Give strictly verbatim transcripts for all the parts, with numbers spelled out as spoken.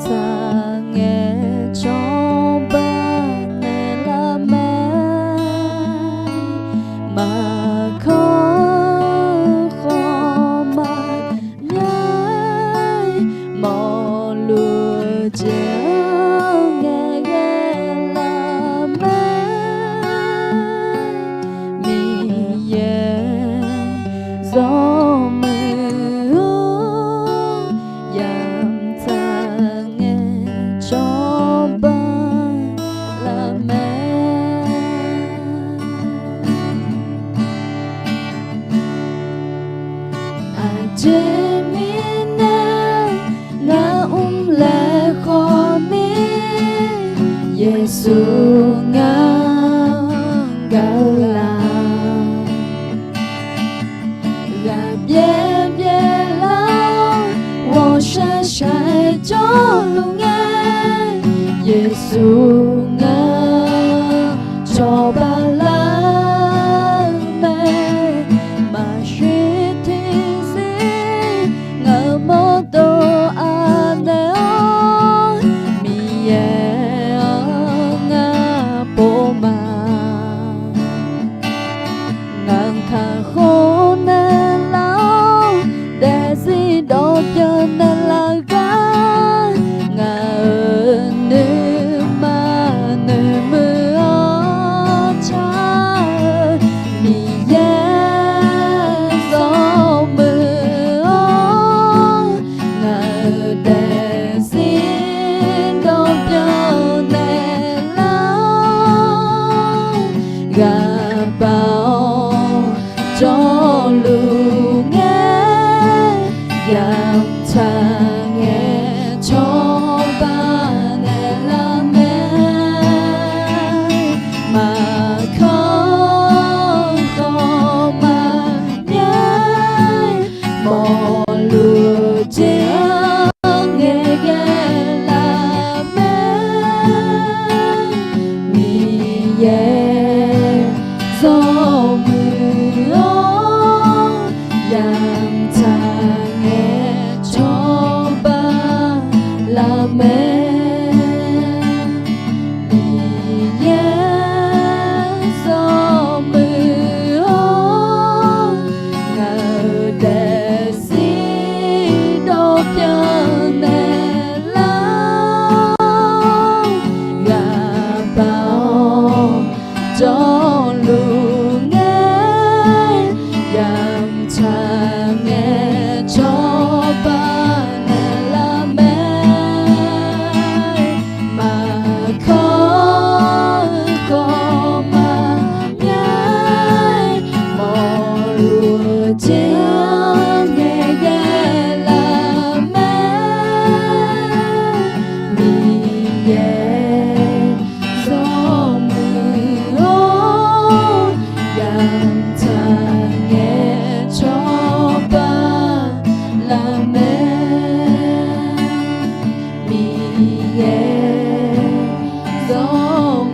Taq ngaeq cawba naeqlar mae, maqkawr khawf maqbyav, mawrluf jeq-anr ngaeqghae lar mae, Miqyaer zawmuiq-awr, yamtaq ngaeq cawba lar mae. Aqjeq mirnae ngar mr laer khawf ni, Yeqsur ngar gaq-eu laf. Ghaqbyaer byaerlar-awr, ghawqshaq shaq-aer jawrluf ngae, Yeqsur ngar cawba lar-eu mae. Maqshir tiqzir ngaq-euq mawrdov anaeq-awr, Miqyaer-anr ngar pov ma. Ngaq-anr kakhof naeqlar-awr, daefzir dawqbyan naeqlar gar, ngaq-euq nuima noeqmuiq-awr car-eu, Miqyaer zawmuiq-awr, ngaq-euq daefzir dawqbyan naeqlar-awr, ghaqbaq-awr jawrluf ngae, yamtaq ngaeq cawba naeqlar mae. Maqkawr khawf maqbyav, mawrluf jeq-anr ngaeqghae lar mae. Miqyaer zawmuiq-awr, yamtaq ngaeq cawba lar mae. Miqyaer zawmuiq-awr, ngaq-euq daefzir dawqbyan naeqlar-awr, ghaqbaq-awr jawrluf ngae, yamtaq ngaeq cawba naeqlar mae. Maqkawr khawf maqbyav, mawrluf jeq-anr ngaeqghae lar mae. Miqyaer zawmuiq-awr, yamtaq ngaeq cawba lar mae. Miqyaer zawmuiq-awr,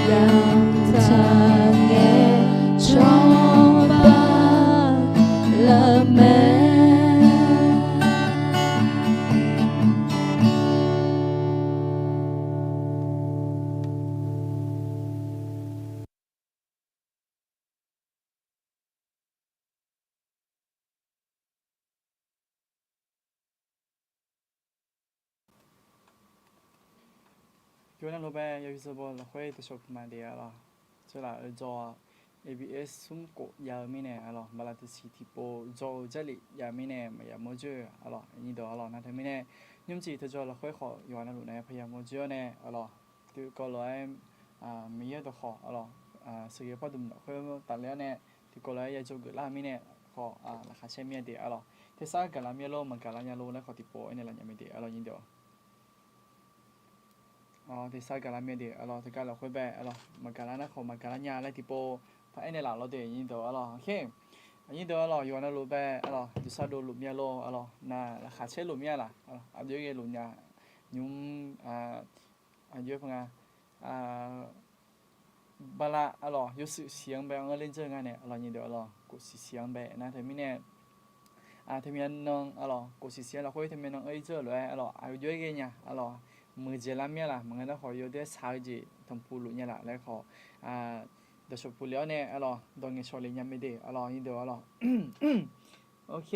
yamtaq ngaeq cawba lar mae. Yawqnan lof bae yawqi sanqbof lafkhoer taqshawq puq ma de arlawq. Tseurlaf-eu jawr-a, A B S smr khof jav-eu mirnae arlawq, bala taqsiq tiqpov jawr-eu jarlif jav mirnae maqya mawr joer arlawq, aqnyir deuq arlawq. Nar teumirnae nymrcif teujaw lafkhoer khawf yawqha navluf nae paqya mawr joer-awr nae arlawq, tiqkawv lof-aer Miqyaer dawqkhawq arlawq, sheuqghae pardmq lafkhoer tafler-awr nae tiqkawv lof-aer ya jawrgeuf lar-eu mirnae khawf laqkhaq caer mir-a de arlawq. Tersar gaqlar mir-a lor, maqgaqlar nya lor laer khawf tiqpov aernaeq laf nya mae de arlawq, aqnyir deuq. Tersar gaqlar mir-a de arlawq, teugar lafkhoer bae arlawq, maqgaqlar nar khawf maqgaqlar nya laer tiqpov taq aernaeq laf lawr de, aqnyir deuq arlawq. Aqnyir deuq arlawq, yawqha navluf bae arlawq, jeuqsar dovluf mir-a lor arlawq, nar laqkhaq caer luf mir-a laf, aqjox ghae luf nya nymr, aqjox-aer panga bala arlawq, yawshuif siq-anr bae anr ler dzeur nga nae arlawq, aqnyir deuq arlawq, khof siq siq-anr bae nar teumirnae Teumirnae nan, arlawq, khofsiq siq-aer lafkhoer teumirnae nan-eu ir dzeur-euq lof-aer, arlawq, aqyawf jawr-aer ghae nya, arlawq, muiqdzaeq lar mir-a laf maqngeur nar khawf yawdawr sar-eu jeq tanqpuq luf nya laf laer khawf, dawqshawq puq lef-awr nae, arlawq, dawq ngaeqshawq lef nya mae de, arlawq, nyirdeuq, arlawq. Ok.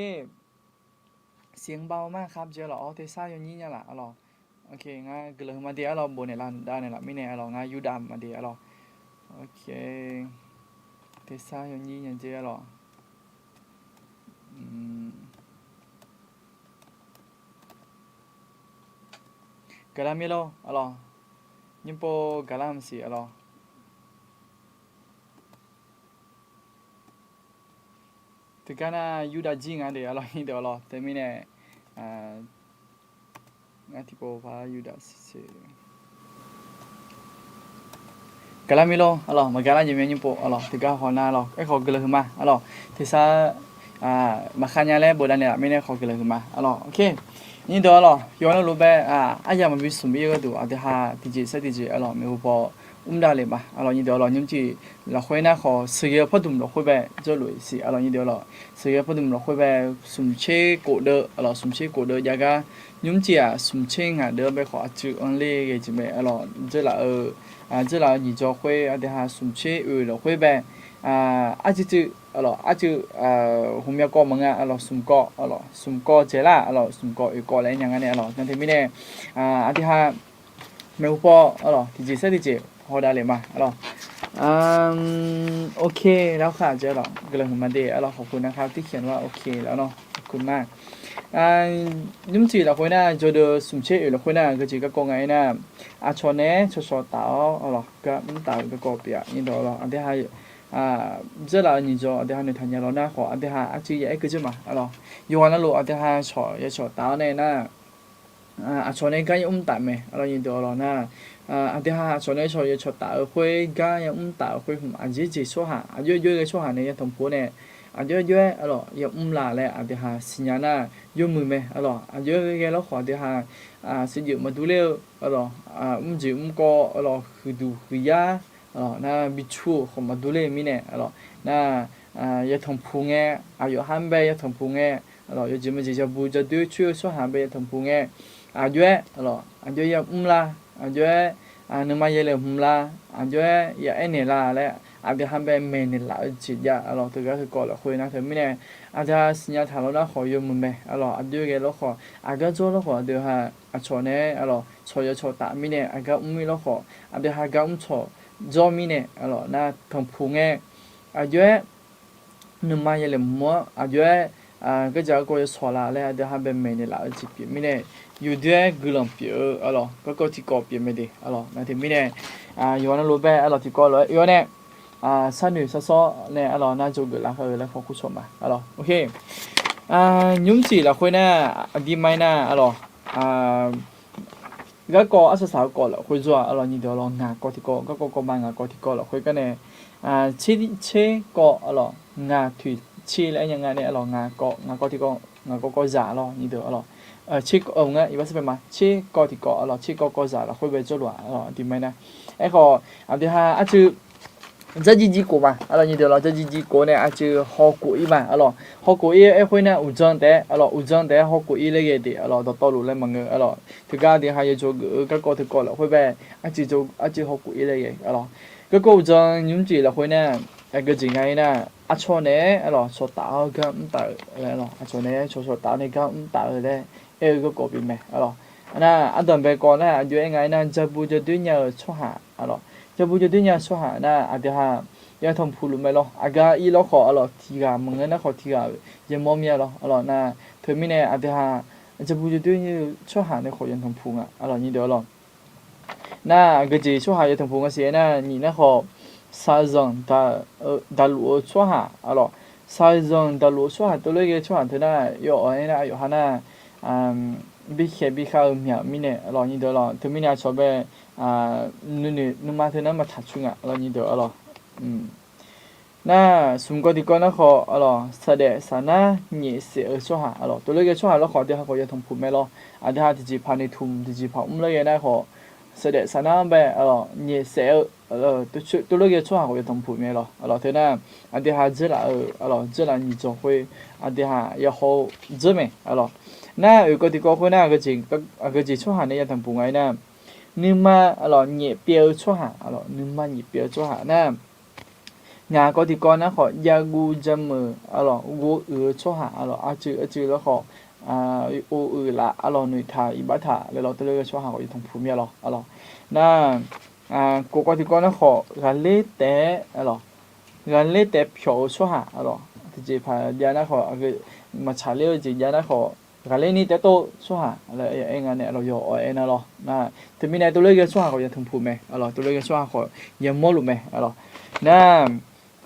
Siqnba-eu mar kharjae laf-awr tersar yawnyir nya laf, arlawq. Ok, ngar guiqlanq huiqma de, arlawq, bofnaeq lavnaeq laf mirnae, arlawq, ngar yurdav ma de, arlawq. Ok. Tersar yawnyir nya dzer, arlawq. Gaqlar mirlor, arlawq. Nymrpov gaqlar maqsiq, arlawq. Teugar nar yurdav jir nga de, arlawq, nyirdeuq, arlawq. Teumirnae ngar tiqpov par yurdav siq. Gaqlar mirlor, arlawq, maqgaqlar jeq mya nymrpov, arlawq, teugar haw nar, arlawq, aerkhawf guiqlanq huiqma, arlawq, tersar maqkhar nya laer bofdav naeq laf mirnae khawf guiqlanq huiqma, arlawq. Ok. Nyirdeuq, arlawq, yawqha navluf bae, aryamq maqbi smq ir-eu gharduq aqdui ha tiqjeq sar tiqjeq, arlawq, maeqhu paw mr davle ma, arlawq, nyirdeuq, arlawq, nymrcif lafkhoer nar khawf sheuqghae-eu pawrdmq lafkhoer bae dzawrluf siq, arlawq, nyirdeuq, arlawq, sheuqghae-eu pawrdmq lafkhoer bae smq tser kof deuv, arlawq, smq tser kof deuv jav gar, nymrcif-aq smq tser ngaq deuv bae khawf aqcuiv anr ler ghae jeq mae, arlawq, dzeurlaf-eu, dzeurlaf-eu nyiq jawr khoer aqdui ha smq tser oeq lafkhoer bae, arcuiv cuiv, arlawq, arcuiv, hmqmya kawv maqnga, arlawq, smq kawv, arlawq, smq kawv dzaeqlar, arlawq, smq kawv oeq kawv laer nya ngar nae, arlawq, nar teumirnae aqdui ha maeqhu paw, arlawq, tiqjeq sar tiqjeq haw davle ma, arlawq. Ok, lar khar jeq, arlawq, guiqlanq huiqma de, arlawq, khawf keuv nar khar tirkhiq nar-a, ok, lar nawr khawf keuv ma. Nymrcif lafkhoer nar jawrdeuv smq tser oeq lafkhoer nar geujeq garkawv nga-aer nar, aqcawq naeq-aer cawqcawq taf-awr, arlawq, gar mr taf-euq garkawv pyeuf-a, nyirdeuq, arlawq, aqdui ha dzeurlaf-eu nyiq jawr aqdui ha noeqtaq nya lawr nar khawf aqdui ha arcuiv ya aer keuv dzeur ma, arlawq. Yawqghaq navluf aqdui ha cawq ya cawq taf-awr nae nar, aqcawq nae gar ya mr taf mae, arlawq, nyirdeuq, arlawq, nar, aqdui ha aqcawq nae cawq ya cawq taf-eu khoer gar ya mr taf-eu khoer hmq aqjeq jeq tsawrhaq, aqjox-aer jawr-aer ghae tsawrhaq nae ya tanqpuq-awr nae, aqjox-aer jawr-aer, arlawq, ya mr la laer aqdui ha siqnya nar, yawmuiq mae, arlawq, aqjox-aer ghae ghae lawrkhawf aqdui ha siqyoeq maqdur ler-eu, arlawq, mrjeq mrkawv, arlawq, huiqduq huiqyar, arlawq, nar, bi cu-euq khawf maqdur ler-eu mirnae, arlawq, nar, ya tanqpuq ngae, aqyawf ha-anr bae ya tanqpuq ngae, arlawq, yawjeq maqjeq jabu jadoer coer-eu tsawrhaq bae ya tanqpuq ngae, aqjox-aer, arlawq, aqjox-aer ya mr la, aqjox-aer nuima yalaeq hmq la, aqjox-aer ya aernaeq la laer aqdui ha bae maeqnaeq laf-eu jeq jav, arlawq, teugar heukawv lafkhoer nar teumirnae aqdui ha siqnya taq lawr nar khawf yawmuiq mae, arlawq, aqjox-aer ghae lawrkhawf aqgar jawr lawrkhawf aqdui ha aqcawq nae, arlawq, cawq ya cawq taf mirnae aqgar mr-ir lawrkhawf aqdui ha gar mr cawq jawr mirnae, arlawq, nar tanqpuq ngae, aqjox-aer nuima yalaeq hmq-anr aqjox-aer gardzaq garkawv ya shawq la laer aqdui ha bae maeqnaeq laf-eu jeq pyeuf mirnae, yawdoer-aer guiqlanq pyeuf-eu, arlawq, garkawv tiqkawv pyeuf mae de, arlawq, nar teumirnae yawqha navluf bae, arlawq, tiqkawv lof-aer oe-awr nae sharnoeq shar sawr nae, arlawq, nar dzawgeuf laf kar-eu laer khawf kur cawq ma, arlawq. Ok. Nymrcif lafkhoer nar aqdirma-aer nar, arlawq, garkawv arsaq saq-eu kawv lafkhoer jawr-aq, arlawq, nyirdeuq, arlawq, ngaq kawv tiqkawv, garkawv kawv ma ngaq kawv tiqkawv lafkhoer gar nae, tser, tser kawv, arlawq, ngaq toeq tser laer aer nya nga nae, arlawq, ngaq kawv, ngaq kawv tiqkawv, ngaq kawv kawv zaq, arlawq, nyirdeuq, arlawq, tser kawv, ngar iqbax sar bae ma, tser kawv tiqkawv, arlawq, tser kawv kawv zaq lafkhoer bae jawrluf-aq, arlawq, aqdirma-aer nar, aerkhawf aqdui ha arcuiv dzarjir jir khof ma, arlawq, nyirdeuq, arlawq, dzarjir jir khof nae aqcuiv hawkhof-ir ma, arlawq, hawkhof-ir-aer khoer nar uqdzan taef-aer, arlawq, uqdzan taef-aer hawkhof-ir laer ghae de, arlawq, dawqtawvluf laer maqngeur, arlawq, teugar aqdui ha yawdzawgeuf-eu garkawv tiqkawv lafkhoer bae arcuiv, arcuiv hawkhof-ir laer ghae, arlawq, garkawv uqdzan nymrcif lafkhoer nar, aqgeujeq nga-aer nar, aqcawq naeq-aer, arlawq, cawq taf-awr gar mr taf-euq laer, arlawq, aqcawq naeq-aer cawq cawq taf-awr nae gar mr taf-eu laer aer-eu garkawv pyeuf mae, arlawq. Nar ardanq bae kawv nar aqjox-aer nga-aer nar, jabu jadoer nya-eu tsawrhaq, arlawq, jabu jadoer nya-eu tsawrhaq nar aqdui ha ya tanqpuq luf mae lawr, aqgar ir lawrkhawf, arlawq, tiqghaq maqngeur nar khawf tiqghaq-euq yamawr mir-a lawr, arlawq, nar teumirnae aqdui ha jabu jadoer nya-eu tsawrhaq nae khawf ya tanqpuq nga, arlawq, nyirdeuq, arlawq. Nar aqgeujeq tsawrhaq ya tanqpuq nga siq-aer nar, nyiq nar khawf, shaqzanq daqluf-eu tsawrhaq, arlawq, shaqzanq daqluf-eu tsawrhaq teulof-aer ghae tsawrhaq teu nar, yawf-awq-aer nar, aqyawf ha nar, bikhaeq bikhav-eu myaq mirnae, arlawq, nyirdeuq, arlawq, teumirnae aqcawq bae nuinoeq nuima teu nar maqtaq cu nga, arlawq, nyirdeuq, arlawq. Nar smq kawv tiqkawv nar khawf, arlawq, saqdaef saqnar nyaef saef-eu tsawrhaq, arlawq, teulof-aer ghae tsawrhaq lawr khawf aqdui ha khawf ya tanqpuq mae lawr. Aqdui ha tiqjeqpaq noeqtmq tiqjeqpaq mr laer ghae nar khawf, saqdaef saqnar bae, arlawq, nyaef saef-eu tov lof ghae-eu tsawrhaq khawf yatanq puq mae lawq. Aqlawq teu nar, aqdui ha dzeurlaf-euq aqlawq dzeurlaf nyiq dzawq khoer, aqdui ha yahaw-eu dzeur mae aqlawq. Nar oeq kawv tiqkawv khoer nar, aqgeujeq tsawrhaq nae yatanq puq nga-aer nar, nuima aqlawq nyaef pyaev-eu tsawrhaq aqlawq, nuima nyaef pyaev-eu tsawrhaq nar, ngaq kawv tiqkawv nar khawf javguv jameuq aqlawq, ghovuiq-eu tsawrhaq aqlawq, aqcuiv aqcuiv lar khawf, ov uiq laf aqlawq, noeqtaq iqbax taq laer lawq, tov lof ghae-eu tsawrhaq khawf yatanq puq mir-a lawq aqlawq. Nar, kof kawv tiqkawv nar khawf ghaqler taef-aer aqlawq, ghaqler taef-aer pyawq-eu tsawrhaq aqlawq, tiqjeq paq jav nar khawf, maqtsaq ler-eu jeq jav nar khawf, ghaqler ni taef-aer tov-eu tsawrhaq laer aer nga nae aqlawq, yawq awq aer nar lawq. Nar teumirnae tov lof ghae-eu tsawrhaq khawf yatanq puq mae aqlawq, tov lof ghae-eu tsawrhaq khawf yamawr luf mae aqlawq. Nar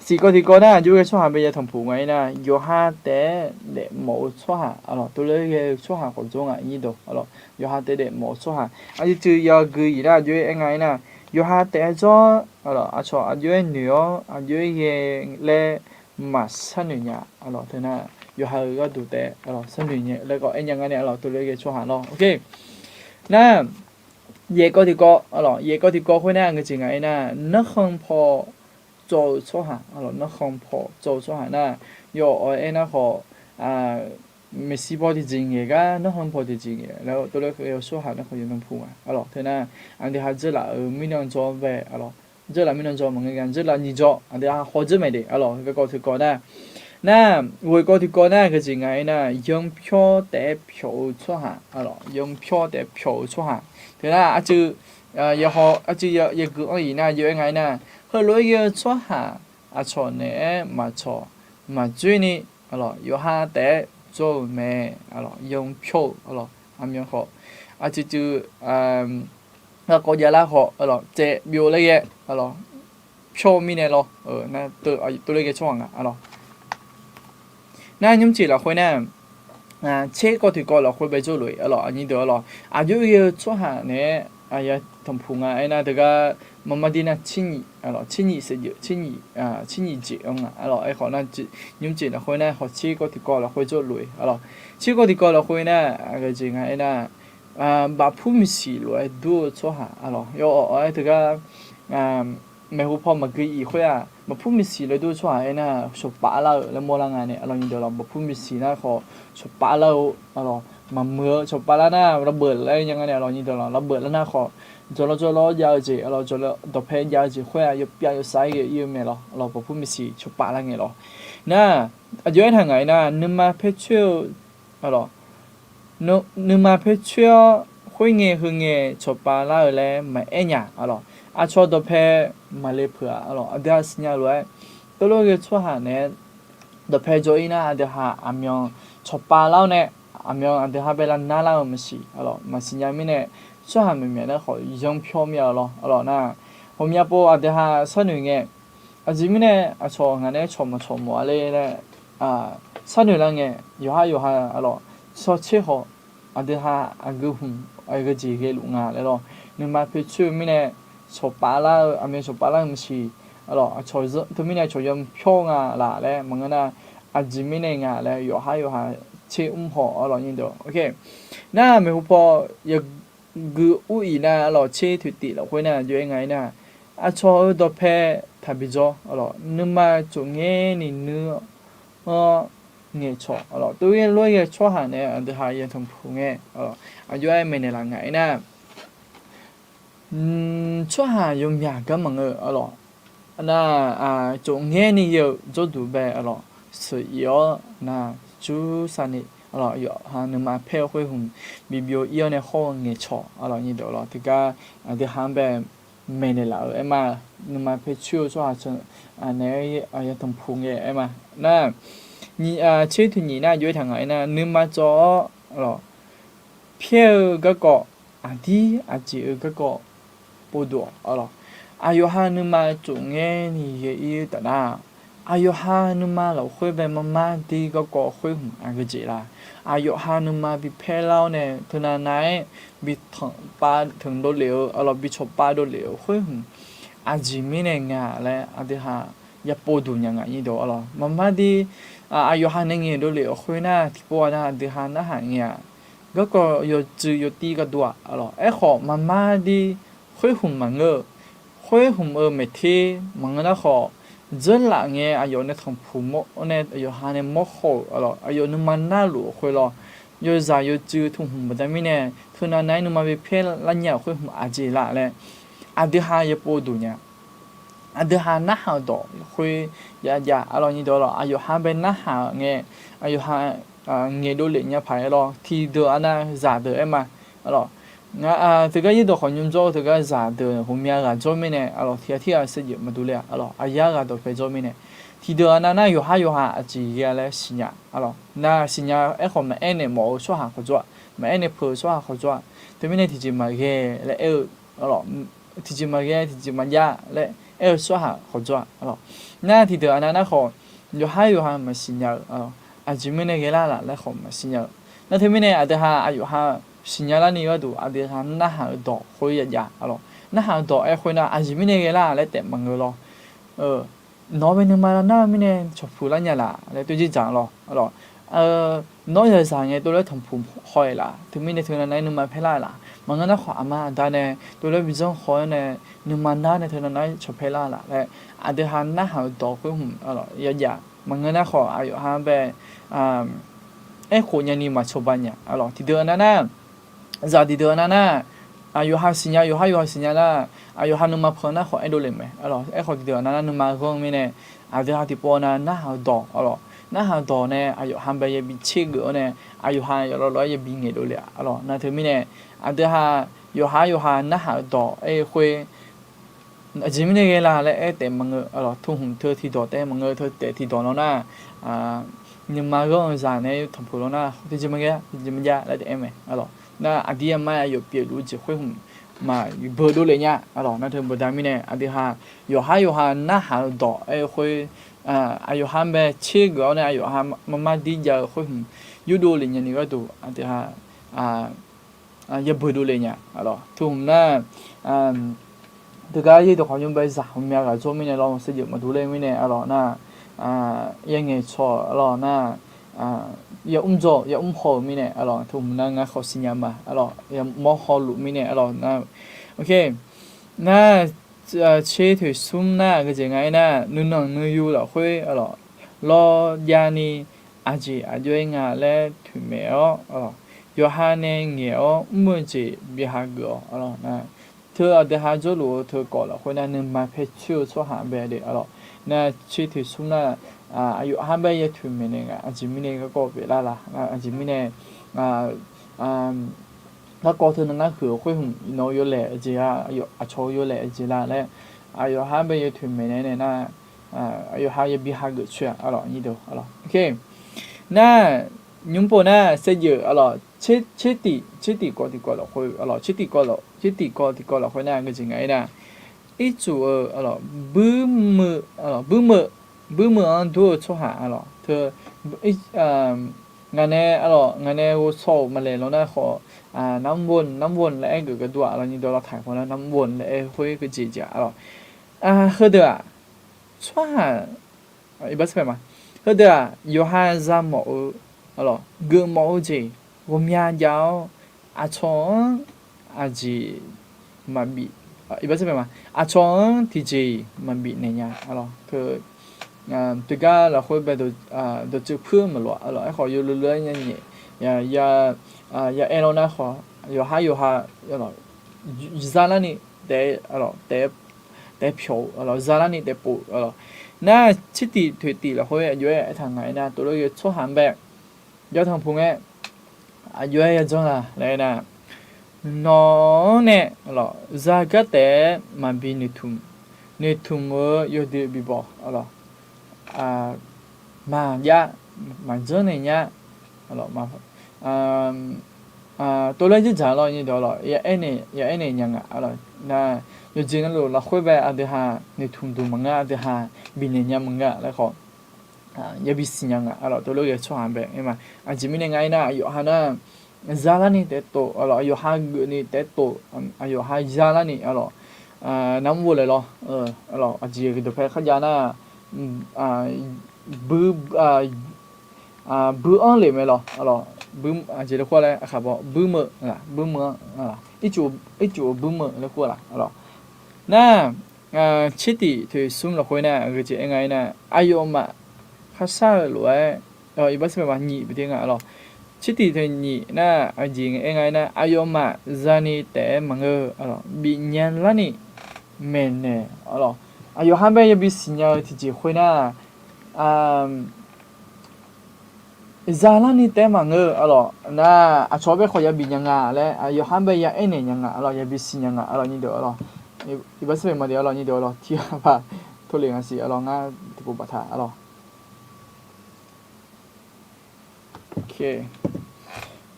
siq kawv tiqkawv nar, aqjox ghae-eu tsawrhaq bae yatanq puq nga-aer nar, yawqha taef-aer daefmawf-eu tsawrhaq aqlawq, tov lof ghae-eu tsawrhaq khawf jawr nga nyir deuq aqlawq, yawqha taef-aer daefmawf-eu tsawrhaq. Aqyuif tsuif yawqha gui-iq nar aqjox-aer aer nga-aer nar, yawqha taef-aer jawr aqlawq, aqcawq aqjox-aer noeq-awr aqjox-aer ghae laer maqsharnoeq nya aqlawq. Teu nar, yawqha-euq gharduq taef-aer aqlawq sharnoeq nya laer khawf aer nya nga nae aqlawq, tov lof ghae-eu tsawrhaq lawq. Oke. Nar, yaeq kawv tiqkawv aqlawq, yaeq kawv tiqkawv khoer nar aqgeujeq nga-aer nar, narkhan paw tsawv-eu tsawrhaq aqlawq, narkhan paw tsawv-eu tsawrhaq nar, yawq awq aer nar khawf, maeqshi paw tiqjeq ngaeq gar narkhan paw tiqjeq ngaeq laer tov lof ghae-eu tsawrhaq nar khawf yatanq puq nga aqlawq. Teu nar, aqdui ha dzeurlaf-euq mirnan jawr bae aqlawq, dzeurlaf mirnan jawr maqngeur nga, dzeurlaf nyiq jawr aqdui ha haw dzeur mae de aqlawq. Garkawv tiqkawv nar, nar ghoeq kawv tiqkawv nar aqgeujeq nga-aer nar, yanpyawr taef-aer pyawq-eu tsawrhaq aqlawq, yanpyawr taef-aer pyawq-eu tsawrhaq. Teu nar aqcuiv, yahaw aqcuiv yagui anr-iq nar jov-aer nga-aer nar, heulof-aer ghae-eu tsawrhaq aqcawq naeq-aer maqcawq maqdzoer ni aqlawq, yawqha taef-aer jawr-euq mae aqlawq, yanpyawr-eu aqlawq, aqmyan khawf aqcuiv cuiv garkawv javlar khawf aqlawq, caev byov laer ghae aqlawq, pyawr-eu mirnae lawr, tov lof ghae tsawrhaq nga aqlawq. Nar nymrcif lafkhoer nar, tser kawv tiqkawv lafkhoer bae jawrluf-iq aqlawq, aqnyir deuq aqlawq, aqjox ghae-eu tsawrhaq naeq-aer yatanq puq nga aernar teugar, maqmar dir nar tser nyiq aqlawq, tser nyiq saevdzeuf, tser nyiq jeq-anr nga aqlawq. Aerkhawf nar, nymrcif lafkhoer nar khawf tser kawv tiqkawv lafkhoer jawrluf-iq aqlawq, tser kawv tiqkawv lafkhoer nar aqgeujeq nga aernar, bafpur maeqsiq lof-aer dur-eu tsawrhaq aqlawq, yawq awq aer teugar, maeqhu paw maqgui-iq khoer-aq, bafpur maeqsiq lof-aer dur-eu tsawrhaq aernar, cawqpaf lar-euq laer mawrlar nga nae aqlawq, nyiq deuq lawq, bafpur maeqsiq nar khawf cawqpaf lar-eu aqlawq, maqmuiq-eu cawqpaf lar nar lavbeuf laer nya nga nae aqlawq, nyiq deuq lawq, lavbeuf lar nar khawf, jawqlawr jawrlawr jav-eu jeq aqlawq, jawqlawr dawqpae jav-eu jeq khoer-aq yawpyav yawsav-aer ghae-ir-eu mae lawq, aqlawq, bafpur maeqsiq cawqpaf lar ngae lawq. Nar, aqjox aertaq ngaq-aer nar, nuima paer coer-eu aqlawq, nuima paer coer-awr khoerngae heungae cawqpaf lar-eu laer maqaer nya aqlawq. Aqcawq dawqpae maqle peuq-aq aqlawq, aqdui ha siqnya lof-aer, tov lof ghae tsawrhaq naeq-aer dawqpae jawr-ir nar aqdui ha aqmyan cawqpaf lar-awr nae, aqmyan aqdui ha bae lar nar lar-eu maqsiq aqlawq, maqsiqnya mirnae, tsawrhaq maeqmyaq nar khawf yanpyawr mir-a lawr aqlawq nar, ghawqmya pov aqdui ha sharnoeq ngae, aqjeq mirnae aqcawq ngaq nae cawq maqcawq mawf-a ler laer sharnoeq lar ngae, yawqha yawqha aqlawq, tsawrtser khawf aqdui ha aqgeu hmq aqgeu jeq ghaeluf nga laer lawr, nuima paer coer-eu mirnae cawqpaf lar-eu, aqmyan cawqpaf lar-eu maqsiq aqlawq, aqcawq teumirnae cawq yanpyawr nga laf laer maqngeur nar, aqjeq mirnae nga laer yawqha yawqha tser mr haw aqlawq, nyiq deuq. Nar maeqhu paw yagui ur-iq nar aqlawq, tser toeqtif lafkhoer nar jov-aer nga-aer nar, aqcawq-eu dawqpae taqbi jawr aqlawq, nuima tsofngaer ni nuir-awr ngaeqcawq aqlawq, tov ghae lof-aer ghae tsawrhaq naeq-aer aqdui ha yatanq puq ngae aqlawq, aqjox-aer maeqnaeq laf ngaq-aer nar, tsawrhaq yawmyaq garmanq-eu aqlawq, nar, tsofngaer ni ghae-eu jawrduq bae aqlawq, sheuq-ir-awr nar, jur sar ni aqlawq, yawqha nuima paer-eu khoer hmq bibyov-ir-awr nae hawr-eu ngaeqcawq aqlawq, nyiq deuq lawq, teugar aqdui ha-anr bae maeqnaeq laf-euq aer ma. Nuima paer coer-eu tsawrhaq naeq-aer yatanq puq ngae aer ma. Nar, tser toeqnyiq nar jov-aer taq ngaq-aer nar, nuima cawv-awr aqlawq, pyaer-eu garkawv, aqdir aqjeq-eu garkawv povduq-awq aqlawq. Aqyawf ha nuima tsofngaer ni ghae-ir taf nar, aqyawf ha nuima lafkhoer bae marmar dir garkawv khoer hmq aqgeu jeq la? Aqyawf ha nuima bi paer lar-awr nae teunav nav-aer bi tanqpav tanq dovlef-eu aqlawq, bi cawqpav dovlef-eu khoer hmq aqjeq mirnae nga laer aqdui ha ya povduq nya ngaq nyir dawq aqlawq. Marmar dir aqyawf ha nae ngaeq dovlef-euq khoer nar tiqpov-a nar aqdui ha narhaq ngae-aq, garkawv yawtsuif yawtiv gharduq-aq aqlawq. Aerkhawf marmar dir khoer hmq maqngeur-eu, Khoer hmq-eu maeqter maqngeur nar khawf, dzeurlaf ngae aqyawf nae tanqpuq mawr-awr nae yawqha nae mawrhaw-euq arlawq, aqyawf nuima narluf-eu khoer lawr. Yawzaq yawcuiv tmq hmq baqda mirnae, teunav nav-aer nuima bi pyaer lar nya-euq khoer hmq aqjeq laf laer, aqdui ha yawpov duq nya. Aqdui ha narhaq-eu dawq khoer ya jav arlawq, nyiq dawq lawq, aqyawf ha bae narhaq ngae, aqyawf ha ngaeqdov lef nya paq-aer lawr. Tiqdeuq aqnav zaqdeuq aer ma arlawq. Ngar teugar yaerdawq khawf nymr jawr-eu teugar zaqdeuq ghawqmya ghaq jawr mirnae arlawq, tiq ghaq tirghaq saevdzeuf maqdur ler-a arlawq, aqyar ghaq dawqpae jawr mirnae. Tiqdeuq aqnav nar yawqhar yawqha aqjeq ghae laer siqnya arlawq. Nar siqnya aerkhawf maqaer naeq mawf-eu tsawrhaq khawf jawr-aq, maqaer naeq peuq-eu tsawrhaq khawf jawr-aq, teumirnae tiqjeq maqghae laer aer-eu arlawq, tiqjeq maqghae tiqjeq maqjav laer aer-eu tsawrhaq khawf jawr-aq arlawq. Nar tiqdeuq aqnav nar khawf, yawqhar yawqha maqsiqnya-eu arlawq, aqjeq mirnae ghae lar laf laer khawf maqsiqnya-eu. Nar teumirnae aqdui ha aqyawf ha siqnya larni gharduq aqdui ha narhaq-eu dawq khoer ya jav arlawq. Narhaq-eu dawq aer khoer nar aqjeq mirnae ghae lar laer taef maqngeur lawr. Nawq-eu bae nuima lar nar-eu mirnae tanqpuq lar nya laf laer toer dzerdzaq lawr arlawq. Nawr yawzaq ngae tov laer tanqpuq haw-aer laf, teumirnae teunav nav-aer nuima paer lar laf, maqngeur nar khawf aqma aqda nae tov laer bi janr haw-aer nae nuima nar nae teunav nav-aer cawq paer lar laf laer, aqdui ha narhaq-eu dawq khoer hmq arlawq ya jav. Maqngeur nar khawf aqyawf ha bae aerkhof nyani maqcawba nya arlawq. Tiqdeuq aqnav nar, zaq tiqdeuq aqnav nar, aqyawf ha siqnya, yawqhar yawqha siqnya nar, aqyawf ha nuima pan nar khawf aerdov lef mae arlawq. Aerkhawf tiqdeuq aqnav nar nuima ghanr-eu mirnae, aqdui ha tiqpov nav narhaq-eu dawq arlawq, narhaq-eu dawq nae aqyawf ha bae yabi tsergeuf-awr nae, aqyawf ha yawf lawv lawv-aer yabi ngaeqdov lef-a arlawq. Nar teumirnae aqdui ha yawqhar yawqha narhaq-eu dawq aer-eu khoer aqjeq mirnae ghae la laer aer taef maqngeur arlawq. Teu hmq teu tiqdawq taef maqngeur, teu taef tiqdawq lawr nar, nuima ghanr-eu zaq nae tanqpuq lawr nar tiqjeq maqghae tiqjeq maqjav laer taef aer mae arlawq. Nar aqdir aqma aqyawf pyeufluf-eu jeq khoer hmq maqbeu dovle nya arlawq. Nar teu baqda mirnae aqdui ha yawqhar yawqha narhaq-eu dawq aer-eu khoer, aqyawf ha bae tsergeuf-awr nae aqyawf ha marmar dir jav-eu khoer hmq yurdov lef nyani gharduq aqdui ha yabeu dovle nya arlawq. Teu hmq nar, teugar yaerdawq khawf nymr bae zaq ghawqmya ghaq jawr mirnae lawr, saevdzeuf maqdur ler mirnae arlawq nar, yangaeq cawq arlawq nar, yamr dzaw yamr haw-euq mirnae arlawq. Teu hmq nar ngar khawf siqnya ma arlawq, yamawr hawluf mirnae arlawq nar, nar tser toeq smr nar geujeq nga aernar, nuinanq nuiyu lafkhoer arlawq, lawr javni aqjeq aqjox-aer nga laer toeqmaeq-awr, yawqha nae ngaeq-awr mr-eu jeq bi hageuf-awq arlawq. Teu aqdui ha jawrluf-eu teu kawv lafkhoer nar nuima paer coer-eu tsawrhaq bae le arlawq. Nar tser toeq smr nar, aqyawf ha bae ya toeqmaeq naeq nga, aqjeq mirnae garkawv pyeuflar la, aqjeq mirnae garkawv teu nan nar huiq-eu khoer hmq iqnan yawlaeq-eu jeq-a, aqcawq-eu yawlaeq-eu jeq la laer, aqyawf ha bae ya toeqmaeq naeq nae nar, aqyawf ha yabi hageuf coer-a arlawq, nyiq deuq arlawq. Nar nymr pov nar saevdzeuf arlawq, tser tiq, tser tiq kawv tiq kawv lafkhoer arlawq, tser tiq kawv tiq kawv lafkhoer nar geujeq nga aernar, ircuf-eu arlawq, buirmeuq, buirmeuq-anr dur-eu tsawrhaq arlawq, teu ngaq nae arlawq, ngaq nae ghovshaw-euq maqlaeq lawr nar khawf, น้ำวน น้ำวน laer aer geuf geur dur-aq arlawq, nyiq dawq lawr taq paw nar น้ำวน laer aer khoer geujeq jeq arlawq. Heudeuq-aq, tsawrhaq, iqbax ma, heudeuq-aq yawqha za mawf-eu arlawq, geufmawf-eu jeq ghawqmya jav-awr, aqcawq-anr aqjeq maqbif, iqbax ma, aqcawq-anr tiqjeq-iq maqbif naeq nya arlawq. Teugar lafkhoer bae dawqtsuif puir-eu maqloq-a arlawq. Aerkhawf yawluleu-aer nya nyaef ya aer lawr nar khawf, yawqhar yawqha za larni taef, taef pyawq-eu arlawq, za larni taef pov-eu arlawq. Nar tser tiq toeq tiq lafkhoer aqjox-aer aertaq nga aernar, tov lof ghae tsawrhaq bae yatanq puq ngae, aqjox-aer yajanr la laer aernar, nawq-anr nae arlawq, za gar taef-aer maqbi noeqtmq, noeqtmq-eu yawdui bibawq arlawq, maqjav, maqjanr naeq nya, tov laer dzerdzaq lawr nyiq dawq lawq, ya aernaeq nya nga arlawq. Nar yawqjeq navluf lafkhoer bae aqdui ha noeqtmq duq maqngeur, aqdui ha bifnaeq nya maqngeur laer khawf, yabi siqnya nga arlawq. Tov lof ghae tsawrhaq bae aer ma. Aqjeq mirnae nga aernar, aqyawf ha nar za larni taef tov arlawq, aqyawf ha geufni taef tov, aqyawf ha za larni arlawq, น้ำวน laer lawr arlawq. Aqjeq dawqpae kharjav nar, buir-anr lef mae lawq arlawq. Aqjeq laer khoer laer aqkaq baw buirmeuq, buirmeuq-anr, ircuf-eu buirmeuq laer khoer laf arlawq. Nar Tsertif toeqsmr lafkhoer nar aqgeu jeq aer nga aernar, aqyawfmaf kharshar-euq lof-aer, iqbax sarbae ma nyif baqde nga arlawq. Tsertif toeqnyif nar aqjeq aer nga aernar, aqyawfmaf zani taef-aer maqngeur arlawq, bifnya larni maeqnaeq arlawq. Aqyawf har bae yabi siqnya-eu tiqjeq khoernar, zalarni taef-aer maqngeur arlawq. Nar aqcawq bae khawf yabi nya nga laer aqyawf har bae ya aernaeq nya nga arlawq, yabi siqnya nga arlawq, nyir deuq arlawq. Iqbax sarbae ma de arlawq, nyir deuq arlawq, tiqghaq paq tov lef nga siq arlawq, ngar tiqpov baftaq arlawq.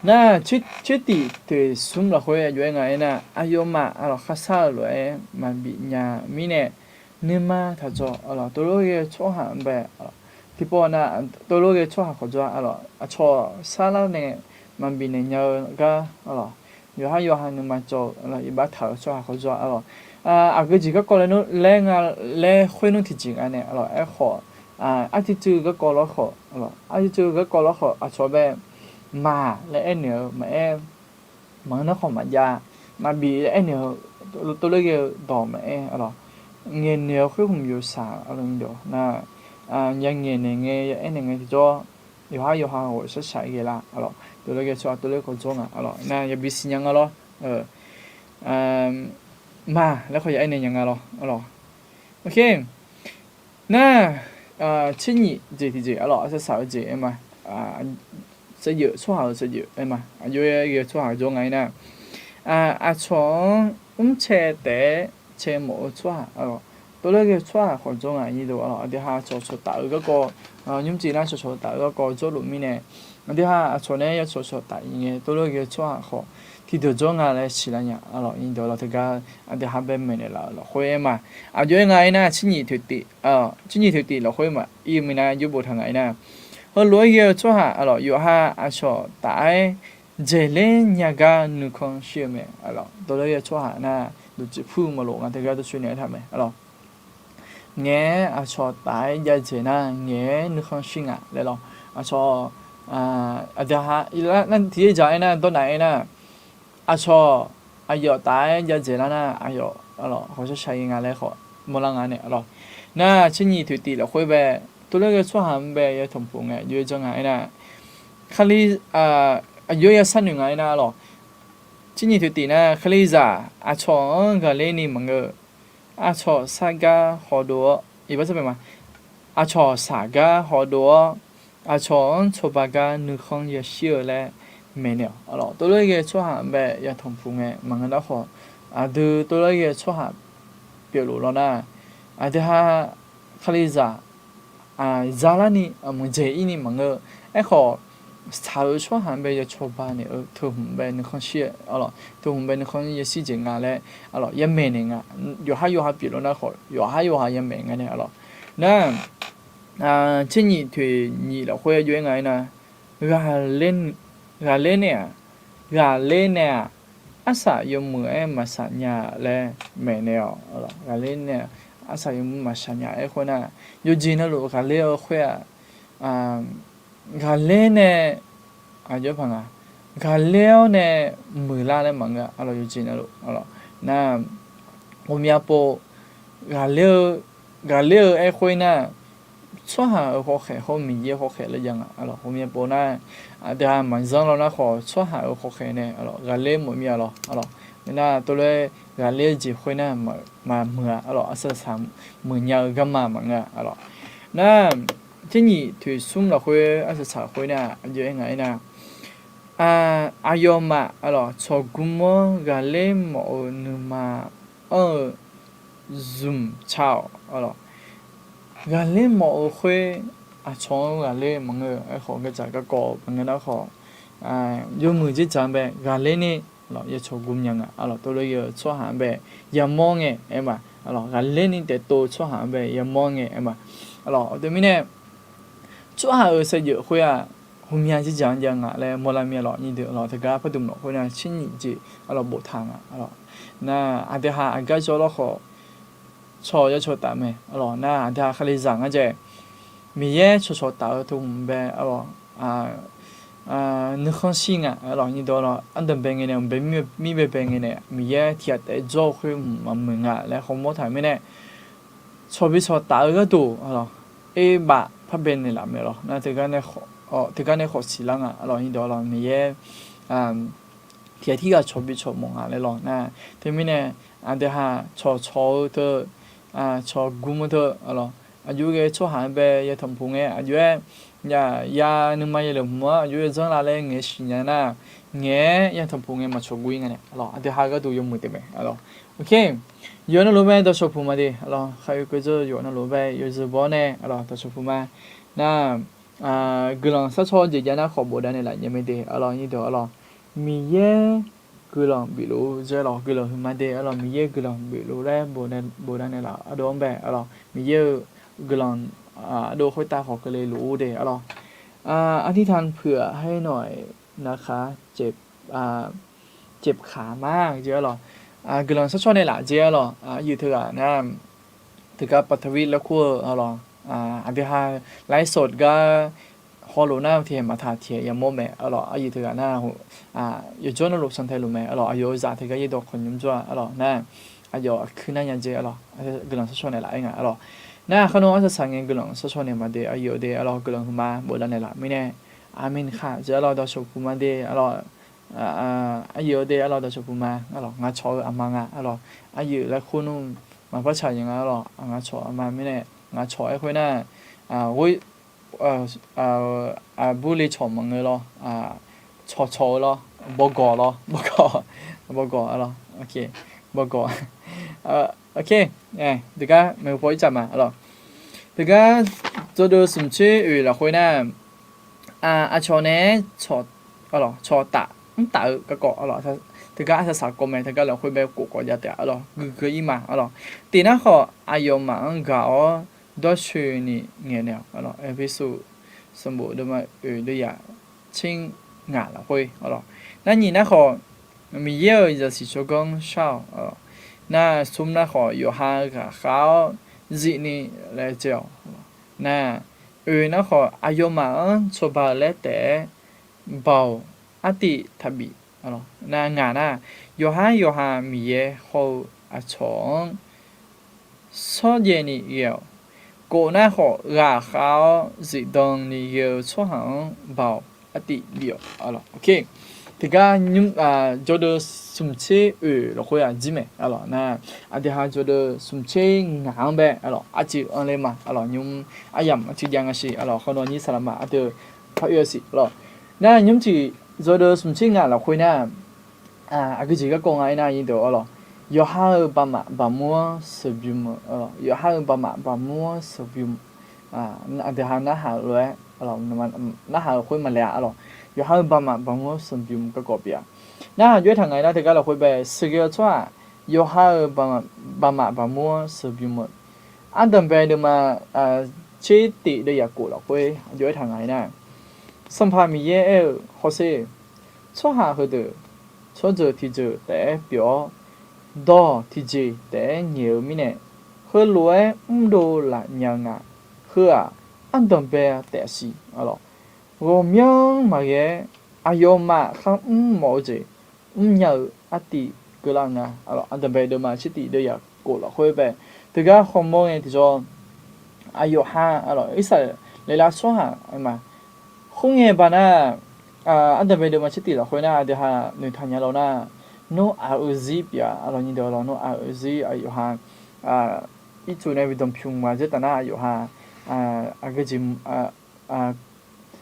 Nar tsertif toeqsmr lafkhoer aqjox aer nga aernar, aqyawfmaf arlawq kharshar-euq lof-aer maqbif nya mirnae, nuima taqdzawq arlawq, tov lof-aer ghae-eu tsawrhaq-anr bae tiqpov nar, tov lof-aer ghae-eu tsawrhaq khawf dzawr arlawq, aqcawq sarlar nae maqbif naeq nya-eu gar arlawq, yawqhar yawqha nuima cawv-eu arlawq, iqbax taq-euq tsawrhaq khawf dzawr arlawq. Aqgeu jeq garkawv laer nga laer khoer nmr tiqjeq nga nae arlawq, aerkhawf, arcuiv cuiv-eu garkawv lawrkhawf arlawq, arcuiv cuiv-eu garkawv lawrkhawf aqcawq bae maq laer aernaeq-eu maqaer, maqngeur nar khawf maqjav, maqbif laer aernaeq-eu, tov lof-aer ghae-eu dawq maqaer arlawq, ngaeqnaeq-eu khoer hmq yawshaq arlawq, nyir deuq nar, ya ngaeqnaeq ngae ya aernaeq ngae tiqjawr, yawqhar yawqha ghawqshaq shaq ghae lar arlawq, tov lof-aer ghae-eu tsawrhaq tov lof-aer khawf dzawr nga arlawq, nar yabi siqnya nga lawr. Ma laer khawf ya aernaeq nya nga lawr arlawq. Nar tsernyif jeq tiqjeq arlawq, arsaq saq-eu jeq aer ma, saevdzeuf tsawrhaq-euq saevdzeuf aer ma, aqjox-aer ghae-eu tsawrhaq dzawr nga aernar, aqcawq-anr mrcae taef-aer cae mawf-eu tsawrhaq arlawq, tov lof-aer ghae-eu tsawrhaq khawf dzawr nga, nyir deuq arlawq. Aqdui ha cawqcawq taf-eu garkawv, nymr jeq nar cawqcawq taf-eu garkawv dzawrluf mirnae, aqdui ha aqcawq nae ya cawqcawq taf-ir ngae tov lof-aer ghae-eu tsawrhaq khawf tiqdeuq dzawr nga laer siqlar nya arlawq, nyir deuq arlawq. Teugar aqdui ha bae maeqnaeq laf-euq lafkhoer aer ma, aqjox aer nga aernar, tsernyif toeqtif lafkhoer maqir-eu mirnae aqjox boftaq nga aernar, heulof-aer ghae-eu tsawrhaq arlawq, yawqha aqcawq taf-aer dzaeqler nya gar nuikhanr shir-eu mae arlawq, tov lof-aer ghae-eu tsawrhaq nar duqtsuif pur maqlof nga, teugar dawrcoeni aertaq mae arlawq. Ngaeq-aer aqcawq taf-aer jav dzaeq nar ngaeq-aer nuikhanr shir nga laer lawq. Aqcawq, aqdui ha, tiqyaer dzaq aernar dawrnaq aernar, aqcawq aqyawf taf-aer jav dzaeq lar nar aqyawf arlawq ghawqshaq shaq ghae nga laer khawf mawrlar nga nae arlawq. Nar tsernyif toeqtif lafkhoer bae tov lof-aer ghae-eu tsawrhaq-anr bae ya tanqpuq ngae aqjox-aer dzawr nga aernar, Kali, aqjox-aer ya sharnoeq nga aernar arlawq, tsernyif toeqtif nar, Kalizaq aqcawq-anr ghaqler ni maqngeur, aqcawq sar gar hawdov-awr, iqbax sar bae ma, aqcawq saq gar hawdov-awr, aqcawq-anr cawba gar nuikhanr yashir-eu laer maeqnaeq-awq arlawq. Tov lof-aer ghae-eu tsawrhaq-anr bae ya tanqpuq ngae maqngeur nar khawf, aqdui tov lof-aer ghae-eu tsawrhaq pyeufluf lawr nar, aqdui ha Kalizaq zalarni maqdzaeq-ir ni maqngeur. Aerkhawf, tsaq-eu tsawrhaq-anr bae ya cawba naeq-eu teuhmq bae nuikhanr shir-eu arlawq, teuhmq bae nuikhanr yashir jeq nga laer arlawq, ya maeqnaeq nga. Yawqhar yawqha pyeufluf nar khawf yawqhar yawqha ya maeq nga nae arlawq. Nar tsernyif toeqnyif lafkhoer aqjox-aer nga aernar, ghaqler nae-aq, ghaqler nae-aq, arsaq yawmuiq-aer maqsaq nya laer maeqnaeq-awq. Ghaqler nae-aq, arsaq yawmuiq maqsaq nya aerkhoer nar, yawqjeq navluf ghaqler-eu khoer-aq, ghaqler nae, aqjox paq nga, ghaqler-awr nae muiqlar laer maqngeur arlawq, yawqjeq navluf arlawq. Nar, ghawqmya pov, ghaqler-eu, ghaqler-eu aerkhoer nar, tsawrhaq-euq khawkhaeq hawr Miqyaer-euq khawkhaeq laer jav nga arlawq. Ghawqmya pov nar, aqdui ha maqzanr lawr nar khawf tsawrhaq-euq khawkhaeq nae arlawq, ghaqler mawf mir-a lawr arlawq. Nar tov lof-aer ghaqler-eu jeq khoer nar maqmuiq-a arlawq, arsaq saq muiqnya-eu garma maqngeur-a arlawq. Nar, tsernyif toeqsmr lafkhoer arsaq saq khoer nar aqjox-aer nga aernar, aqyawfmaf arlawq tsawqgmr-anr ghaqler mawf-eu nuima anr-eu zmq ca-awq arlawq. Ghaqler mawf-eu khoer, aqcawq-anr ghaqler maqngeur. Aerkhawf gardzaq garkawv maqngeur nar khawf, yawmuiq dzerdzaq-anr bae ghaqler ni arlawq, ya tsawqgmr nya nga arlawq. Tov lof-aer ghae-eu tsawrhaq-anr bae yamawr ngae aer ma arlawq, ghaqler ni taef tov-eu tsawrhaq-anr bae yamawr ngae aer ma arlawq. Aqdui mirnae tsawrhaq-euq saevdzeuf khoer-aq, ghawqmya dzerdzaq-anr jav nga laer mawrlar mir-a lawq, nyir deuq arlawq. Teugar pardmq lafkhoer nar tsernyif jeq arlawq boftaq nga arlawq. Nar aqdui ha aqgar jawr lawr khawf, cawq ya cawq taf mae arlawq. Nar aqdui ha Kalizaq ngar dzaeq, Miqyaer cawqcawq taf-eu teuhmq bae arlawq, nuikhanr shir nga arlawq, nyir deuq arlawq. Ardanqbae ngae nae mqbae mir baebae ngae nae Miqyaer tiq ghaq taef-aer jawr-eu khoer maqmuiq nga laer hawmawr taq mirnae, cawqbi cawqtaf-eu gharduq, aqlawq, erbaf parbae naeqlaf mae lawq. Nar teugar nae khawf siqlar nga, aqlawq, nyirdawq, aqlawq, Miqyaer tiqghaq tirghaq cawqbi cawqmawf nga laer lawq. Nar teumirnae, aqdui ha cawqcawq-eu teu, cawqgm-eu teu, aqlawq, aqjox ghae tsawrhaq-anr bae yatanqpuq ngae, aqjox-aer, ya, ya nuima yalef hmq-anr aqjox-aer zanr la laer ngaeq siqnya nar, ngaeq-aer yatanqpuq ngae maqcawq guv-ir nga nae, aqlawq, aqdui ha gharduq yawmuiq taef mae, aqlawq. Ok, yawf navluf bae dawqcawq puq ma de, aqlawq, khar oe keuv dzeur yawf navluf bae yawzeu baw-awr nae, aqlawq, dawqcawq puq ma. Nar, guiqlanq sharcaw jeq jav nar khawf bofdav naeqlaf nya mae de, aqlawq, nyirdawq, aqlawq, Miqyaer guiqlanq bifluf-eu jeq, aqlawq, guiqlanq huiqma de, aqlawq, Miqyaer guiqlanq bifluf laer bofdav naeqlaf ardov-anr bae, aqlawq, Miqyaer-euq guiqlanq ardov khoertav khawf keuvle luf-ur de, aqlawq. Artirtanq puiq-aq haer nawq-iq narkhaq, เจ็บขา ma jeq, aqlawq, guiqlanq sharcaw naeqlaf jeq, aqlawq, aqyuif teughaq nar, teugar ปฐวี laer kur-eu, aqlawq, aqdui ha ไลฟ์สด gar hawlof nar tiqhaeq maqtaq tiqhaeq yamawr mae, aqlawq, aqyuif teughaq nar, yawjawr navluf santae luf mae, aqlawq, aqyawf-euq zaq teugar yaerdawq khawf nymr jawr-a, aqlawq, nar, aqyawf aqkuir nar nya jeq, aqlawq, guiqlanq sharcaw naeqlaf-aer nga, aqlawq. Nar khar nawr arsaq saq ngae guiqlanq sharcaw naeq ma de, aqyuif de, aqlawq, guiqlanq huiqma bofdav naeqlaf mirnae, aqmeq khaq jeq, aqlawq, dawqcawq puq ma de, aqlawq, aqyuif de, aqlawq, dawqcawq puq ma, aqlawq, ngaq cawq-eu aqma nga, aqlawq, aqyuif laer kur nmr maqpar tsaq ya nga, aqlawq, ngaq cawq aqma mirnae, ngaq cawq-aer khoer nar, ghoer, aqbur le cawq maqngeur lawr, cawqcawq-eu lawr, bawgawq lawr, bawgawq, bawgawq, aqlawq, bawgawq. Ok, teugar maeqhu paw ircaf ma, aqlawq. Teugar jawrdeuv smq tser oeq lafkhoer nar, aqcawq nae, aqlawq, cawqtaf mrtaf-eu garkawv, aqlawq, teugar arsaq saq kawv mae, teugar lafkhoer bae kof kawv jav taef-a, aqlawq, guiqgeu ir ma, aqlawq. Tiq nar khawf aqyawfmaf-anr gaq-awr dawrcoeni ngaeqnaeq-awq, aqlawq, Erpersu sanqbof deuvma oeq deuvyaq tser ngaq lafkhoer, aqlawq. Nar nyiq nar khawf Miqyaer-euq zaqsiq tsawrganr shar-awq, aqlawq. Nar smr nar khawf yawqha ghaqkhav-awr zifni laejae-awq. Nar oeq nar khawf aqyawfmaf-anr cawba-eu laer taef-aer baoq artiv taqbif, aqlawq. Nar ngaq nar, yawqhar yawqha Miqyaer hawr-eu aqcawq-anr shawrjaev ni ghae-awq. Kof nar khawf ghaqkhav-awr zifdan ni ghae-eu tsawrhaq-anr baoq artiv bif-awq, aqlawq. Ok, teugar jawrdeuv smq tser oeq lafkhoer-aq jir mae, aqlawq. Nar aqdui ha jawrdeuv smq tser ngaq-anr bae, aqlawq, arcuiv anr ler ma, aqlawq, nymr aryamq arcuiv jav nga siq, aqlawq, khawf nawnyir saqlaqma aqdui par oe-a siq, aqlawq. Nar nymr tiq jawrdeuv smq tser ngaq lafkhoer nar, aqgeujeq garkawv nga aernar, aqlawq, yawqha-euq baqmaf baqmur-anr sheuqbymr-eu, aqlawq, yawqha-euq baqmaf baqmur-anr sheuqbymr, aqdui ha narhaq-eu lof-aer, narhaq-euq khoer maqlaeq-a, aqlawq, yawqha-euq baqmaf baqmur-anr sheuqbymr garkawv pyeuf-a. Nar aqjox-aer taq ngaq-aer nar teugar lafkhoer bae sheuqghae-eu tsawrhaq yawqha-euq baqmaf baqmur-anr sheuqbymr-eu, ardanqbae deuvma tser tif deuvyaq kof lafkhoer aqjox-aer taq ngaq-aer nar, Sanqpaq Miqyaer aer-eu, hawsher, tsawrhaq heudeuq tsawrjeuq tiqjeuq taef-aer pyeuf-awr, dawq tiqjeq taef-aer ngaeq-eu mirnae, heulof-aer mrdov laf nya-eu nga. Heu-aq, ardanqbae taef siq, aqlawq, ghawqmyanr maqghae-aer aqyawfmaf kharmr mawf-eu jeq mrnya-eu artiv keuvlar nga, aqlawq. Ardanqbae deuvma tser tif deuvyaq kof lafkhoer bae teugar hawmawr ngae tiqjawr, aqyawfha, aqlawq, Irsaqleqlav tsawrhaq ma. Khoerngae baqnar, ardanqbae deuvma tser tif lafkhoer nar aqdui ha noeqtaq nya lawr nar, Noraq-euq zir pyeuf-a, aqlawq, nyiq deuq, aqlawq, Noraq-euq zir aqyawfha ircuf nae bi danqpymq maq dzer taf nar aqyawfha aqgeujeq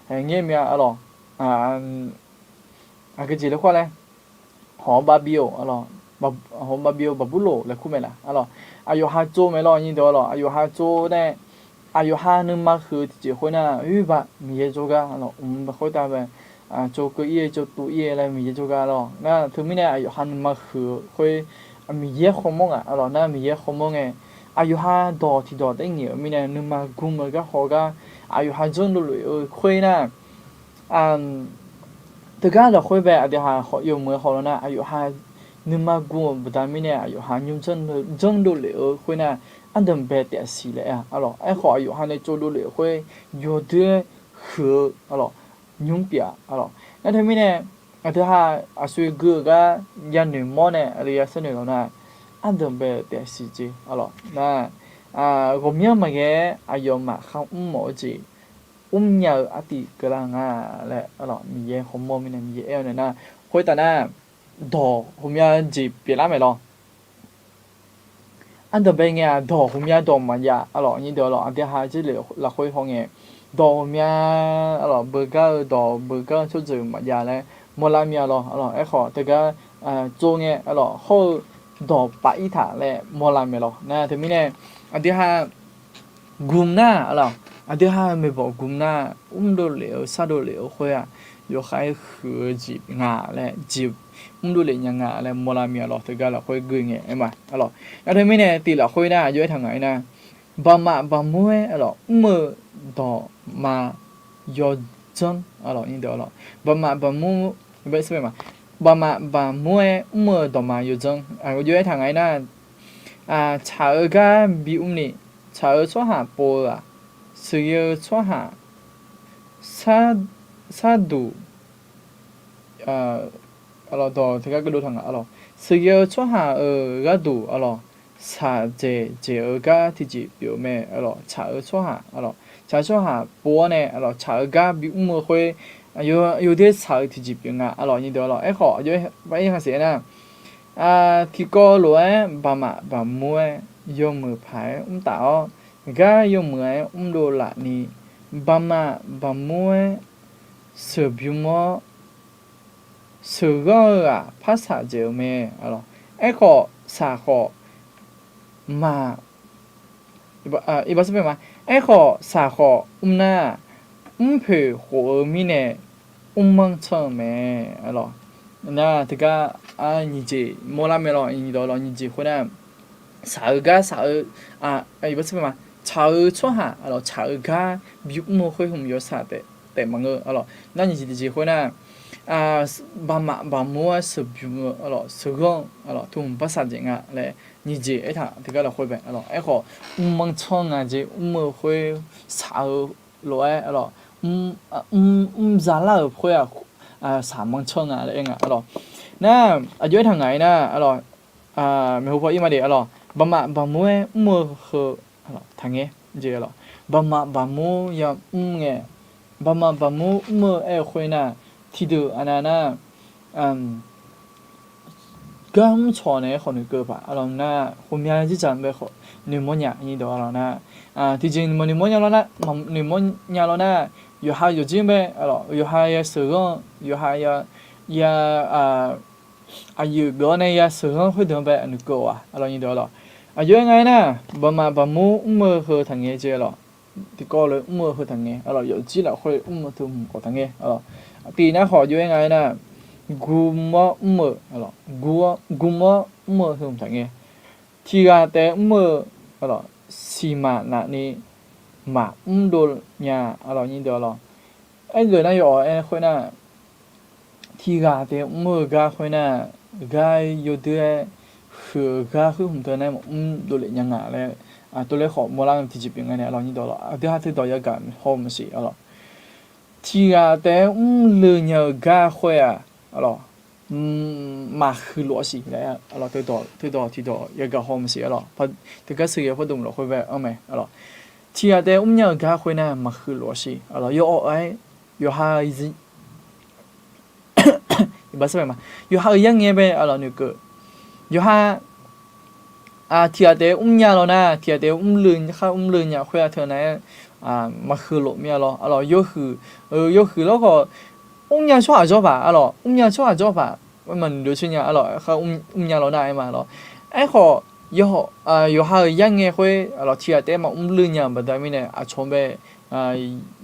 ngaer mya, aqlawq, aqgeujeq laer khar laer, hawq-anr bar bir-awq, aqlawq, hawq-anr bar bir-awr Baqburloq laer kur mae laf, aqlawq. Aqyawfha tsov mae lawr, nyiq deuq, aqlawq, aqyawfha tsov nae, aqyawfha nuima huiq-eu tiqjeq khoer nar, oerbar Miqyaer jawrgar, aqlawq, mq khoertav bae tsov keuv ir-eu tsov tuv ir-eu laer Miqyaer jawrgar lawr. Nar teumirnae aqyawfha nuima huiq-eu khoer Miqyaer hawmawr ngaq, aqlawq. Nar Miqyaer hawmawr ngae, aqyawfha dawq tiqdawq taef-aer ngaeq-eu mirnae nuima gm-eu gar haw gar aqyawfha janrdov lef-eu khoer nar, teugar lafkhoer bae aqdui ha khawf yawmuiq-aer haw lawr nar, aqyawfha nuima gm-euq baqda mirnae aqyawfha nymr janrdov lef-eu khoer nar, ardanqbae taef siq laer-a, aqlawq. Aerkhawf aqyawfha nae tsovdov lef-eu khoer yawdoer-aer huiq-eu, aqlawq, nymr pyeuf-a, aqlawq. Nar teumirnae aqdui ha aqsur gui-eu gar yanoeq mawr nae aqli yasar noeq lawr nar, ardanqbae taef siq jeq, aqlawq. Nar ghawqmyanr maqghae-aer aqyawfmaf kharmr mawf-eu jeq mrnya-eu artiv keuvlar nga laer, Miqyaer hawmawr mirnae Miqyaer aer-eu nae nar, khoertav nar, dawq ghawqmya jeq pyeuflar maeq lawr. Ardanqbae ngae-aq, dawq ghawqmya dawq maqjav, aqlawq nyir deuq-aq, aqdui ha jir lafkhoer hawngae, dawq ghawqmya, aqlawq beugar-eu dawq beugar-eu tsawrjeuq maqjav laer mawrlar mir-a lawr. Aqlawq aerkhawf teugar tsov ngae, aqlawq hawr-eu dawq paf-ir taq laer mawrlar maeq lawr. Nar teumirnae, aqdui ha gum nar, aqlawq aqdui ha maeqbawq gum nar, mrdov lef-eu shardov lef-eu khoer-aq, yawkhav-aer huiq-eu jeq nga laer jeq mrdov lef nya nga laer mawrlar mir-a lawr. Teugar lafkhoer gui ngae aer ma, aqlawq nar teumirnae tiq lafkhoer nar aqjox aertaq ngaq-aer nar, baqmaf baqmur-aer, aqlawq mr-eu dawqma yawdzanr, aqlawq nyir deuq-aq, baqmaf baqmur, baqmaf baqmur-aer mr-eu dawqma yawdzanr, aqjox aertaq ngaq-aer nar, tsaq-eu gar bimr ni, tsaq-eu tsawrhaq pov-eu-aq, sheuqghae-eu tsawrhaq sharduq, aqlawq dawq teugar gardov taq nga, aqlawq sheuqghae-eu tsawrhaq-euq gharduq, aqlawq shaqdzaeq dzaeq-eu gar tiqjeq pyeuf-eu mae, aqlawq tsaq-eu tsawrhaq, aqlawq tsaq-eu tsawrhaq pov-awr nae, aqlawq tsaq-eu gar bimr-eu khoer, yawdoer shaq-eu tiqjeq pyeuf nga, aqlawq nyir deuq-aq, aerkhawf aqjox-aer baq-ir haq siq-aer nar, tiqkawv lof-aer baqmaf baqmur-aer yawmuiq paq-aer mr taf-awr, gar yawmuiq-aer mrdov laf ni, baqmaf baqmur-aer sheuqbymr-awr, sheuqghanr-eu-aq parsaq dzaeq-eu mae, aqlawq aerkhawf saqkhawf ma, iqbax ma, aerkhawf saqkhawf mr nar, mrpoeq khof-eu mirnae mrmanr tsanr-eu mae, aqlawq nar teugar nyiq jeq mawrlar mae lawr. Nyiq dawq lawq nyiq jeq khoer nar, shaq-eu gar shaq-eu, tsaq-eu tsawrhaq, aqlawq tsaq-eu gar bimr-eu khoer hmq yawshaq taef maqngeur, aqlawq nar nyiq jeq tiqjeq khoer nar, baqmaf baqmur-aer sheuqbymr-eu, aqlawq sheuqghanr, aqlawq tuqhmq parsaq dzaeq nga laer nyiq jeq aertaq teugar lafkhoer bae, aqlawq aerkhawf mrmanr tsanr nga jeq mr-eu khoer shaq-eu lof-aer, aqlawq mr zalar-euq khoer-aq, shaqmanr tsanr nga laer aer nga, aqlawq nar aqjox aertaq ngaq-aer nar, aqlawq maeqhu paw ir ma de, aqlawq baqmaf baqmur-aer mr-eu heu taqngaer jeq, aqlawq baqmaf baqmur yamr ngae, baqmaf baqmur mr-eu aer-eu khoer nar, tiqdeuq aqnav nar, gar mr cawq naeq-aer khawf noeqkeuv paq, aqlawq nar ghawqmya dzerdzaq bae khawf noeqmawr nya, nyir dawq aqlawq nar, tiqjeq noeqmawr nya lawr nar, noeqmawr nya lawr nar, yawqha yawqjir bae, aqlawq yawqha ya sheuqghanr, yawqha ya, ya aqyuif geuf-awr nae ya sheuqghanr khoerdeuq-anr bae noeqkeuv-awq-aq, aqlawq nyir dawq aqlawq aqjox-aer nga-aer nar, baqmaf baqmur mr-eu heu taqngaer jeq, aqlawq tiqkawv lof-aer mr-eu heu taqngaer, aqlawq yawfjir lafkhoer mr-eu teu hmq khawf taqngaer, aqlawq tiq nar khawf aqjox-aer nga-aer nar, gum-awr mr-eu, aqlawq gum-awr mr-eu heu hmq taqngaer, tiq ghaq taef-aer mr-eu, aqlawq siqmaq navni maqmr dov nya, aqlawq nyir deuq aqlawq aergeuf nar yawawf aer khoer nar, tiq ghaq taef-aer mr-eu gar khoer nar, gar yawdoer-aer huiq-eu gar khoer hmq teu nar maqmr dovlef nya nga laer, tov laer khawf mawrlar-eu tiqjeq pyeuf nga nae, aqlawq nyir dawq aqlawq aqdui ha teudawq yagaq haw-eu maqsiq, aqlawq tiq ghaq taef-aer mrleu nya-eu gar khoer-aq, aqlawq maqhuiq lof-a siq laer, aqlawq teudawq tiqdawq yagaq haw-eu maqsiq, aqlawq teugar sheuqghae pardmq lafkhoer bae-anr mae, aqlawq tiq ghaq taef-aer mrnya-eu gar khoer nar maqhuiq lof-a siq, aqlawq yawawf-aer yawqha yawqha-euq yarngae bae, aqlawq noeqkeuv, yawqha tiq ghaq taef-aer mrnya lawq nar, tiq ghaq taef-aer mrleu khar mrleu nya khoer-aq teu nar-aer maqhuiq lof mir-a lawr, aqlawq yawhuiq, yawhuiq lawr khawf mrnya tsawrhaq jawr paq, aqlawq mrnya tsawrhaq jawr paq, maqnoeq dov tser nya, aqlawq khar mrnya lawq nar-aer ma lawr. Aerkhawf yawqha-euq yarngae khoer, aqlawq tiq ghaq taef-aer maqmr leu nya-euq baqda mirnae aqcawq bae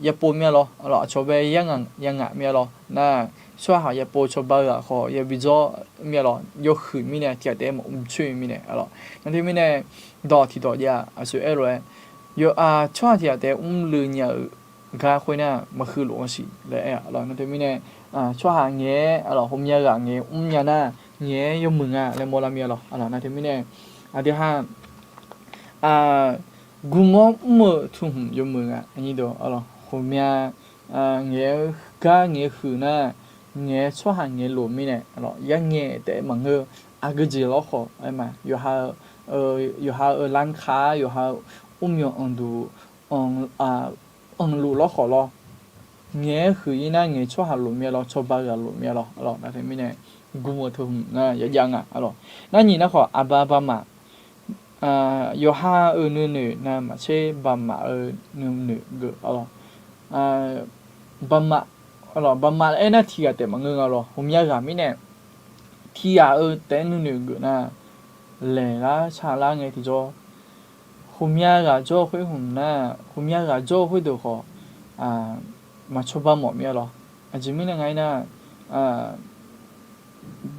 yapov mir-a lawr, aqlawq aqcawq bae yangaq mir-a lawr nar, tsawrhaq yapov cawba-eu-aq khawf yabi dzawr mir-a lawr, yawhuiq mirnae tiq ghaq taef-aer maqmr coer-eu mirnae, aqlawq nar teumirnae dawq tiqdawq jav aqsur aer lof-aer, tsawrhaq tiq ghaq taef-aer mrleu nya-euq gar khoer nar maqhuiq lof-a siq laer aer-a, aqlawq nar teumirnae tsawrhaq ngaeq-aer, aqlawq ghawqmya ghaq ngaeq-aer mrnya nar, ngaeq-aer yawmuiq nga laer mawrlar mir-a lawr, aqlawq nar teumirnae aqdui ha gum-awr mr-eu teu hmq yawmuiq nga, aqnyir deuq aqlawq ghawqmya ngaeq-aer gar ngaeq-aer huiq nar, ngaeq-aer tsawrhaq ngaeq-aer lof mirnae, aqlawq yarngae taef-aer maqngeur, aqgeu jeq lawr khawf aer ma, yawqha-euq yawqha-euq lankar yawqha-eu mrmyawq anqduq anqluf lawrkhawf lawr, ngaeq-aer huiq-ir nar ngaeq tsawrhaq luf myav lawr, cawba ghaq luf myav lawr, aqlawq nar teumirnae gu-eu teu hmq nar yajav nga, aqlawq. Nar nyiq nar khawf aqba baqmaf yawqha-euq nuinoeq navmaqtser baqmaf-euq nuinoeq geuf, aqlawq. Baqmaf, aqlawq, baqmaf laer aer nar tiq ghaq taef maqngeur nga lawr, ghawqmya ghaq mirnae tiq ghaq-euq taef-aer nuinoeq geuf nar, laeqlar tsaqlar ngae tiqjawr, ghawqmya ghaq jawr-eu khoer hmq nar, ghawqmya ghaq jawr-eu khoerdeuq khawf maqcawba mawf mir-a lawr. Aqjeq mirnae nga-ir nar,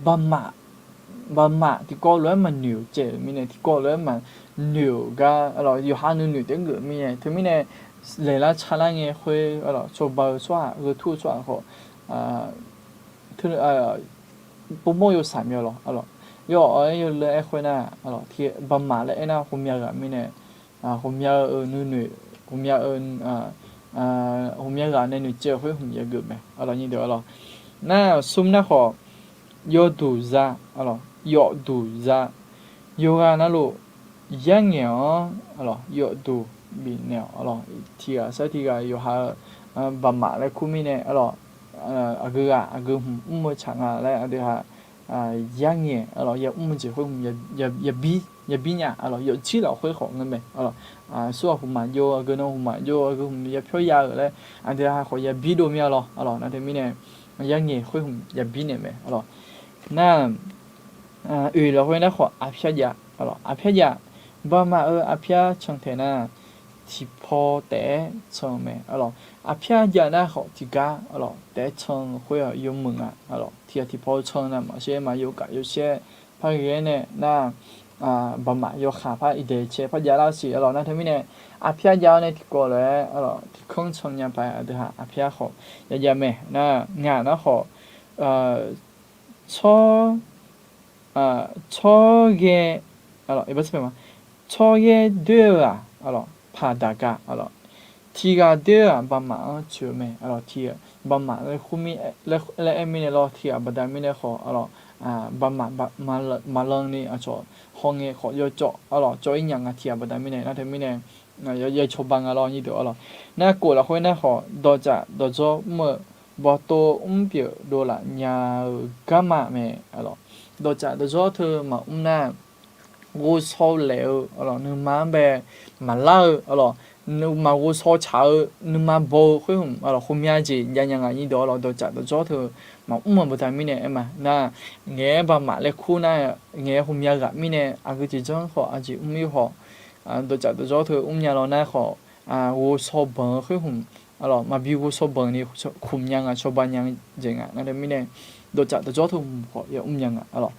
baqmaf, baqmaf tiqkawv lof-aer maqnoeq-euq caev-euq mirnae, tiqkawv lof-aer maqnoeq-euq gar, aqlawq, yawqha nuinoeq taef-aer geuf mirnae, teumirnae laeqlar tsaqlar ngae khoer, aqlawq, cawba-eu tsawrhaq, gheu tur-eu tsawrhaq khawf, teu, povmawr yawsaq myav lawr, aqlawq. Yawf-awr aer yawleur aer khoer nar, aqlawq, baqmaf laer aer nar ghawqmya ghaq mirnae, ghawqmya-euq nuinoeq, ghawqmya-eu, ghawqmya ghaq nae noeqtsaev-eu khoer hmq yageuf mae, aqlawq, nyir deuq, aqlawq. Nar smr nar khawf, yawduq za, aqlawq, yawfduq za, yawqghaq navluf yarngaeq-anr, aqlawq, yawfduq bifnaeq-awq, aqlawq, tiq ghaq sar tiq ghaq yawqha-eu baqmaf laer kur mirnae, aqlawq, aqgeu ghaq aqgeu hmq mr-eu tsaq nga laer aqdui ha yarngaeq, aqlawq, yamr-eu jeq khoer hmq yabir nya, aqlawq, yawfjir lafkhoer khawf ngeur mae, aqlawq. Aqsur ghaq hmq maqjov, aqgeu nan hmq maqjov, aqgeu hmq yapyawr ya-euq laer aqdui ha khawf yabir dov mir-a lawr, aqlawq, nar teumirnae yarngaeq khoer hmq yabir naeq mae, aqlawq. Nar, oeq lafkhoer nar khawf aqpyar jav, aqlawq, aqpyar jav, baqmaf-euq aqpyar cantaeq nar tiqpaw taef-aer can-eu mae, aqlawq. Aqpyar jav nar khawf tiqgar, aqlawq, taef-aer can-eu khoer-aq yawmuiq nga, aqlawq. Tiq ghaq tiqpaw can navmaqtser ma yawkaf yawshaer par ghae-aer nae nar, baqmaf yawkaq par iqdaeq cae par javlar-eu siq, aqlawq, nar teumirnae aqpyar jav-awr nae tiqkawv lof-aer, aqlawq, tiqkanr can nya paq-aer aqdui ha aqpyar khawf jav jav mae. Nar ngaq nar khawf tsawr, tsawrghae, tsawrghae doer-eu-aq, paqdaq ga, tiq ghaq doer-eu-aq baqmaf-anr tsoeq-eu mae, aqlawq. Tiq ghaq baqmaf laer kur mir, laer aer mirnae lawr, tiq ghaq baqda mirnae khawf, aqlawq, baqmaf maqlan ni aqcawq hawngae khawf yawcawv, aqlawq, cawv-ir nya nga tiq ghaq baqda mirnae, nar teumirnae ya cawba nga lawr, nyir deuq, aqlawq. Nar kof lafkhoer nar khawf dawqtsaf dawqdzawr mr-eu bawqtov mrpyeuf dovlaf nya-eu garma mae, aqlawq. Dawqtsaf dawqdzawr teu maqmr nar ghovshaw laef-eu, aqlawq, nuima-anr bae maqlar-eu, aqlawq, nuima ghovshaw tsaq-eu, nuima baw-eu khoer hmq, aqlawq, ghawqmya jeq jav nya nga, nyir deuq, aqlawq. Dawqtsaf dawqdzawr teu maqmr-eu baqda mirnae aer ma. Nar ngaeq-aer baqmaf laer kur nar, ngaeq-aer ghawqmya ghaq mirnae aqgeu jeq janr khawf aqjeq mr-ir khawf, dawqtsaf dawqdzawr teu mrnya lawr nar khawf, ghovshaw banq-eu khoer hmq, aqlawq, maqbi ghovshaw banq ni khmq nya nga, cawba nya jeq nga, nar teumirnae dawqtsaf dawqdzawr teu hmq khawf ya mrnya nga, aqlawq.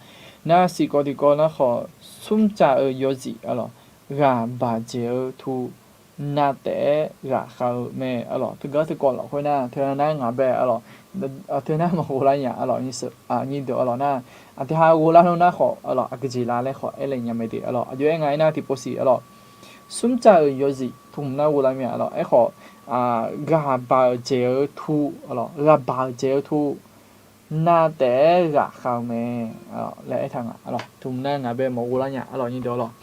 Nar siqkawv tiqkawv nar khawf smrcav-euq yawzif, aqlawq, ghaq baq dzaeq-eu tu na taef-aer ghaq khav-eu mae, aqlawq. Teugar teukawv lafkhoer nar teunar ngaq bae, aqlawq, teunar maqghov lar nya, aqlawq, nyir deuq, aqlawq. Nar aqdui ha ghov lar nar khawf, aqlawq, aqgeu jeq la laer khawf aer le nya mae de, aqlawq. Aqjox-aer nga aernar tiqpov siq, aqlawq, smrcav-euq yawzif tu hmq nar ghov lar mya, aqlawq. Aerkhawf ghaq baq-euq dzaeq-eu tu, aqlawq, ghaq baq-euq dzaeq-eu tu na taef-aer ghaq khav-eu mae laer aertaq nga, aqlawq. Tu hmq nar ngaq bae maqghov lar nya, aqlawq, nyir deuq, aqlawq.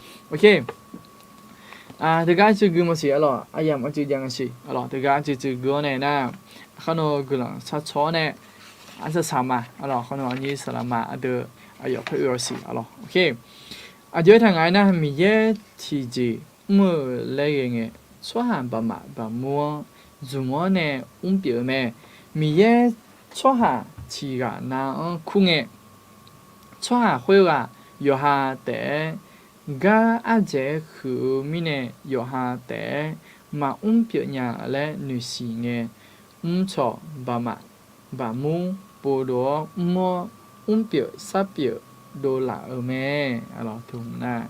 Teugar arcuiv gui maqsiq, aqlawq, aqyamq arcuiv jav nga siq, aqlawq. Teugar arcuiv tsuif gui-awr nae nar, aqkar nawq guiqlanq sharcaw-awr nae arsaq saq ma, aqlawq, aqkar nawq aqnyir saqlaq ma aqdui aqyawf khoer oe-awr siq, aqlawq. Aqjox-aer taq ngaq-aer nar, Miqyaer tiqjeq mr-eu laer ghae ngae, tsawrhaq baqmaf baqmur-anr zmq-awr nae mrpyeuf-eu mae. Miqyaer tsawrhaq tiq ghaq nav-anr kur ngae, tsawrhaq khoerghaq yawqha taef-aer gar ardzaeq-aer huiq-eu mirnae, yawqha taef-aer maqmr pyeuf nya laer noeqsiq ngae, mrcawq baqmaf baqmur povdov-awr mr-awr, mrpyeuf sarpyeuf dovlaf-euq mae. Aqlawq, teu hmq nar,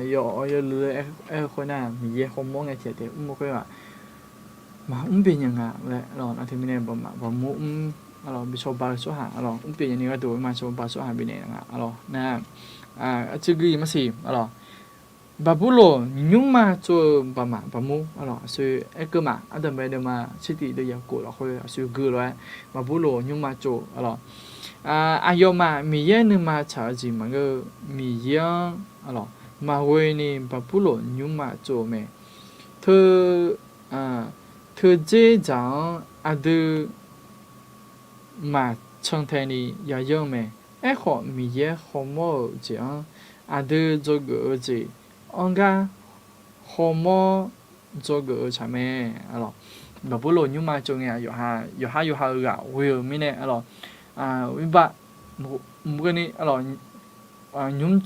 yawf-awr yawluiv aer-eu khoer nar, Miqyaer khawr mawr ngae tiq ghaq taef mr-eu khoerghaq maqmr pyeuf nya nga laer, aqlawq, nar teumirnae baqmaf baqmur mr, aqlawq, bi cawba-eu tsawrhaq, aqlawq, mr pyeuf nya ni gharduq ma cawba tsawrhaq bifnaeq nga, aqlawq. Nar arcuiv gui maqsiq, aqlawq, Baqburloq nymrma tsov-eu baqmaf baqmur, aqsur aerkeuv maf, ardanqbae deuvma tsertif deuv yaf khof lafkhoer aqsur gui lof-aer, Baqburloq nymrma tsov, aqyawfmaf Miqyaer nuima tsaq-eu jeq maqngeur-eu, Miqyaer-anr maqghoe ni Baqburloq nymrma tsov-eu mae. Teu, teudzer dzaq-anr aqdui maqcan tae ni yayanr-eu mae. Aerkhawf, Miqyaer hawmawr-euq jeq-anr aqdui dzawgeuf-eu jeq anr gar hawmawr dzawgeuf-eu tsaq mae. Baqburloq nymrma tsov ngae, yawqha yawqha-euq ghaq ghoe-euq mirnae, irbaq mq ghoe ni, nymr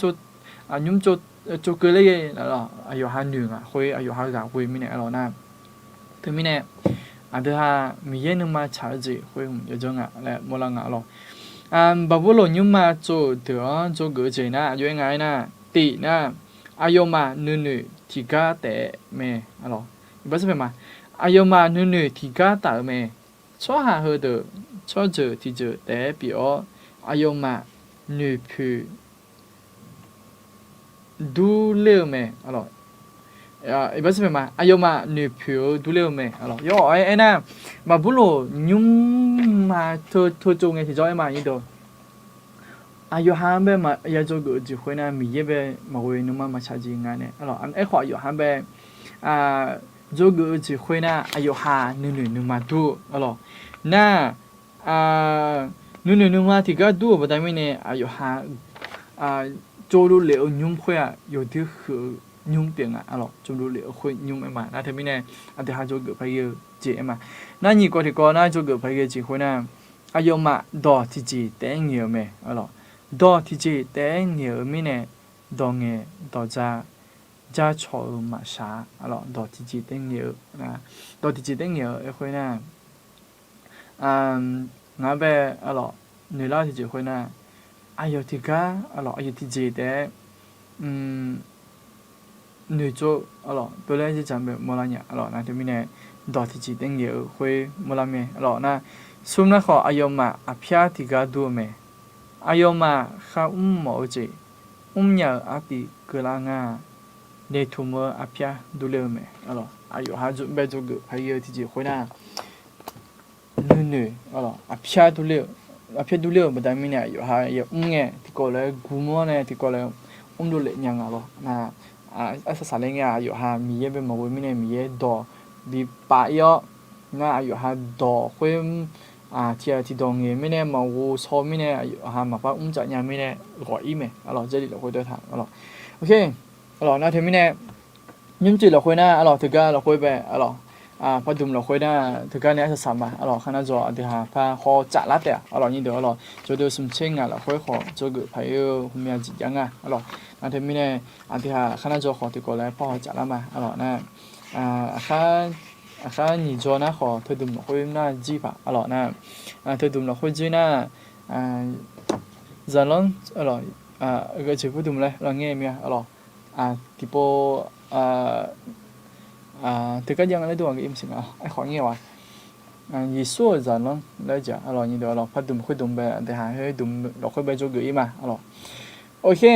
tsov keuv ler-e, aqyawqha noeq ngaq khoer aqyawqha ghaq ghoe mirnae aqlawq nar. Teumirnae, aqdui ha Miqyaer nuima tsaq-eu jeq khoer hmq yawdzanr nga laer mawrlar nga aqlawq. Baqburloq nymrma tsov-euq deuq-anr dzawgeuf-eu jeq nar aqjox-aer nga aernar, tif nar, aqyawfmaf nuinoeq tiqgar taef-aer mae. Aqyawfmaf nuinoeq tiqgar taf-euq mae. Tsawrhaq heudeuq tsawrjeuq tiqjeuq taef-aer pyeuf-awr, aqyawfmaf noeqpoeq durler-eu mae. Aqyawfmaf noeqpoeq-eu durler-eu mae. Yawf-aer aernar, Baqburloq nymrma teu tsov ngae tiqjawr aer ma, aqyawfha-anr bae ya dzawgeuf-eu jeq khoernar, Miqyaer bae maqghoe nuima maqtsaq jeq nga nae, aerkhawf aqyawfha bae dzawgeuf-eu jeq khoernar, aqyawfha nuinoeq nuima dur-eu aqlawq nar, nuinoeq nuima tiqgar dur-euq baqda mirnae aqyawfha tsovluf lef-eu nymr khoer-aq, yawdir huiq-eu nymr pyeuf nga aqlawq. Tsovluf lef-eu khoer nymr aer ma nar, teumirnae aqdui ha dzawgeuf paq-aer ghae-eu jeq aer ma. Nar nyiq kawv tiqkawv nar dzawgeuf paq-aer ghae-eu jeq khoernar, aqyawfmaf dawq tiqjeq taef-aer ngaeq-euq mae aqlawq. Dawq tiqjeq taef-aer ngaeq-euq mirnae, dawq ngaeq dawq ja jacawq-euq maqshaq aqlawq. Dawq tiqjeq taef-aer ngaeq-eu, dawq tiqjeq taef-aer ngaeq-eu aer khoernar, ngaq-anr bae aqlawq noeqlar-eu tiqjeq khoernar, aqyawf tiqgar aqlawq aqyawf tiqjeq taef-aer noeqtsov aqlawq, dovlaer dzerdzaq bae mawrlar nya aqlawq nar, teumirnae dawq tiqjeq taef-aer ngaeq-eu khoer mawrlar mae aqlawq nar. Smr nar khawf, aqyawfmaf aqpyar tiqgar dur-eu mae. Aqyawfmaf kharmr mawf-eu jeq, mrnya-euq artiv keuvlar nga. Noeqtmq-eu aqpyar durler-eu mae aqlawq. Aqyawfha bae dzawgeuf paq-aer ghae-eu tiqjeq khoernar, nuinoeq aqlawq aqpyar durler-eu, aqpyar durler-euq baqda mirnae aqyawfha yamr ngae tiqkawv lof-aer guvmawr nae tiqkawv lof-aer mrdov lef nya nga lawr nar. Arsaq saqler ngae aqyawfha Miqyaer bae maqghoe mirnae Miqyaer dawq bi paf-ir-awr nar, aqyawfha dawq khoer tiq ghaq tiqdawq ngaeq mirnae maqghov shaw mirnae aqyawfha maqpar mrcaf nya mirnae ghawq-ir mae aqlawq. Jarlif lafkhoer dawr taq aqlawq. Aqlawq nar teumirnae nymrcif lafkhoer nar aqlawq teugar lafkhoer bae aqlawq, pardmq lafkhoer nar teugar nae arsaq saq ma aqlawq. Kharnar dzaw aqdui ha par hawcaf lar taef-a aqlawq nyir deuq aqlawq. Jawrduq smq tser ngaq lafkhoer khawf dzawgeuf paq-aer-eu hmqmya jeq jav nga aqlawq. Nar teumirnae aqdui ha kharnar dzaw khawf tiqkawv lof-aer par hawcaf lar ma aqlawq nar, aqkhar nyiq dzaw nar khawf teudmq lafkhoer nar jir paq aqlawq nar, teudmq lafkhoer jir nar, zaqlanr aqlawq, ghae jeq pardmq laer aqlawq ngae mir-a aqlawq. Tiqpov teugar jav nga laer dur-aq ghae-ir maqsiq nga aerkhawf ngae-a. Yeqsur-euq zaqlanr laer jeq aqlawq nyir deuq aqlawq pardmq khoerdmq bae aqdui ha khoerdmq lafkhoer bae dzawgeuf-ir ma aqlawq. Oke.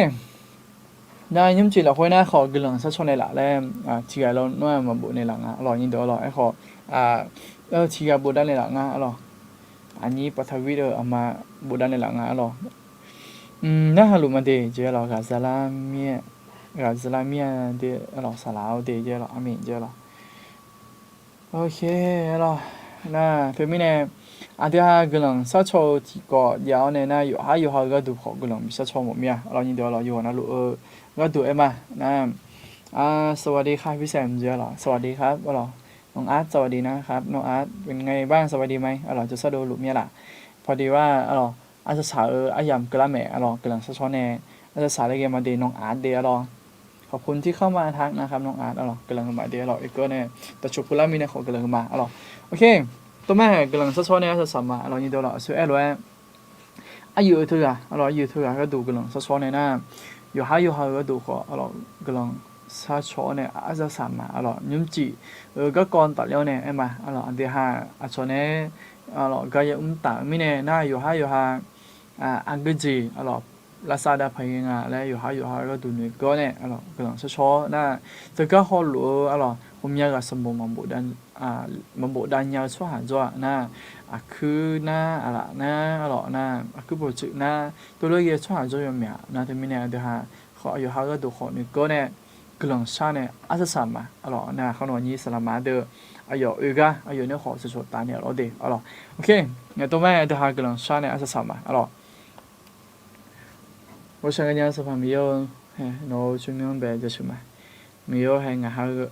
Nar nymrcif lafkhoer nar khawf guiqlanq sharshawr naeqlaf laer, tiqghaq lar nawr-aq maqbof naeqlaf nga aqlawq nyir deuq aqlawq. Aerkhawf tiqghaq bofdav naeqlaf nga aqlawq. Aqnyir paqtaq ghoer-eu aqma bofdav naeqlaf nga aqlawq. Narhaq luf maqdeq jeq aqlawq, ghaqzaq lar mir-a, ghaqzaq lar mir-a de aqlawq, saqlaq-awr de jeq aqlawq, armiq jeq aqlawq. Oke aqlawq. Nar teumirnae aqdui ha guiqlanq sharcaw-eu tiqkawv jav-awr nae nar, yawqhar yawqha-eu gharduq khawf guiqlanq bi sharcaw mawf mir-a aqlawq nyir deuq aqlawq. Yawqghaq navluf-eu gharduq aer ma nar, สวัสดีครับ พี่แซม jeq aqlawq, สวัสดีครับ aqlawq. น้องอาร์ต สวัสดีนะครับ น้องอาร์ต เป็นไงบ้าง สบายดีไหม aqlawq. Jawrsar dovluf mir-a laf. พอดีว่า aqlawq, arsaq saq-eu aryamq keuvlar maeq aqlawq, guiqlanq sharcaw nae arsaq saq laer ghae maqdeq น้องอาร์ต de aqlawq. ขอบคุณที่เข้ามาทักนะครับ น้องอาร์ต aqlawq, guiqlanq heumaf de aqlawq. Aqkar nae taqcoq pov lar mirnae khawf guiqlanq heumaf aqlawq. Oke. Tov ma-aer guiqlanq sharcaw nae arsaq saq ma aqlawq nyir deuq aqlawq. Aqsur aer lof-aer aryuif teughaq aqlawq, aryuif teughaq gharduq guiqlanq sharcaw nae nar, yawqhar yawqha-eu gharduq khawf aqlawq guiqlanq sharcaw-awr nae arsaq saq ma aqlawq. Nymrcif-eu garkawv tafler-awr nae aer ma aqlawq, aqdui ha aqcawq nae aqlawq gar ya mr taf-eu mirnae nar, yawqhar yawqha aqgeujeq aqlawq lavsav dav paq ghae nga laer yawqhar yawqha gharduq noeqgawr nae, aqlawq, guiqlanq shar shawr nar, teugar hawluf-eu, aqlawq, ghawqmya ghaq sanqbof maqbof dav nya-eu tsawrhaq jawr-aq nar, aqkuir nar, aqlaf nar, aqlawq nar, aqkuir bawqtsuif nar, teulof ghae tsawrhaq jawr yawmyaq nar, teumirnae aqdui ha yawqha gharduq khawf noeqgawr nae, guiqlanq shar nae arsaq saq ma, aqlawq nar, kharnawq nyir saqlaq ma deuq, aqyawf oe gar aqyawf nae khawf sheuqshawq taf naeq lawr de, aqlawq. Ok, ngaq tov ma aqdui ha guiqlanq shar nae arsaq saq ma, aqlawq. Ghawqshaq gaqnya Sanqpaq Miqyaer-or, nawq-euq tsawrmyanr bae jaceuq ma. Miqyaer-or, hae ngaq ha-eu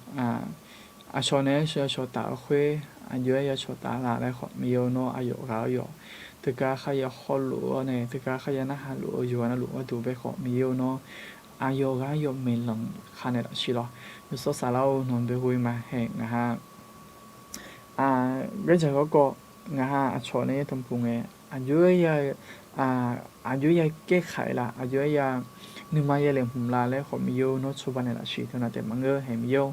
aqcawq nae arshuir yashawq taf-eu khoer, aqjox-aer yashawq taf laf laer khawf, Miqyaer-or, nawr aqyawf ghaq-awr yawq, teugar kharya hawluf-awr nae, teugar kharya narhaq luf-eu yawqghaq navluf gharduq bae khawf, Miqyaer-or, nawr aqyawf ghaq-awr yawq maeqlanq kha naeq laf siq lawq. Yawshawr saflar-or, nawq-anr bae ghoe ma. Hae ngaq ha gardzaq garkawv, ngaq ha aqcawq nae yaer tanqpuq ngae, aqjox-aer ya, aqjox-aer ya kaer kaq-ir la, aqjox-aer ya nuima ya laeqhmq la laer khawf, Miqyaer-or, nawr cawba naeq laf siq teu nav taef maqngeur. Hae Miqyaer-or,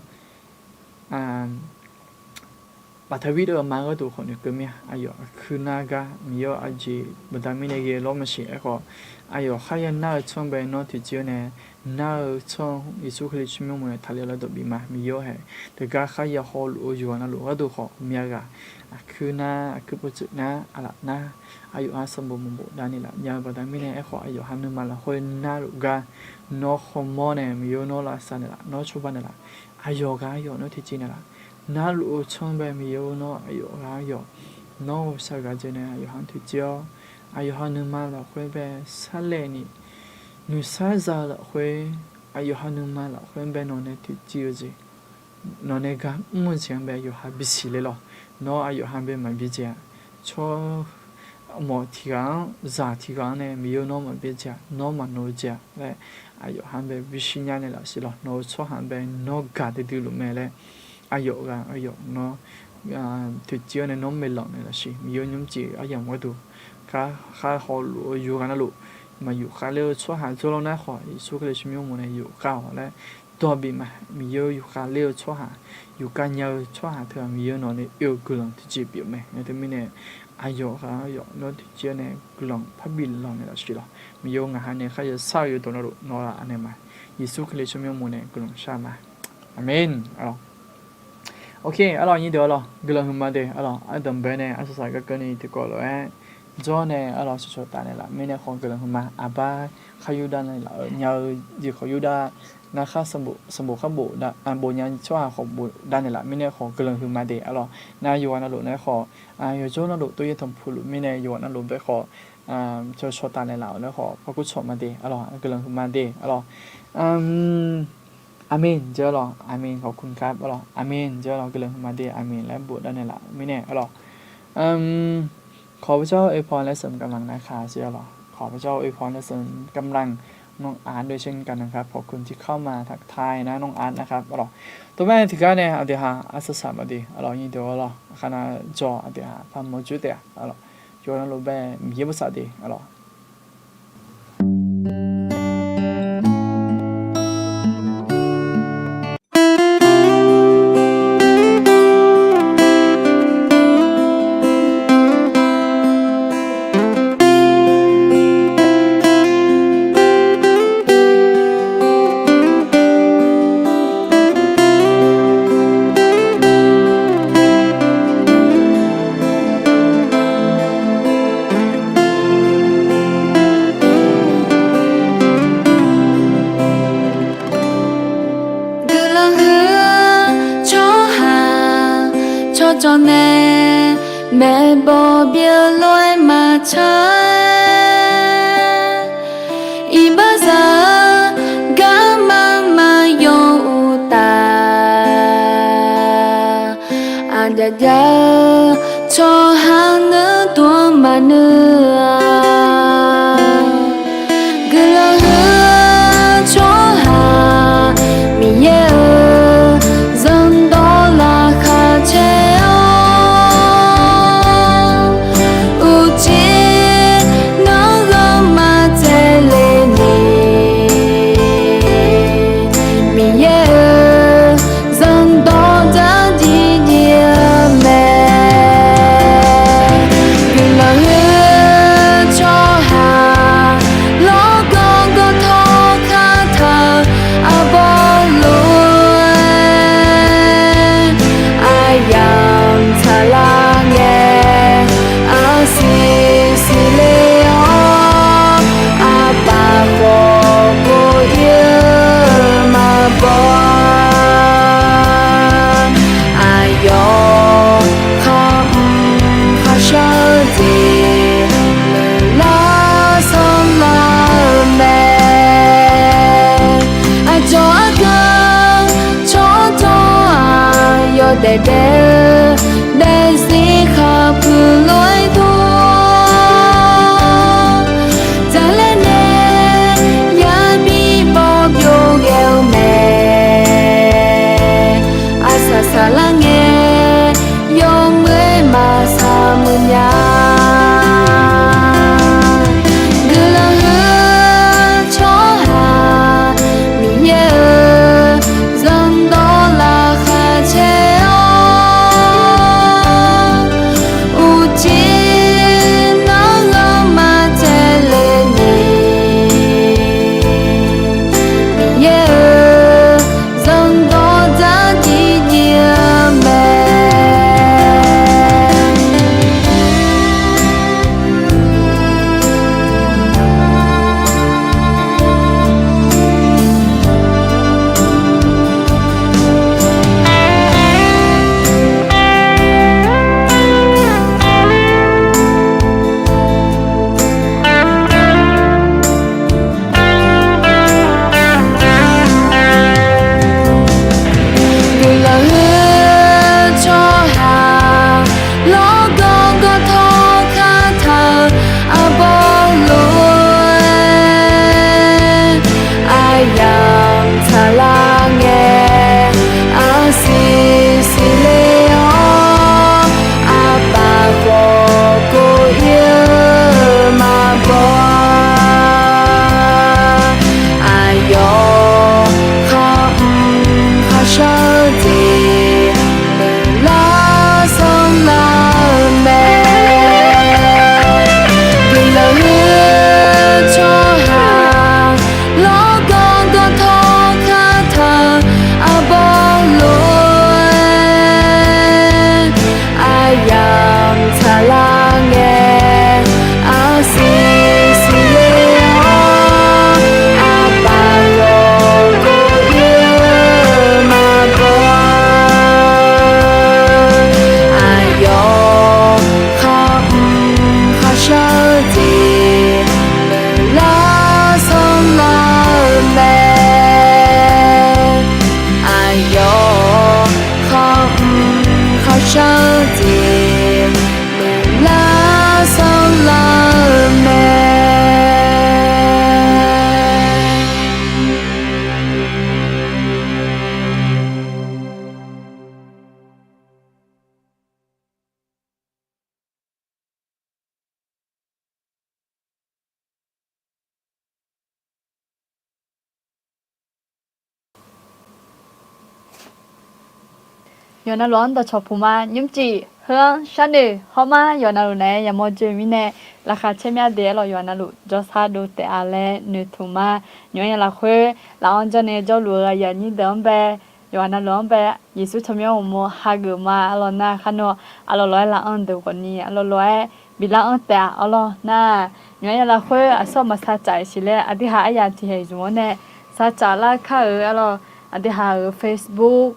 baqtaq vir deuv-eu ma gharduq khawf noeqkeuv mir-a. Aqyawf aqkuir nar gar Miqyaer-or, aqjeq baqda mirnae ghae lawr maqsiq aerkhawf, aqyawf kharya nar-eu tsanr bae nawr tiqjir-awr nae, nar-eu tsanr Yeqsur Kali tsawrmyanr mawf nae taqler-eu lardawq bif ma. Miqyaer-or, hae teugar kharya hawluf-eu yawqghaq navluf gharduq khawf, ghawqmya ghaq, aqkuir nar, aqkuir bawqtsuif nar, aqlaf nar, aqyawf ha sanqbof maqbof dav naeq laf nya-eu baqda mirnae aerkhawf, aqyawf ha nuima lafkhoer narluf gar nawr khawmawr nae, Miqyaer-or, nawr lavsav naeq laf, nawr cawba naeq laf, aqyawf ghaq-awr yawq nawr tiqjeq naeq laf, narluf-eu tsanr bae Miqyaer-or, nawr aqyawf ghaq-awr yawq, nawr-euq shaqghaq jeq nae aqyawf ha-anr tiqjeq-awr, aqyawf ha nuima lafkhoer bae sarlaev ni, nuisar za-eu lafkhoer, aqyawf ha nuima lafkhoer bae nawq nae tiqjeq-eu jeq, nawq nae gar mr-eu jeq-anr bae yawqha bisiq le lawq. Nawr aqyawf ha bae maqbi dzaeq-a. Tsawrmawq tiq ghaq-anr, zaq tiq ghaq-anr nae Miqyaer-or, nawr maqbi dzaeq-a, nawr maqnov-eu jeq-a laer, aqyawf ha bae bisiq nya naeq laf siq lawq. Nawq-euq tsawrhaq bae nawr gaq duidui luf mae laer, aqyawf ghaq-awr yawq nawr tiqjeq-awr nae nawr maeqlanq naeq laf siq. Miqyaer-or, nymrcif aryamq gharduq khar hawluf-eu yawqghaq navluf, maqyuf khavler-eu tsawrhaq jawrlawr nar khawf, Yeqsur Kali tsawrmyanr mawf nae yuf khav-awq laer dawq bif ma. Miqyaer-or, yuf khavler-eu tsawrhaq, yuf khav nya-eu tsawrhaq teughaq Miqyaer-or, nawq nae oe-eu guiqlanq tiqjeq pyeuf mae. Nae teumirnae aqyawf ghaq-awr yawq nawr tiqjeq-awr nae guiqlanq parbi lanq naeq laf siq lawq. Miqyaer-or, ngaq ha nae kharya shar-eu yawqdawq navluf nawr laf anaeq ma. Yeqsur Kali tsawrmyanr mawf nae guiqlanq shar ma. Aqmeq. Aqlawq. Ok, aqlawq nyir deuq aqlawq guiqlanq huiqma de aqlawq ardanq bae nae arsaq saq garkawv ni tiqkawv lof-aer jawr nae aqlawq sheuqshawq taf naeq laf mirnae khawf guiqlanq huiqma. Aqbar khar yurdav naeq laf-euq nya-eu jeq khawf yurdav, narkhar sanqbof khar bof, bof nya tsawrhaq khawf bofdav naeq laf mirnae khawf guiqlanq huiqma de aqlawq. Nar yawqghaq navluf nae khawf, yawqjawr navluf tov yaer tanqpuq luf mirnae yawqghaq navluf bae khawf, sheuqshawq taf naeq laf-euq nae khawf par kur cawq ma de aqlawq, guiqlanq huiqma de aqlawq. Aqmeq jeq aqlawq, aqmeq khawf kur kar aqlawq, aqmeq jeq aqlawq, guiqlanq huiqma de aqmeq laer bofdav naeq laf mirnae aqlawq. ขอพระเจ้าอวยพรและเสริมกำลังนะครับ เจ้าหรอ ขอพระเจ้าอวยพรและเสริมกำลังน้องอาร์ตด้วยเช่นกันนะครับ ขอบคุณที่เข้ามาทักทายนะน้องอาร์ตนะครับ aqlawq. Tov bae tiqgar nae aqdui ha arsaq saq ma de aqlawq, nyir deuq aqlawq, aqkar nar jawr aqdui ha par mawr jur taef-a aqlawq. Yawqghaq navluf bae Miqyaer bosav de aqlawq. Guiqlanq huiq-eu tsawrhaq tsawrcawv nae maeqbawq byeuf lof-aer maqtsaq-aer, iqbaxzaq-eu garma maqyaw uqtaf, aqjaf jav-eu tsawrhaq ngeur dov-anr maqnui-a. Guiqlanq huiq-eu tsawrhaq Miqyaer-euq zanqdawq laqkhaq caer-awr, uqcif nawr ghanrma tsaevle ni, Miqyaer-euq zanqdawq dzardziv dziv-eu mae. Guiqlanq huiq-eu Daef-eu daefzir khaqpuiq lof-aer dor, jaqlaer nae yabi baw byov ghae-eu mae. Aqsaq saqlar ngae, yawmuiq-aer maqsaq muiq nya. Guiqlanq huiq tsawrhaq Miqyaer-euq zanrdawq laqkhaq caer-awr, uqcif nar-eu maqtsaevle ni, Miqyaer-euq zanrdawq dzardziv dziv-eu mae. Guiqlanq huiq tsawrhaq lawrgawv gawv tawr kataq-eu arbawr lof-aer, aryamq tsaqlar ngae, arsiq siqle-awr, aqpaf khawf kov ir-eu maqbaw-a. Aqyawf khar mr kharshar-eu jeq meuq lar sanr lar-eu mae. Guiqlanq huiq tsawrhaq lawrgawv gawv tawr kataq-eu arbawr lof-aer, aryamq tsaqlar ngae, arsiq siqle-awr, aqpaf khawf kov ir-eu maqbaw-a. Aqyawf khar mr kharshar-eu jeq meuq lar sanr lar-eu mae. Aqyawf khar mr kharshar-eu jeq meuq lar sanr lar-eu mae. Yawqha navluf-anr dawqcawq puq ma. Nymrcif heu-anr sharnoeq hawr ma. Yawqha navluf naeq-aer yamawr joe mirnae laqkhaq caer mya de-aer lawq. Yawqha navluf jawrshar dov taef-a laer noeqtmq ma. Nymq-anr ya lafkhoer laf-anr janrnae jawrluf-eu aqyuif aqnyir deuq-anr bae, yawqha navluf-anr bae, Yeqsur tsawrmyanr uqmov hageuf ma. Arlawr nar kharnawv arlawr lof-aer laf-anr deuq khawfni arlawr lof-aer biflar-anr taef-a. Arlawr nar, nymq-anr ya lafkhoer aqsur maqsar caf-iq siq laer aqdui haq aryamq tiqhaeq zmq-anr nae sar caf lar kar-euq. Arlawr aqdui haq-euq Facebook,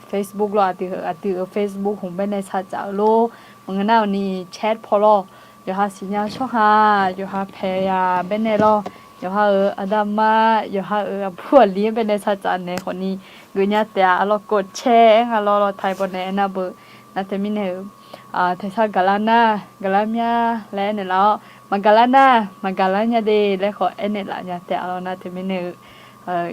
Facebook lawr, aqdui aqdui-euq Facebook hmq baenae sar caf-eu lor. Maqngeur nar-awq ni chat paw lawr. Yawqha siqnya tsawrhaq, yawqha paeq ya baenae lawr, yawqha-euq aqda ma, yawqha-euq aqbur aqli-anr baenae sar caf naeq khawfni geufnya taef-a. Arlawr kov caer-aer nga lawr, lawr taiq baw nae aernar beu. Nar teumirnae-euq, teqsar gaqlar nar gaqlar mya laer aernaeq laf-awr, maqgaqlar nar maqgaqlar nya de laer khawf aernaeq laf nya taef-a. Arlawr nar teumirnae-euq,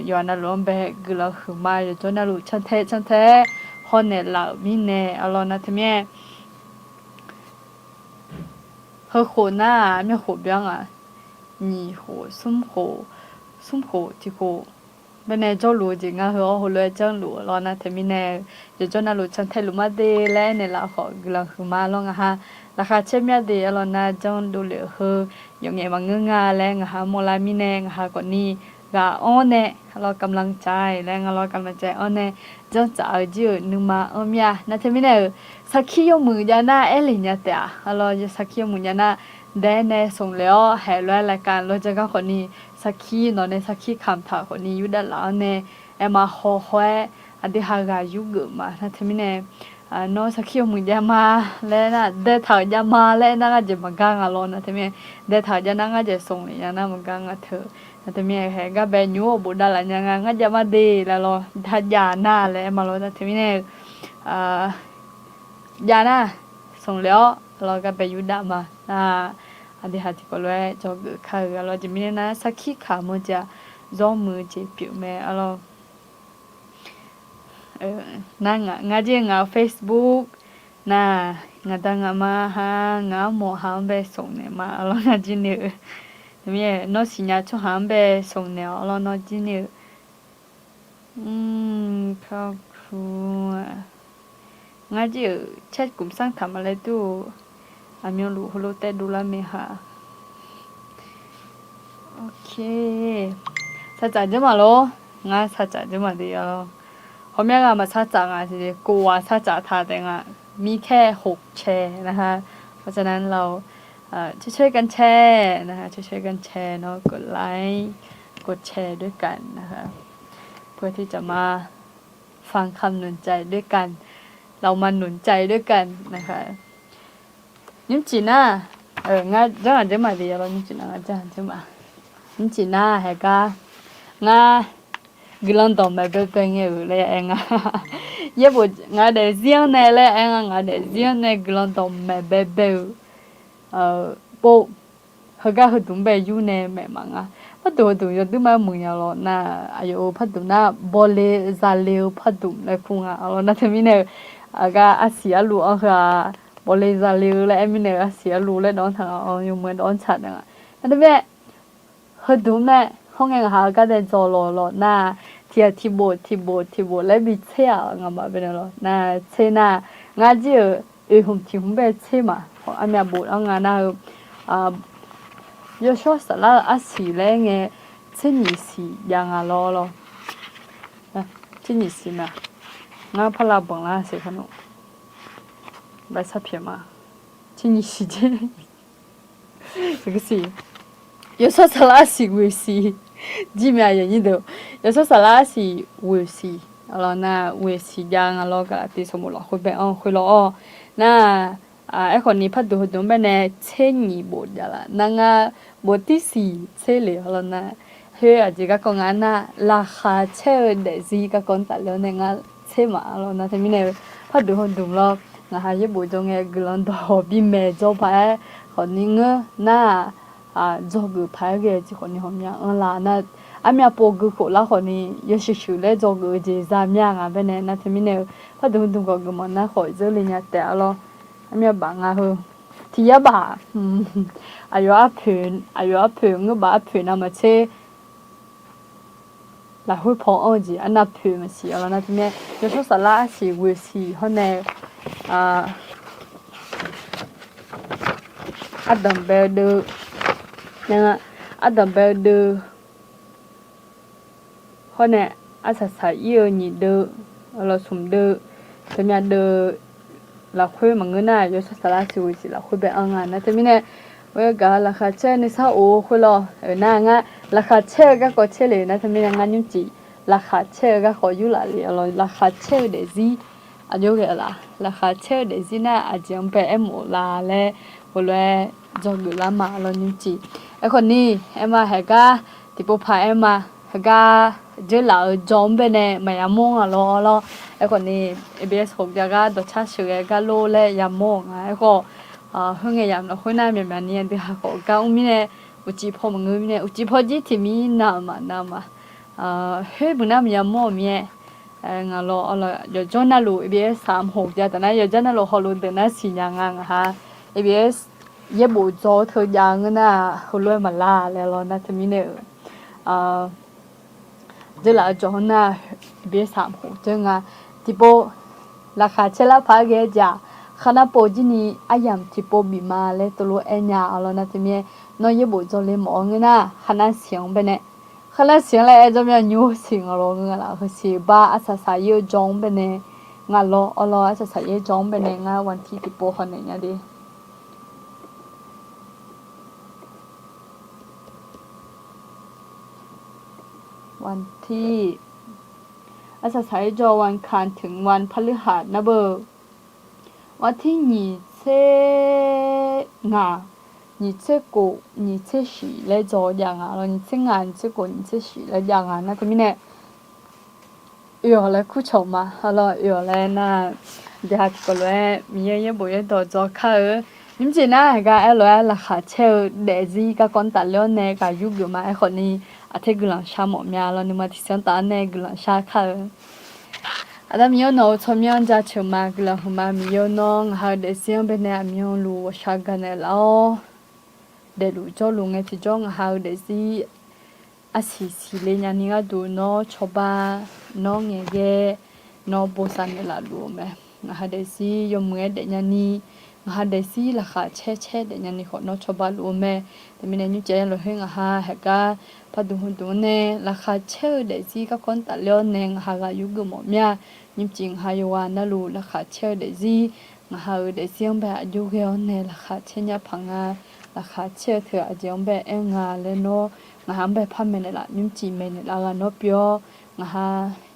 yawqha navluf-anr bae guiqlanq huiqma. Yawqjawr navluf cantae cantae-aer hawnaeq laf-euq mirnae. Arlawr nar teumirnae heukhof nar-aq, myavkhof byan-aq, nyiq khof, smr khof, smr khof, tiq khof, baenae jawrluf-eu jeq ngar heu-awr heulof-aer janrluf-eu lawr. Nar teumirnae-eu, yawqjawr navluf cantae luf ma de laer aernaeq laf khawf guiqlanq huiqma lawr. Ngaq ha laqkhaq caer mya de. Arlawr nar janrdov lef-eu heu yawqngaef maqngeur nga laer ngaq ha mawrlar mirnae, ngaq ha khawfni ghaq anr nae, arlawr kamlanq caf-aer laer nga lawr kamlanq caf-aer anr nae, janrtsaf-eu jir-euq nuima anr mir-a. Nar teumirnae-euq, sarkir yawmuiq jav nar aer lef nya taef-a. Arlawr sarkir yawmuiq jav nar, daenae smq lef-awr haeq lof-aer laeqkaq lof jav gar khawfni, sarkir nawq nae sarkir kamq taq khawfni yurdav laf-anr nae, aerma haw haw-aer aqdui ha ghaq yurgeuf ma. Nar teumirnae, nawr sarkir yawmuiq jav ma laer nar, daetaq-euq jav ma laer aernar ngar jeq maqgar nga lawr. Nar teumirnae, daetaq-euq jav nar ngar jeq smq lef nya nar maqgar nga teu. Nar teumirnae haeq gar bae nymr-awr bofdav laf nya nga, ngar jav ma de laer lawr, dajav nar laer aerma lawr. Nar teumirnae-eu, jav nar, smq le-awr arlawr gar bae yurdav ma nar, aqdui haq tiqkawv lof-aer dzawgeuf kar-eu arlawr jeq mirnae nar, sarkir kaq mawr jeq-aq, zawr muiq-eu jeq pyeuf mae arlawr. Nar, ngar jir ngaq-euq Facebook nar, ngaq da ngaq ma ha, ngaq armawf ha-anr bae smq naeq ma arlawr, ngar jir ni-eu. Teumirnae nawr siqnya tsawrhaq-anr bae smq naeq-awq arlawr, nawr jir ni-eu. Ngar jir-euq caer gmq sanr taq ma laer dur-eu, aqmyanluf heulof taev dovlar mae ha. Sartsaf dzeur ma lor. Ngar sartsaf dzeur ma de arlawr. Hawmya ghaq maqsartsaf nga siq, kof ghaq sartsaf taq taef nga. มีแค่หกแชร์นะคะ เพราะฉะนั้นเรา ช่วยๆกันแชร์ นะคะ ช่วยๆกันแชร์เนาะ กดไลค์ กดแชร์ด้วยกันนะคะ เพื่อที่จะมาฟังคำหนุนใจด้วยกัน เรามาหนุนใจด้วยกันนะคะ Nymrcif nar, ngar janr-aq janr ma de arlawr, nymrcif nar ngar janr-aq janr ma. Nymrcif nar haeqgar, ngar guiqlanq dawqmaeq baebae ngae-euq laer aer nga. Yaerbof ngaq daefzir-anr nae laer aer nga, ngaq daefzir-anr nae guiqlanq dawqmaeq baebae-euq pov, heugar heudmq-anr bae yur nae maeq maf nga. Pardmq heudmq yawduir ma muiq nya lawr nar, aqyawf-euq pardmq nar bawle zale-eu pardmq laer kur nga arlawr, nar teumirnae-eu, aqgar arsiq arluf-anr heu-aq, bawle zale-eu laer aer mirnae-eu arsiq arluf laer dawv-anr taq nga, yawmuiq-aer dawv-anr tsaq taef nga. Nar teumirnae heudmq-anr nae hawr ngae ngaq ha-eu gar dae dzaw lawq lawq nar, tiq ghaq tiq bof tiq bof tiq bof laer bi tser-aq, ngaqmaf baenae lawr nar tser nar, ngar jir-euq oeq hmq tiq hmq bae tser ma. Armyav bof-anr nga nar-eu, yawshawr saflar-eu arsiq laer aer ngae, tser nyiq siq jav nga lawr lawr. Tser nyiq siq ma. Ngar parlav banq lar siq kar nmr. Bae sar pyaeq ma. Tser nyiq siq jer. Yawshawr saflar arsiq ghoeq siq. Jir myav yawnyir deuq, yawshawr saflar arsiq ghoeq siq. Arlawr nar ghoeq siq jav nga lawr, Gaqlaqtiv sanqbof lafkhoer bae-anr khoerlawr-awr nar, aerkhawf ni pardmq heudmq-anr baenae tser nyiq bof jav laf nar, ngar bof tir siq tser le arlawr nar, khoer aqjeq garkawv nga nar, laqkhaq caer-eu daefzir garkawv-anr tafle-awr nae ngar tser maf arlawr nar teumirnae-eu, pardmq heudmq lawr, ngaq ha yaerbof dzawr ngae guiqlanq dawq bimaeq dzawr paq-aer khawf ni ngeur nar-aq, dzawgeuf paq-aer ghae-eu jeq khawf ni hawmya anr la nar, armyav pov gui khof lar khawf ni yawshuif shuif laer dzawgeuf-eu jeq za mya nga baenae nar teumirnae-eu, pardmq heudmq khawf geufmawf nar khawf zeurle nya taef arlawr. Armyav baf nga heu. Tiq yar baf, aqyawf arpoeq, aqyawf arpoeq ngeur baf arpoeq navmaqtser lafkhoer paw-anr-eu jeq arnav poeq maqsiq arlawr nar teumirnae, yawshawr saflar arsiq ghoeq siq hawr nae, ardanq bae-eu deuv, ardanq bae-eu deuv hawr nae, arsaq saq ir-eu nyiq deuv, arlawr smq deuv, teumirnae deuv lafkhoer maqngeur nar, yawshawr saflar arsiq ghoeq siq lafkhoer bae-anr nga nar teumirnae, ghoer gaq laqkhaq caer nuisar of-eu khoerlawr-eu nar ngar laqkhaq caer-eu garkawv caer le nar teumirnae ngar nymrcif laqkhaq caer-eu garkawv yurlaf le arlawr, laqkhaq caer-eu daefzir aqjox ghae-eu laf, laqkhaq caer-eu daefzir nar aqjeq-anr bae aermawf la laer heulof-aer dzawgeuf lar ma arlawr nymrcif. Aerkhawf ni, aer ma haeqgar tiqpov paq aer ma, haeqgar dzeurlaf-eu jawr-anr baenae maqya mawr nga lawr arlawr. Aerkhawf ni, ABS khawf jav gar dawqcar sheuqghae gar lor laer yamawr-euq nga. Aerkhawf, khoerngae yamq lafkhoer nar myaqmyaq ni aqdui ha khawf gar mr mirnae, uqcif paw maqngeur mirnae, uqcif paw jir tiq mir nav-euq ma nav-eu ma. Khoer buq nar maqya mawr-euq mir-aer, nga lawr arlawr, yawqjawr navluf ABS saq mq hoq jav taf nar, yawqjawr navluf hawluf deuq nar siqnya nga ngaq ha. ABS yaerbof dzaw-eu teu jav ngeur nar, heulof-aer maqlar laer lawr nar teumirnae-euq, dzeurlaf-eu jawr-anr nar, ABS saq mq hoq dzeur nga. Tiqpov laqkhaq caer lar paq-aer ghae-aer jaq, kharnar pov jir ni aryamq tiqpov bif ma laer teulof-aer nya arlawr nar teumirnae, nawr yaerbof dzaw le mawf-awr ngeur nar, kharnar siq-anr baenae, kharnar siq-anr laer aer jawr mya nymr siq nga lawr ngeur nga laf, heusiq bar arsaq saq ir-eu jawr-anr baenae nga lawr arlawr, arsaq saq ir-eu jawr-anr baenae ngar วันที่ tiqpov hawnaeq nya de. วันที่ arsaq saq ir jawr วันอังคาร ถึงวันพฤหัส nar beu. วันที่ nyiq tser ngaq, nyiq tser kof, nyiq tser shiq laer dzaw jav nga lawr, nyiq tser ngaq, nyiq tser kof, nyiq tser shiq laer jav nga nar teumirnae, oe-awq laer kur cawq ma arlawr, oe-awq laer nar, Deuq ha tiqkawv lof-aer Miqyaer yaerbof yaerdawq dzaw kar-eu. Nymrjeq nar, heugar aerlof-aer laqkhaq caer-eu daefzir garkawv tafler-awr nae ghaq yurgeuf ma. Aerkhawf ni, aqter guiqlanq shar mawfmya lawr, nuima tiqsiq-anr taf-awr nae guiqlanq shar kar-eu. Aqda Miqyaer nawq-euq tsawrmyanr-anr jaceuq ma. Guiqlanq huiqma Miqyaer-eu nawr, ngaq ha-eu daefzir-anr baenae aqmyanluf ghawqshaq gaq naeqlaf-awr, daefluf jawrluf ngae tiqjawr ngaq ha-eu daefzir arsiq siqle nyani gharduq nawr cawba, nawr ngaeqghae, nawr bosav naeqlaf luf-eu mae. Ngaq ha daefzir yawmuiq-aer daefnya ni, ngaq ha daefzir laqkhaq caer caer daefnya ni khawf nawr cawba luf-eu mae. Teumirnae nymrcif-aer lafkhoer ngaq ha heugar parduq hudmq-anr nae laqkhaq caer-eu daefzir garkawv-anr tafler-awr nae ngaq ha ghaq yurgeuf mawf mir-a. Nymrcif ngaq ha yawqghaq navluf laqkhaq caer-eu daefzir, ngaq ha-euq daefzir-anr bae aqjox ghae-awr nae laqkhaq caer nya paq nga. Laqkhaq caer-eu teu aqjeq-anr bae aer nga laer nawr ngaq ha-anr bae par maeqnaeq laf, nymrcif maeqnaeq laf ghaq nawr pyeuf-awr, ngaq ha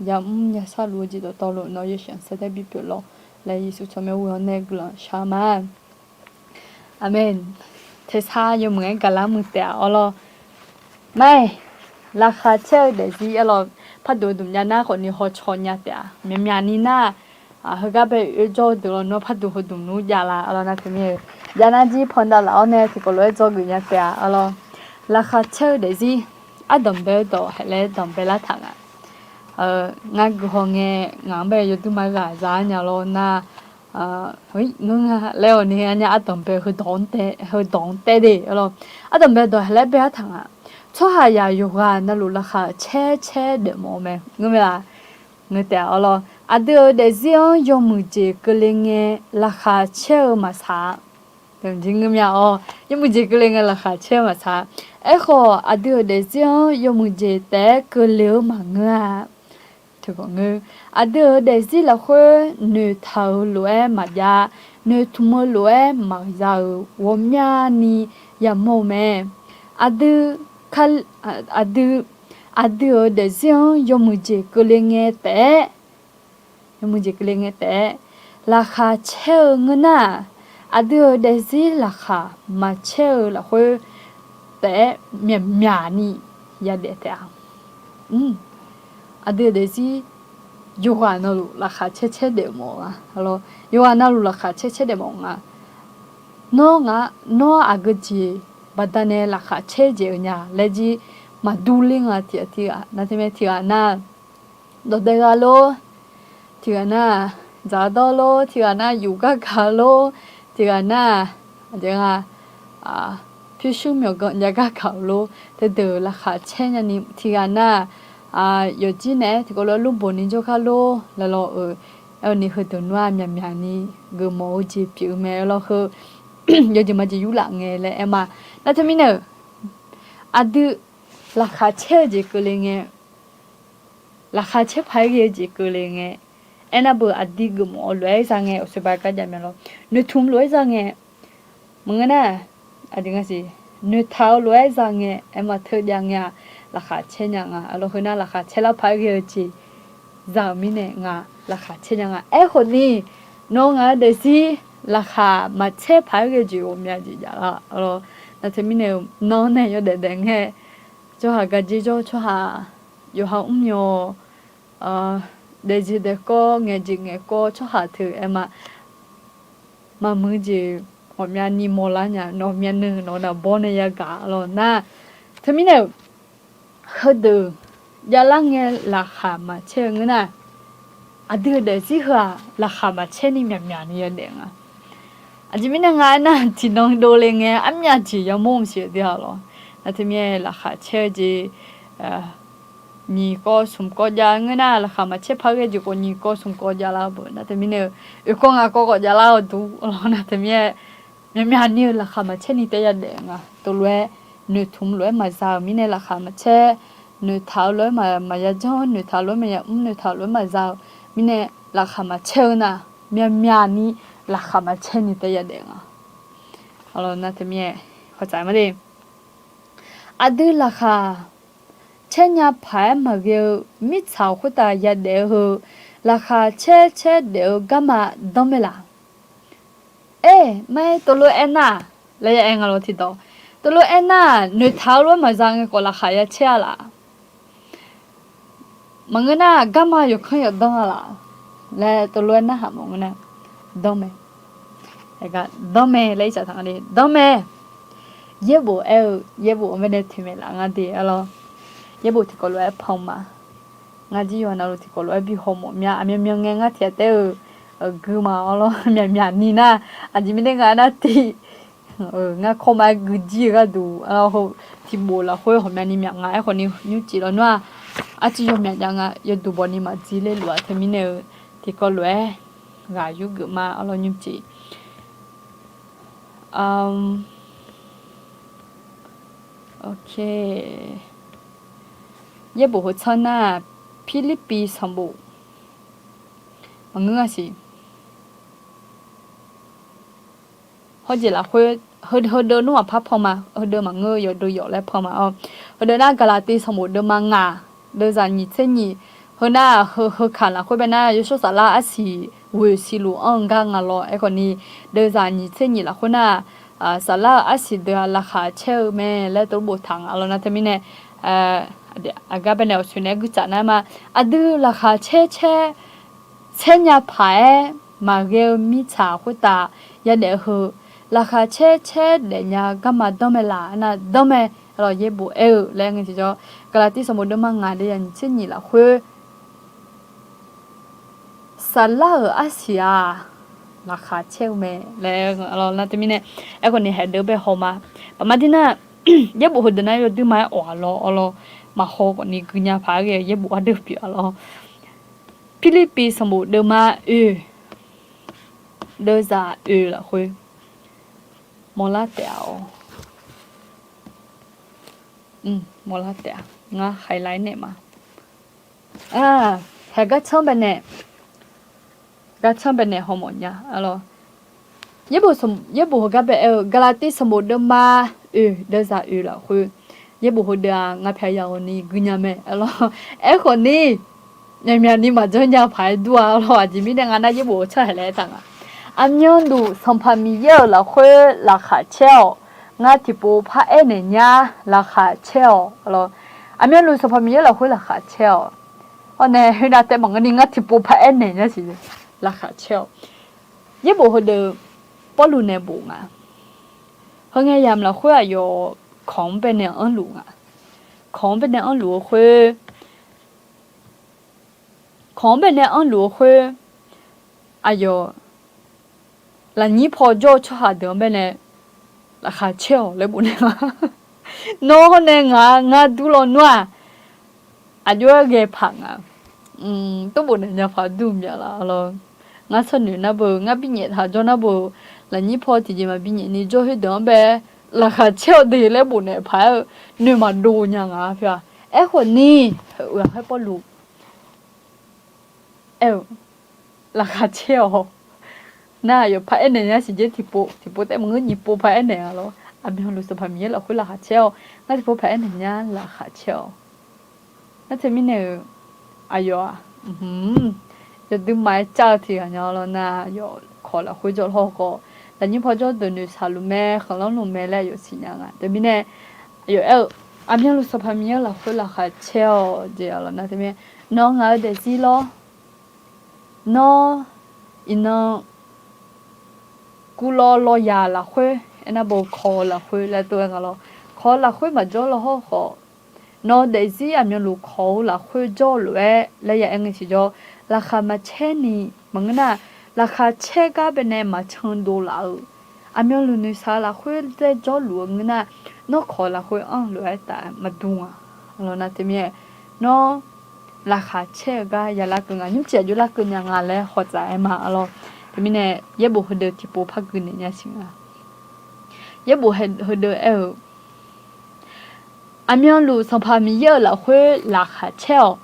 yamr yashar luf-eu jeq dawqtawvluf nawr yawshaef-anr saerdaer bipyeuf lawq laer Yeqsur tsawrmyanr ghoe-awr nae guiqlanq shar ma. Aqmeq. Tersar yawmuiq-aer gaqlar muiq taef-a awr lawr. Mar-iq, laqkhaq caer-eu daefzir aer lawr, parduq dmq jav nar khawf ni hawcaw nya taef-a. Myaqmyaq ni nar, heugar bae oerjawr-eu deuq lawr nawr parduq heudmq nmr jav la, aqlawr nar teumirnae-eu jav nar jir pandav laf-awr nae tiqkawv lof-aer dzawgeuf nya taef-a aqlawr. Laqkhaq caer-eu daefzir, ardanqbae-eu dawq haeq laer danqbae lar taq nga. Ngar guihaw ngae ngaq-anr bae yawduq ma ghaq za-ar nya lawr nar, ngeur nga laer-awq ni nya ardanqbae heudawq-anr taev de lawr. Ardanqbae dawq haeq laer bae-ar taq nga. Tsawrhaqzaq yawqghaq navluf laqkhaq caer caer daefmawf-eu mae. Ngeur mae laf? Ngeur taef-a awr lawr. Aqdui-euq daefzir-anr yawmuiq jeq keuvle ngae laqkhaq caer-eu maqsaq-a. Ngeur mya-awr, yawmuiq jeq keuvle ngae laqkhaq caer-eu maqsaq-a. Aerkhawf, aqdui-euq daefzir-anr yawmuiq jeq taef-aer keuvle-eu maqngeur-a. Aqdui-euq daefzir lafkhoer noeqtaq-euq lof-aer maqjav, noeqtmq-eu lof-aer maqza-euq ghawqmyani yamawr-eu mae. Aqdui, aqdui, aqdui-euq daefzir-anr yawmuiq jeq keuvle ngae taef-aer, yawmuiq jeq keuvle ngae taef-aer laqkhaq caer-eu ngeur nar-aq, aqdui-euq daefzir laqkhaq maqcaer-eu lafkhoer taef-aer myaqmyaq ni yadaef taef-a. Aqdui-euq daefzir yawqghaq navluf laqkhaq caer caer daefmawf-eu nga. Yawqghaq navluf laqkhaq caer caer daefmawf-eu nga. Nawr ngaq, nawr aqgeu jeq baqdanae laqkhaq caer jeq-eu nya laer jir maqdur ler nga tiq ghaq tiq ghaq nar teumirnae tiq ghaq nar dawqdae gha lor, tiq ghaq nar dzaqdawr lor, tiq ghaq nar yuf gar gaq lor, tiq ghaq nar aqjeq nga pyurshuir myawqganq jav gar gaq-euq lor, teudeuq laqkhaq caer nyani tiq ghaq nar yawqjir naeq-aer tiqkawv lof-aer lmrboq ni jawrgar lor laer lawr-eu. Aer-eu ni heudeuq nmr-aq myaqmyaq ni geufmawf-eu jeq pyeuf-eu mae lawr heu. Yawjeq maqjeq yurlaf ngae laer aer ma. Nar teumirnae-euq aqdui laqkhaq caer-eu jeq keuvle ngae, laqkhaq caer paq-aer ghae-eu jeq keuvle ngae, aernar beu aqdui geufmawf-eu lof-aer za ngae, awqsoeq ba gar jav mya lawr, noeqtmq lof-aer za ngae, maqngeur nar, aqdui nga siq, noeqtaq-eu lof-aer za ngae, aerma teujav ngae-aq, laqkhaq caer nya nga. Aqlawq heu nar laqkhaq caer lar paq-aer ghae-eu jeq za-euq mirnae nga, laqkhaq caer nya nga. Aerkhawf ni, nawr ngaq-eu daefzir laqkhaq maqcaer paq-aer ghae-eu jeq ghawqmya jeq jav lar. Aqlawq nar teumirnae-eu nan nae yawdaef daef ngae, tsawrhaq gaqjir jawr tsawrhaq, yawqha mrmyawq, daefjeq daefkawv ngaeqjeq ngaeqkawv tsawrhaq teu aerma, maqmuiq jeq ghawqmyani mawrlar nya, nawq myavnuiv nawq naqbawr nae yagaq lawr nar, teumirnae-euq heudeuq javlar ngae laqkhaq maqcaer-eu ngeur nar, aqdui-euq daefzir heu-aq laqkhaq maqcaer ni myaqmyaq ni yadaef nga. Aqjeq mirnae nga aernar, tiqnan dovle ngae armyav jeq yamawr mqsiq-eu dui-aq lawr. Nar teumirnae laqkhaq caer-eu jeq nyiq kawv smq kawv jav ngeur nar, laqkhaq maqcaer paq-aer ghae-eu jeq khawf nyiq kawv smq kawv jav lar-eu beu. Nar teumirnae-eu oeq kawv ngaq kawv khawf jav lar-eu dur lawr. Nar teumirnae myaqmyaq ni-eu laqkhaq maqcaer ni taef yadaef nga. Teulof-aer noeqtmq lof-aer maqza-euq mirnae laqkhaq maqcaer, noeqtaq-eu lof-aer maqya janr, noeqtaq-eu lof-aer maqya mr, noeqtaq-eu lof-aer maqza-euq mirnae laqkhaq maqcaer-eu nar, myaqmyaq ni laqkhaq maqcaer ni taef yadaef nga. Nar teumirnae hawtsaf ma de. Aqdui laqkhaq caer nya paq-aer maqghae-eu mirtsaq khoertav yadaef-eu heu, laqkhaq caer caer daef-eu garma danr mae laq? Aer, mar-aer teulof-aer nar-aq laer ya aer nga lawr tiqdawq. Teulof-aer nar-aq noeqtaq-eu lof-aer maqza ngae khawf laqkhaq ya caer-a laf? Maqngeur nar-aq garma yawqkanr yawqdanr-a laf laer teulof-aer narhaq mawf ngeur nar. Danr mae. Aer gar danr mae laer ircaf taq nga de, danr mae. Yaerbof aer-eu, yaerbof-anr baenae toeqmaeq laf nga de arlawr. Yaerbof tiqkawv lof-aer pan ma. Ngar jir yawqha navluf tiqkawv lof-aer bi haw mawf mya, aqmyan myan ngae ngar tiq ghaq taef-eu, gui ma arlawr, myaqmyaq ni nar, aqjeq mirnae nga nar tiq ngar kawrma-aer gui jir-eu gharduq, heu tiqbof lafkhoer ghawqmyani myaq nga. Aerkhawf ni nymrcif lawnmr-aq, arcuiv yawmyaq jav nga, yawduq bawni maqjir ler luf-a. Teumirnae-eu tiqkawv lof-aer ghaq yurgeuf ma arlawr nymrcif. Yaerbof heu tsanr nar, Pirlirpiv sanqbof maqngeur-a siq. Hawjeq lafkhoer, heudeuv nmr maqpar pan ma, heudeuv maqngeur, yawqdeuv yawf laer pan ma-awr. Heudeuv nar Gaqlaqtiv sanqbof deuvma ngaq, deuvzaq nyiq tser nyiq, heu nar, heu kaq lafkhoer bae nar, yawshawr saflar arsiq ghoeq siq luf anr-eu gar nga lawr. Aerkhawf ni, deuvzaq nyiq tser nyiq lafkhoer nar, saflar-euq arsiq deuq-aq laqkhaq caer-eu mae laer tov boftaq nga lawr nar teumirnae, aqgar baenae awqsoeq naeq-aer guirsaf nar ma, aqdui laqkhaq caer caer caer nya paq-aer maqghae-eu mirtsaq khoertav yadaef-eu heu, laqkhaq caer caer daefnya garma danr mae laf nar danr mae. Yaerbof aer-eu laer ngae tiqjawr, Gaqlaqtiv sanqbof deuvma ngaq deuvzaq nyiq tser nyiq lafkhoer saflar-euq arsiq-aq laqkhaq caer-eu mae laer nar teumirnae, aerkhawf ni haeqdeuv bae haw ma. Baqma dir nar, yaerbof heudeuq nar yawduir ma-aer awq-aq lawr arlawr, maqhaw khawf ni guinya paq-aer ghae-eu yaerbof ardeuv pyeuf-a lawr. Pirlirpiv sanqbof deuvma oe, deuvzaq oe lafkhoer mawrlar taef-a-awr. Mawrlar taef-a. Ngar highlight naeq ma. Haeq garcanr baenae, garcanr baenae hawmawf nya arlawr. Yaerbof heugar bae aer-eu, Gaqlaqtiv sanqbof deuvma oe, deuvzaq oe lafkhoer, yaerbof heudeuq-aq ngar pyaeq yaq-awq ni guinya mae arlawr. Aerkhawf ni, myaqmyaq ni maqjanr nya paq-aer dur-a arlawr. Aqjeq mirnae nga nar yaerbof-eu tsanr haeq laer aertaq nga. Aqmyanluf Sanqpaq Miqyaer-euq lafkhoer laqkhaq caer-awq. Ngar tiqpov paraer naeq nya laqkhaq caer-awq arlawr. Aqmyanluf Sanqpaq Miqyaer lafkhoer laqkhaq caer-awq. Awr nae khoernav taev maqngeur ni ngar tiqpov paraer naeq nya siq, laqkhaq caer-awq. Yaerbof heudeuq Pawrluv nae bof nga. Heu ngae yamq lafkhoer aqyawf kawq-anr baenae anrluf nga. Kawq-anr baenae anrluf-eu khoer, kawq-anr baenae anrluf-eu khoer, aqyawf lafnyir paw jawr-eu tsawrhaq deuq-anr baenae laqkhaq caer-awq laer bof naeq nga. Nawr hawr nae ngaq ngar dur lawnmr-aq, aqjox-aer ghae paq nga. Tov bof naeq nya paq dur myav laf lawr. Ngar sharnoeq nar beu, ngar binyaef taq jawr nar beu, lafnyir paw tiqjeq maqbi nyaef ni jawr khoerdeuq-anr bae laqkhaq caer-awq de laer bof naeq paq-aer-eu noeq maqdov nya nga-a. Aerkhawf ni, ghaqkhaer Pawrluv aer-eu, laqkhaq caer-awq. Nar aqyawf paraer naeq nya siq jer tiqpov, tiqpov taef maqngeur nyiq pov paraer naeq-a lawr. Aqmyanluf Sanqpaq Miqyaer lafkhoer laqkhaq caer-awq. Ngar tiqpov paraer naeq nya laqkhaq caer-awq. Nar teumirnae-euq aqyawf-aq, yawduir ma-aer car-eu tiqghaq nya lawr nar, aqyawf kawq lafkhoer jawr lawr khawf, lafnyir paw jawr deuq noeqshaq luf mae, khanqlanr luf mae laer aqyawf siqnya nga. Teumirnae aqyawf aer-eu, Aqmyanluf Sanqpaq Miqyaer lafkhoer laqkhaq caer-awq jeq-a lawr nar teumirnae, nawr ngaq-eu daefzir lawr. Nawr iqnan guvlawv lawryaq lafkhoer aernar beu kawq-eu lafkhoer laer tov-aer nga lawr. Kawq-eu lafkhoer maqjawr lawr hawr khawf, nawq-eu daefzir aqmyanluf kawq-eu lafkhoer jawr-eu lof-aer laer ya aer ngae tiqjawr, laqkhaq maqcaer ni maqngeur nar, laqkhaq caer gar baenae maqcan dov laf-eu, aqmyanluf noeqshaq-eu lafkhoer dzaer jawrluf-eu ngeur nar, nawr kawq-eu lafkhoer anr-eu lof-aer taf maqdur nga. Lawr nar teumirnae, nawr laqkhaq caer-eu gar ya larkeuv nga, nymrcif aqjox larkeuv nya nga laer hawtsaf aer ma lawr. Teumirnae yaerbof heudeuq tiqpov par gui naeq nya siq nga. Yaerbof heudeuq aer-eu, Aqmyanluf Sanqpaq Miqyaer-euq lafkhoer laqkhaq caer-awq.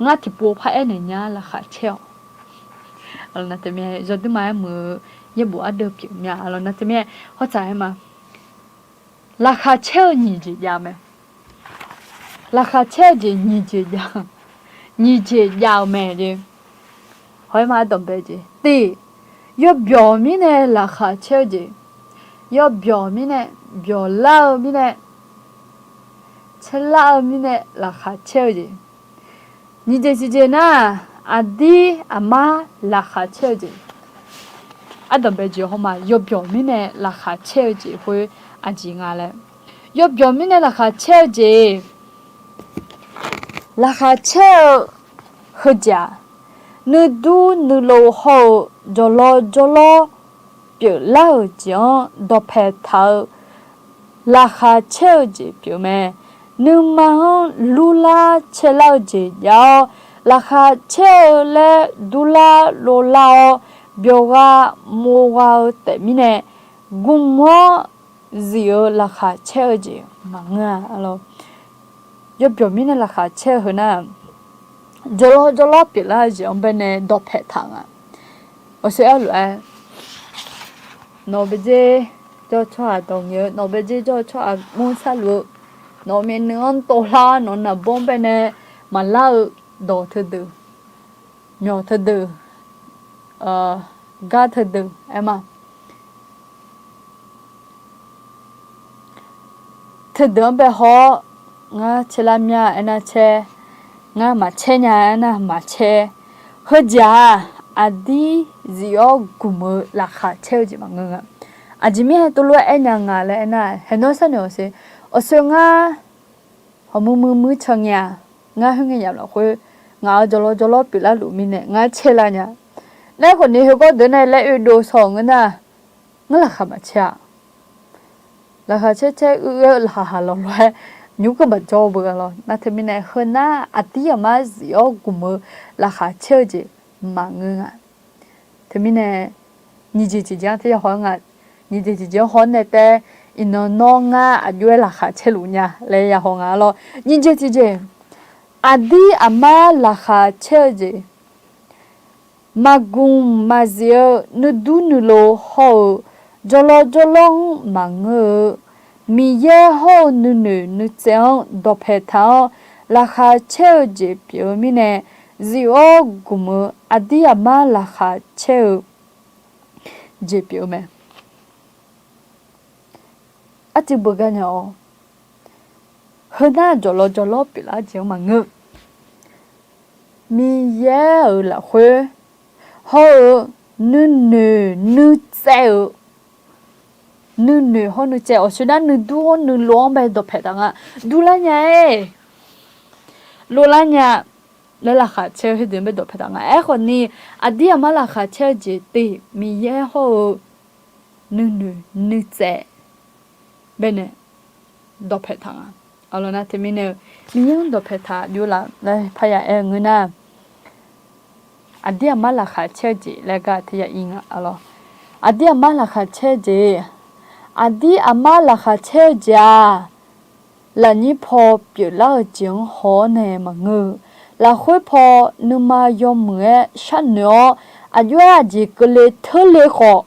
Ngar tiqpov paraer naeq nya laqkhaq caer-awq. Yawduir ma-aer muiq-eu yaerbof ardeuv pyeuf mya lawr nar teumirnae hawtsaf aer ma. Laqkhaq caer-eu nyiq jeq jav mae. Laqkhaq caer-eu jeq nyiq jeq jav, nyiq jeq jav-eu mae jeq. Hawr-aer ma ardanqbae jeq tiq, yawbyawq mirnae laqkhaq caer-eu jeq, yawbyawq mirnae, byawq lar-eu mirnae, caer lar-eu mirnae laqkhaq caer-eu jeq. Nyiq jeq siq jeq nar, aqdir aqmar laqkhaq caer-eu jeq. Ardanqbae jeq hawr ma, yawbyawq mirnae laqkhaq caer-eu jeq khoer aqjeq nga laer. Yawbyawq mirnae laqkhaq caer-eu jeq, laqkhaq caer-eu heujeq-aq, nuidur nuilov hawr-eu jawqlawv jawrlawr pyeuflar-euq jeq-anr dawqpae taq-eu laqkhaq caer-eu jeq pyeuf mae. Nuima-anr lurlar caerlar-eu jeq jav-awr, laqkhaq caer-eu laer durlar lovlar-awr, byawqgha mov gha-eu taef mirnae, gmq-anr zif-eu laqkhaq caer-eu jeq maqngeur-a lawr. Yawbyawq mirnae laqkhaq caer-eu heunar, jawqlawv jawrlawr pyeuflar-eu jeq-anr baenae dawqpae taq nga. Awqshoe arlof-aer, nawq baedzer jawr-eu tsawrhaq dawq ngaeq-eu, nawq baedzer jawr-eu tsawrhaq mr sharluf-eu, nawq myavnuiv-anr tovlar, nawq naqbawr baenae maqlar-eu dawq teudeuq, myawq teudeuq, gar teudeuq aer ma. Teudeuq-anr bae haw-awr, ngar caerlar mya aernar caer, ngar maqcaer nya aernar maqcaer. Heujeq-aq, aqdir zif-awr gmq-eu laqkhaq caer-eu jeq maqngeur nga. Aqjeq mirnae teulof-aer aernya nga laer aernar, haeqnawr sharnoeq awqshoe, awqshoe ngar hawqmuiq muiq muiq can ngae-aq, ngar khoerngae yamq lafkhoer ngaq-euq jawqlawv jawrlawr pyeuflar luf mirnae ngar caerlar nya. Nae khawfni heugawr deuq nae laer oedov saw-euq ngeur nar, ngar laqkhaq maqcaer-a. Laqkhaq caer caer uir-eu laqkhaq haq lawq lof-aer nymr keuv maqjawr beu-a lawr. Nar teumirnae heunar aqdir aqmar zif-awr gmq-eu laqkhaq caer-eu jeq maqngeur nga. Teumirnae nyiq jeq tiqjeq-anr taef ya haw-aer nga. Nyiq jeq tiqjeq-anr haw-awr nae taef, iqnan nawr ngar aqjox-aer laqkhaq caerluf nya laer ya haw nga lawr. Nyiq jeq tiqjeq, aqdir aqmar laqkhaq caer-eu jeq, maqgmq maqzif-eu nuidur nuilov hawr-eu jawrlawr jawrlawr-anr maqngeur-eu, Miqyaer hawr-eu nuinoeq nuitsaev-anr dawqpae taq-awr laqkhaq caer-eu jeq pyeuf-eu mirnae, zif-awr gmq-eu aqdir aqmar laqkhaq caer-eu jeq pyeuf-eu mae. Arcuiv beugar nya-awr, heunar jawqlawv jawrlawr pyeuflar jeq-anr maqngeur. Miqyaer-euq lafkhoer hawr-eu nuinoeq nuitsaev-euq, nuinoeq hawr nuitsaev awqshoe nar nuidur hawr nuilov-anr bae dawqpae taq nga. Durlar nya-aer, lovlar nya laer laqkhaq caer-eu heudeuq-anr bae dawqpae taq nga. Aerkhawfni, aqdir aqmar laqkhaq caer-eu jeq te, Miqyaer hawr-eu nuinoeq nuitsaev baenae dawqpae taq nga. Aqlawq nar teumirnae-eu, Miqyaer-anr dawqpae taq jov laf laer parya aer-eu ngeur nar, aqdir aqmar laqkhaq caer-eu jeq laer gar taef ya ir nga lawr. Aqdir aqmar laqkhaq caer-eu jeq, aqdir aqmar laqkhaq caer-eu jeq-aq, lafnyir paw pyeuflar-eu jeq-anr haw-awr nae maqngeur-eu, lafkhoer paw nuima yawmuiq-aer sharnoeq-awr, aqjox-aer aqjeq keuvle teurle khawf,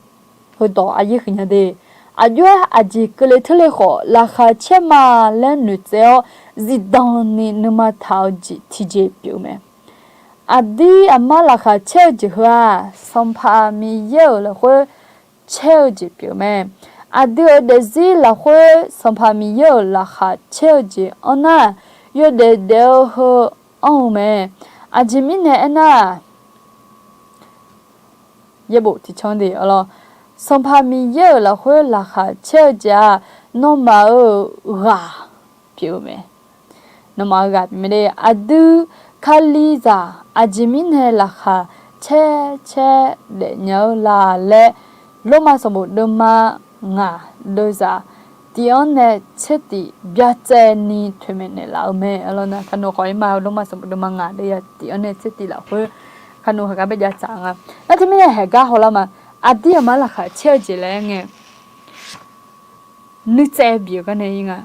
heudawq aqyaer huiqnya de, aqjox-aer aqjeq keuvle teurle khawf laqkhaq caer ma laer noeqtsaev-awr, zifdan ni nuima taq-eu jeq tiqjeq pyeuf-eu mae. Aqdir aqmar laqkhaq caer-eu jeq heu-aq, Sanqpaq Miqyaer-euq lafkhoer caer-eu jeq pyeuf-eu mae. Aqdui-euq daefzir lafkhoer Sanqpaq Miqyaer-euq laqkhaq caer-eu jeq anr nar, yawdaef daef-eu heu anr-eu mae. Aqjeq mirnae aernar, yaerbof tiqcanr de lawr, Sanqpaq Miqyaer-euq lafkhoer laqkhaq caer-eu jeq-aq, nawmaf-euq ghaq pyeuf-eu mae. Nawmaf-euq ghaq pyeuf mae de, aqdui Kalizaq aqjeq mirnae laqkhaq caer caer daefnya-eu la laer, Lormav sanqbof deuvma ngaq deuvzaq tiq-anr nae tser tiq byacaevni toeqmaeq naeqlaf-eu mae. Aqlawq nar, kaqnoeq khawf ir ma, Lormav sanqbof deuvma ngaq deuvzaq tiq-anr nae tser tiq lafkhoer, kaqnoeq haqgar bae jav tsaf nga. Nar teumirnae haeqgar hawlar ma, aqdir aqmar laqkhaq caer-eu jeq laer aer ngae, nuitsaev bif-eu gar nae ir nga.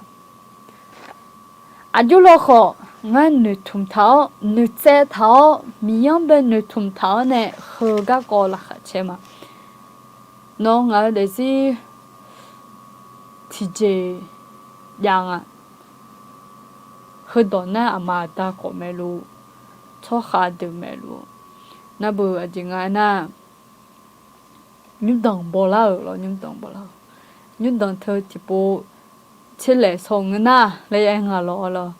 Aqjox lawkhawf ngar noeqtmq taq-awr, noeqtsaev taq-awr, Miqyaer-anr bae noeqtmq taq-awr nae heu garkawv laqkhaq caer ma. Nawr ngaq-euq daefzir tiqjeq jav nga. Heudawq nar aqma aqda khawf maeqluf, tsawrkhav deuq maeqluf, nar beu aqjeq nga aernar, nymrdanq bawlar-euq lawr, nymrdanq bawlar-eu, nymrdanq teu tiqpov tserlaeq saw ngeur nar laer aer nga lawr lawr.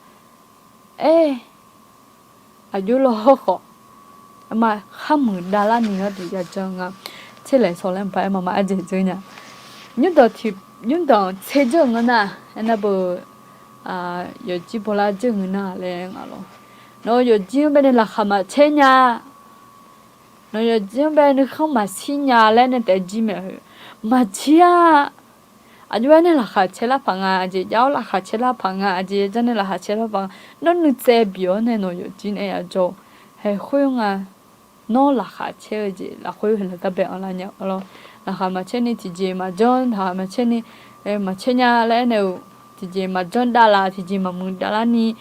Aer, aqjox lawkhawf, ma kharmuiq davlarni gharduq yajanr nga. tserlaeq sawq laer mqpar aer maqma arjeq dzeur nya. Nymrdanq tiq, nymrdanq tser dzeur-eu ngeur nar, aernar beu, yawqjir bawlar dzeur-eu ngeur nar laer nga lawr. Nawq-eu yawqjir-anr bae nae laqkhaq maqcaer nya. Nawq-eu yawqjir-anr bae nuikhanr maqshir nya laer nae taef jir mae-eu. Maqjir-a. Aqjox-aer nae laqkhaq caerlar paq nga, aqjeq jav-awr laqkhaq caerlar paq nga, aqjeq jav nae laqkhaq caerlar paq nga. Nawr nuitsaev bif-awr nae nawq-eu yawqjir nae aer ya jawr-eu. Haeq khoer nga. Nawr laqkhaq caer-eu jeq lafkhoer heunaeq gar bae anrlar nya-eu lawr. Laqkhaq maqcaer ni tiqjeq maqjanr, laqkhaq maqcaer ni maqcaer nya laer aernaeq-eu, tiqjeq maqjanr davlaf, tiqjeq maqmuiq davlar ni,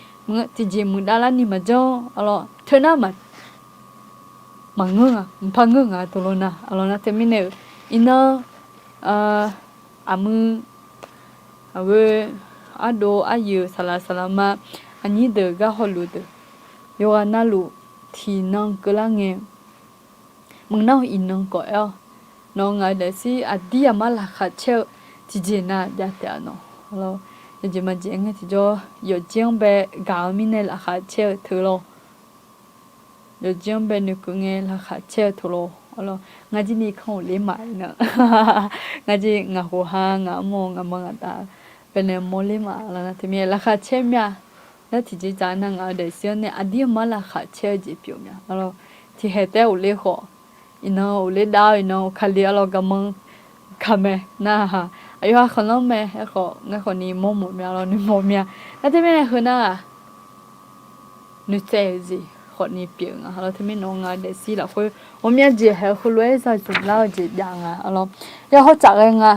tiqjeq muiq davlar ni maqjanr-a lawr. Teunar maqngeur nga, mqpar ngeur nga tov lawr nar-a lawr nar teumirnae-euq, iqnan, aqmuiq, aqghoe, ardov aryuif saqlaq saqlaqma, aqnyir deuq gar hawluf deuq, yawqghaq navluf tiqnan keuvlar ngae, mqnan iqnan khawf aer-awr, nawq-eu ngaq-eu daefzir aqdir aqmar laqkhaq caer-eu tiqjeq nav jav taef-a nawq. Yawjeq maqjeq ngae tiqjawr yawqjir-anr bae gaq-eu mirnae laqkhaq caer-eu teu lawr. Yawqjir-anr bae noeqkeuv ngae laqkhaq caer-eu teu lawr. Ngar jir ni kanr uqler maqaer nar, ngar jir ngaq khof ha ngaq armawr ngaq ma ngaq da bae nae mawrler ma lawr nar teumirnae laqkhaq caer mya. Nar tiqjeq dzaq nar ngaq-eu daefzir-anr nae aqdir aqmar laqkhaq caer-eu jeq pyeuf mya lawr. Tiqkhaeq taef uqler khawf, iqnan uqler dav-awr iqnan Kali-a lawr garmanr kamae nar-aq, aqyawf-a khanqlanr mae. Aerkhawf ngar khawfni mawrmawf mya lawr noeqmawf mya. Nar teumirnae heu nar-aq, noeqtsaev-eu jeq khawfni pyeuf nga lawr. Teumirnae nawq-eu ngaq-eu daefzir lafkhoer ghawqmya jeq haeq-eu heulof-aer zaqzmq lar-eu jeq jav nga lawr. Yawhawr tsaf ghae nga.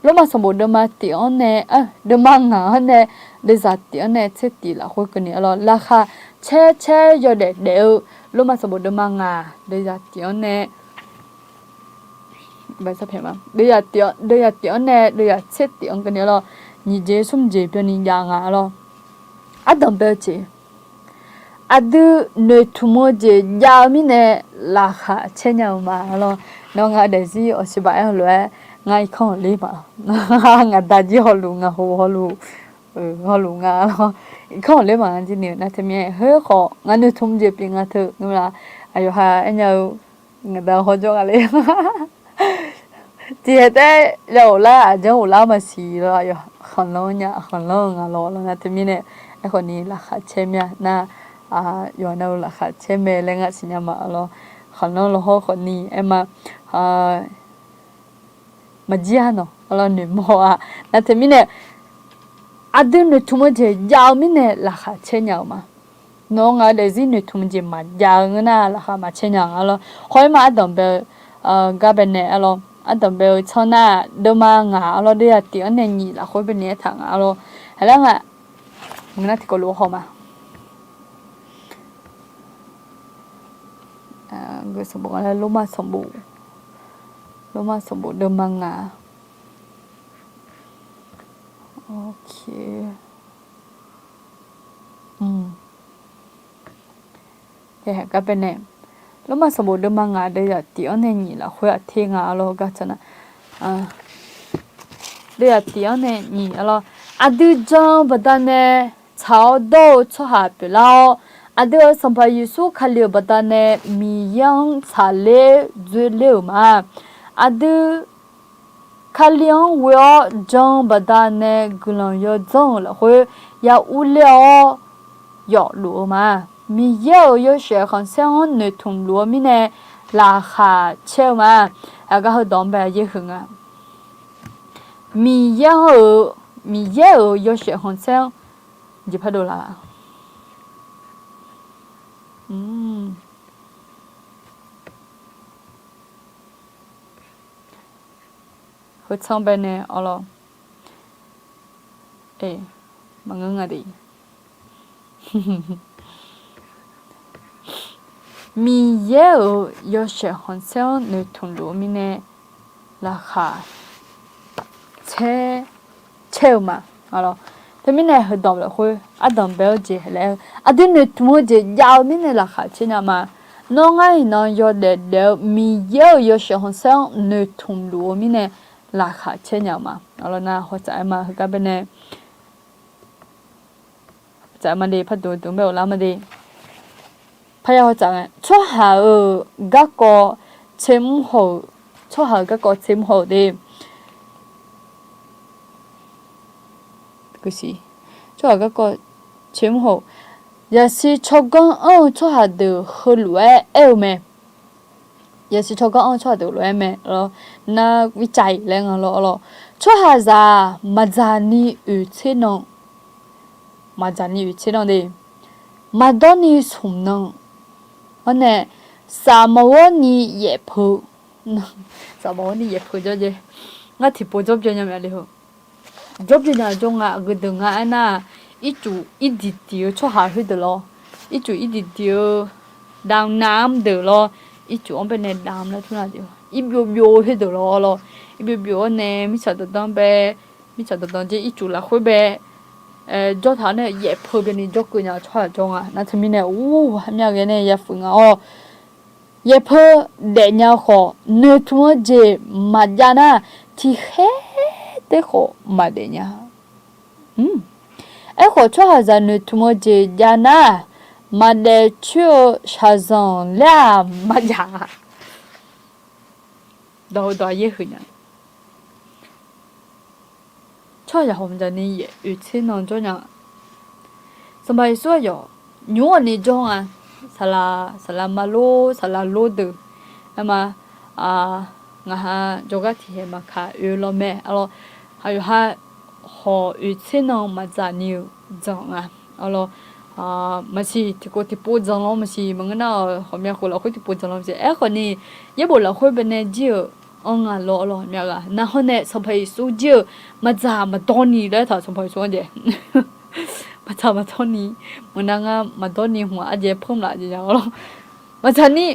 Lormav sanqbof deuvma tif-anr nae, deuvma ngaq-anr nae, deuvzaq tif-anr nae tser tif lafkhoer keuvni-a lawr. Laqkhaq caer caer yawdaef daef-eu, Lormav sanqbof deuvma ngaq deuvzaq tif-anr nae deuvzaq tif-anr nae deuvzaq tser tif-anr keuvni-a lawr. Nyiq jeq smr jeq byanni jav nga-a lawr. Ardanq bae-eu jeq, aqdui noeqtmq-eu jeq jav-eu mirnae laqkhaq caer nya-eu ma lawr. Nawr ngaq-eu daefzir awqsiq baf aer-eu lof-aer, ngar irkanr-euq ler ma. Ngaq da jir hawluf ngaq khof hawluf, hawluf nga lawr. Irkanr-euq ler ma ngar jir ni-eu nar teumirnae khoer khawf ngar noeqtmq jeq pyeuf nga teu ngeur la. Aqyawf ha aer nya-eu ngaq da hawjawr nga le. Tiqhaeq taef-aer ya ghoflar aqjanr ghoflar maqsiq lawr. Aqyawf khanqlanr nya khanqlanr-eu nga lawr lawr nar teumirnae, aerkhawfni laqkhaq caer mya nar, yawqha navluf laqkhaq caer mae laer ngar siqnya ma lawr. Khanqlanr lawhawr khawfni aer ma. Maqjir-a nawq-a lawr noeqmawr-a. Nar teumirnae, aqdui noeqtmq-eu jeq jav-eu mirnae laqkhaq caer nya-euq ma. Nawq-eu ngaq-eu daefzir noeqtmq jeq maqjav-eu ngeur nar laqkhaq maqcaer nya nga lawr. Khawr-ir ma ardanq bae-eu gar bae nae-a lawr. Ardanq bae-eu tsanr nar deuvma ngaq-a lawr, deuvzaq tif-anr nae nyiq lafkhoer bae nae aertaq nga-a lawr. Haqlar nga, mqnar tiqkawv lof haw ma. Lormav sanqbof, Lormav sanqbof deuvma ngaq. Gar bae nae, Lormav sanqbof deuvma ngaq deuvzaq tif-anr nae nyiq lafkhoer aqter nga-a lawr gar tsawrna. Deuvzaq tif-anr nae nyiq-a lawr. Aqdui jan-eu baqdanae tsaq-awr dawr-eu tsawrhaq pyeuflar-awr, aqdui-euq Sanqpaq Yeqsur Kali-euq baqdanae Miqyaer-anr tsaqler dzoerler-euq ma. Aqdui Kali-anr ghoe-awr jan-eu baqdanae guiqlanq yawdzanr-euq lafkhoer ya urler-awr yawfluf-eu ma. Miqyaer-euq yawshaef khanqsaer-anr noeqtmq luf-eu mirnae laqkhaq caer-eu ma. Aqgar heudawq-anr bae yaer huiq nga. Miqyaer-anr-euq, Miqyaer-euq yawshaef khanqsaer-anr jeq pardov laf-a. Heu tsanr bae nae awr lawr. Maqngeur nga de. Miqyaer-euq yawshaef khanqsaer-anr noeqtmq luf-eu mirnae laqkhaq caer, caer-eu ma. Teumirnae heudawq lafkhoer ardanq bae-eu jeq laer-eu aqdui noeqtmq-eu jeq jav-eu mirnae laqkhaq caer nya ma. Nawr ngar iqnan yawdaef daef-eu Miqyaer-euq yawshaef khanqsaer-anr noeqtmq luf-eu mirnae laqkhaq caer nya-eu ma. Nar hawtsaf-aer ma heugar bae nae tsaf ma de, pardov dov bae-awq lar ma de. Parya hawtsaf nga, tsawrhaq-euq garkawv tsermr haw-euq tsawrhaq-euq garkawv tser mr haw-eu de. Tsawrhaq garkawv tser mr haw-eu, yaqsiq tsawrganr anr-eu tsawrhaq deuq heulof-aer aer-eu mae. Yaqsiq tsawrganr anr-eu tsawrhaq deuq lof-aer mae lawr. Nar วิจัย laer nga lawr lawr. Tsawrhaqzaq-aq, maqdzaq ni oeq tser nan, maqdzaq ni oeq tser nan de, maqdawr ni smq nan, awr nae saf maqghawr ni yaef peu, saf maqghawr ni yaef peu jawr jeq. Ngar tiqpov jawr byan nya ma le heu. Jawr byan nya jawr nga, aqgeu deuq nga aernar, ircuf irdiq diq-eu tsawrhaq khoerdeuq lawr, ircuf irdiq diq-eu ดำน้ำ deuq lawr, ircuf-anr bae nae ดำ laer tmr-a jeq, irbyov byov khoerdeuq lawr lawr, irbyov byov-awr nae mirtsaq danqdanq bae, mirtsaq danqdanq jeq ircuf lafkhoer bae jawr taq-awr nae yaef peu byan ni jawrkeuv nya-eu tsawrhaq jawr nga. Nar teumirnae ur, aqmyav ghae nae yafuq nga-awr, yaef peu daefnya khawf, noeqtmq-eu jeq maqjav nar, tiqkhaer taef khawf maqdaef nya. Aerkhawf, tsawrhaqzaq noeqtmq-eu jeq jav nar, maqdaef coer-eu shaqzanq laer-aq maqjav-a. Dawq-eu dawq yaer huiq nya. Tsawrhaqzaq hawq maqdzaq ni yaef oeq tser nan jawr nya. Sanqpaq Yeqsur aqyawf nymr-awq ni jawr nga. Saqlaq, saqlaq ma lor, saqlaq lor deuq, aerma, ngaq ha jawrgar tiqkhaeq maqkaq oe lawr mae. Arlawr, aqyawf ha hawq oeq tser nan maqdzaq ni-euq dzanq nga. Arlawr, maqsiq tiqkov tiqpov dzanq lawr maqsiq, maqngeur nar-awq, hawqmya khof lafkhoer tiqpov dzanq lawr maqsiq. Aerkhawf ni, yaerbof lafkhoer bae nae jir-euq anr nga lawr arlawr, myav ghaq nar hawr nae Sanqpaq Yeqsur jir-euq maqdzaq maqdawr ni laer taq Sanqpaq Yeqsur-anr jae maqdzaq maqdawr ni, maqnar ngar maqdawr ni hmq-aq aqjeq panr laf jeq nya arlawr. Maqdzaq ni,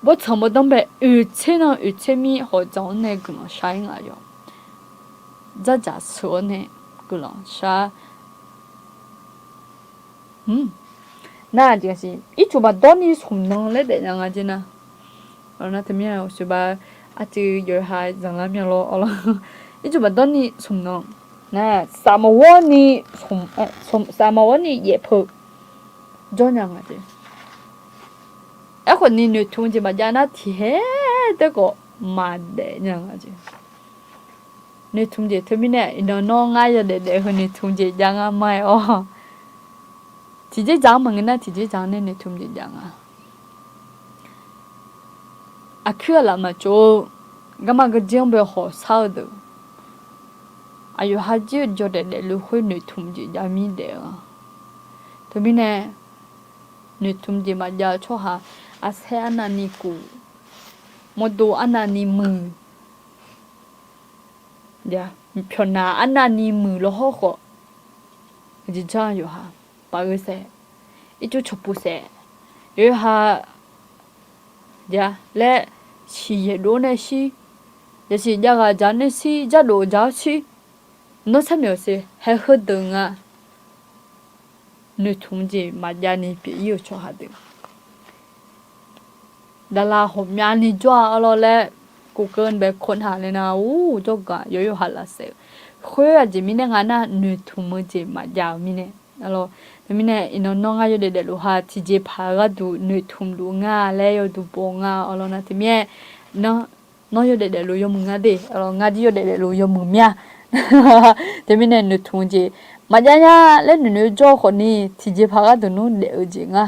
bawrtsanq bawrdanr bae oeq tser nan oeq tser mir hawq dzanq-anr nae guiqlanq shar-ir nga yawq. Dzardzaq sheuq-awr nae guiqlanq shar. Nar-aq jeq siq, ircuf maqdawr ni smq nan laer daef nya nga jeq nar. Nar teumirnae uqshoe ba, arcuiv yawqha zanqlar myanlawr arlawr. Ircuf maqdawr ni smq nan, saf maqghawr ni, saf maqghawr ni yaef peu jawr nya nga jeq. Aerkhawf ni noeqtmq jeq maqjav nar tiqkhaer taef khawf maqdaef nya nga jeq. Noeqtmq jeq teumirnae iqnan nawr ngar yawdaef daef-eu heu noeqtmq jeq jav ngar ma-aer-awr, tiqjeq dzaq-anr maqngeur nar tiqjeq dzaq-anr nae noeqtmq jeq jav nga. Aqkuir aqlaf maqtsov-eu garma garjir-anr bae hawq shar-eu deuq, aqyawf ha jir-eu yawdaef daefluf khoer noeqtmq jeq jav mir daef-eu-a. Teumirnae noeqtmq jeq maqjav-eu tsawrhaq, arsaer arnavni kuf, mawrdo arnavni muiq, pyawqnaq arnavni muiq lawhawr khawf, aqjeq janr yawqha, paf-eu saef, ircuf cawqpuq saef, yawqha laer, siqyaeq dov-awr nae shir, yasiq jav ghaq dzaq-awr nae shir, dzardof dzaq-awr shir, nawr sarmyawf saef haeq heudeuq nga. Noeqtmq jeq maqjav ni pyeuf-ir-euq tsawrhaq deuq, daqlaq hawqmyavni jawr-a arlawr laer, kuvkeuv bae kawrnaq le nar-ur, jawrgaq yawq yawqha lafsaef-eu khoer aqjeq mirnae nga nar, noeqtmq-eu jeq maqjav-eu mirnae. Arlawr, teumirnae iqnan nawr ngar yawdaef daefluf ha tiqjeqpaq gharduq noeqtmq luf nga laer yawduq baw nga arlawr nar teumirnae, nawr yawdaef daefluf yawmuiq nga de, ngar jir yawdaef daefluf yawmuiq mir-a. Teumirnae noeqtmq-eu jeq maqjav nya laer noeqnoeq-eu jawr-eu khawfni, tiqjeqpaq gharduq nmr daef-eu jeq nga.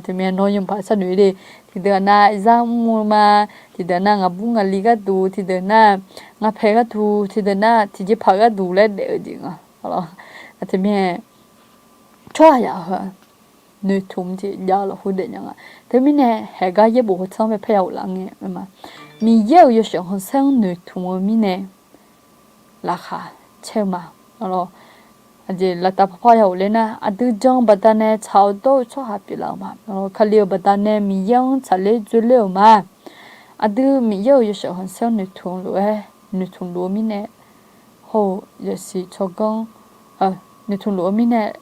Teumirnae nawr yawmuiq paq sharnoeq-ir de, tiqdeuq-aq nar zar mr-eu ma, tiqdeuq-aq nar ngaqbur ngaqli gharduq, tiqdeuq nar ngaqpaeq gharduq, tiqdeuq nar tiqjeqpaq gharduq laer daef-eu jeq nga. Teumirnae tsawrhaqzaq heu-aq, noeqtmq jeq jav-eu lafkhoer daef nya nga. Teumirnae haeqgar yaerbof heu tsanr bae paer ya ghoflar ngae ma, Miqyaer-euq yawshaef khanqsaer-anr noeqtmq-eu mirnae laqkhaq caer-eu ma. Aqjeq laftav parpar ya ghofler nar, aqdui jan-eu baqdanae tsaq-awr dawr-eu tsawrhaq pyeuflar-eu ma. Kali-euq baqdanae Miqyaer-anr tsaqler dzoerler-euq ma. Aqdui Miqyaer-euq yawshaef khanqsaer-anr noeqtmq lof-aer, noeqtmq luf-eu mirnae, hawr-eu yasiq tsawrganr, noeqtmq luf-eu mirnae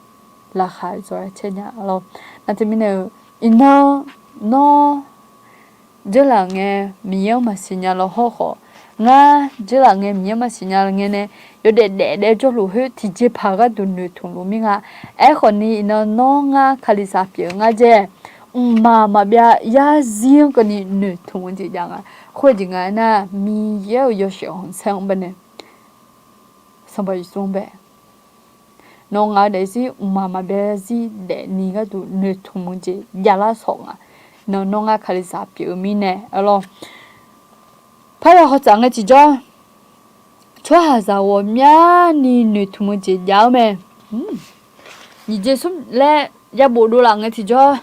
laqkhaq zawq-aer caer nya lawr. Nar teumirnae-eu, iqnan nawr dzeurlaf ngae Miqyaer-anr maqsiq nya lawhawr khawf, ngar dzeurlaf ngae Miqyaer-anr maqsiq nya ngae nae, yawdaef daef daef jawrluf khoer tiqjeqpaq gharduq noeqtmq luf mir nga. Aerkhawfni iqnan nawr ngar kalizaq pyeuf-eu ngar dzae, mqmaq maqbyav yarzir-anr keuvni noeqtmq-eu jeq jav nga. Khoer jeq nga aernar, Miqyaer-euq yawshaef khanqsaer-anr baenae, Sanqpaq Yeqsur-anr bae, nawq ngaq-eu daefzir mqmaq maqbyav zarzir daefni gharduq noeqtmq-eu jeq javlar sawq nga. Nawq nawr ngar Kalizaq pyeuf-eu mirnae, arlawr. Parya hawtsaf ngae tiqjawr, tsawrhaqzaq ghawqmyani noeqtmq-eu jeq jav-eu mae. Nyiq jeq smr laer yabof dovlaf ngae tiqjawr,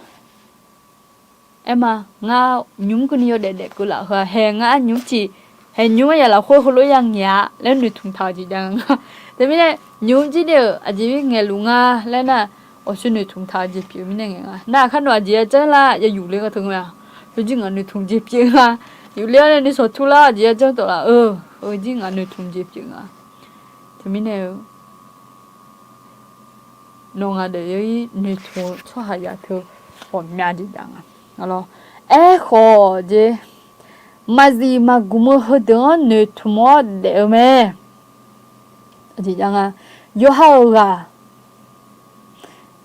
aerma, ngar nymq mr keuvni yawdaef daef keuv laf heu-aq, haeq ngar nymq mr ciq, haeq nymq mr-aer ya lafkhoer heulof-aer ya ngaeq-a laer noeqtmq taq-eu jeq jav nga. Teumirnae, nymq mr jir de-euq aqjeq mirnae ngaeqluf nga laer nar, awqshoe noeqtmq taq-eu jeq pyeuf-eu mirnae ngaeq nga. Nar kharnawv aqjeq yajanr lar yayuf le gha teu nga-a. Heu jir ngaq noeqtmq jeq pyeuf nga. Yufle-awr nae nuisawq turlar aqjeq yajanr tawflaf-eu, heu jir ngaq noeqtmq jeq pyeuf nga. Teumirnae-eu, nawq ngaq daef-ir noeqtmq-eu tsawrhaqzaq teu ghawqmya jeq jav nga. Aerkhawf jeq, maqzif maqgmq-eu heudeuq-anr noeqtmq-awr daef-eu mae. Aqjeq jav nga, yawqha-euq ghaq,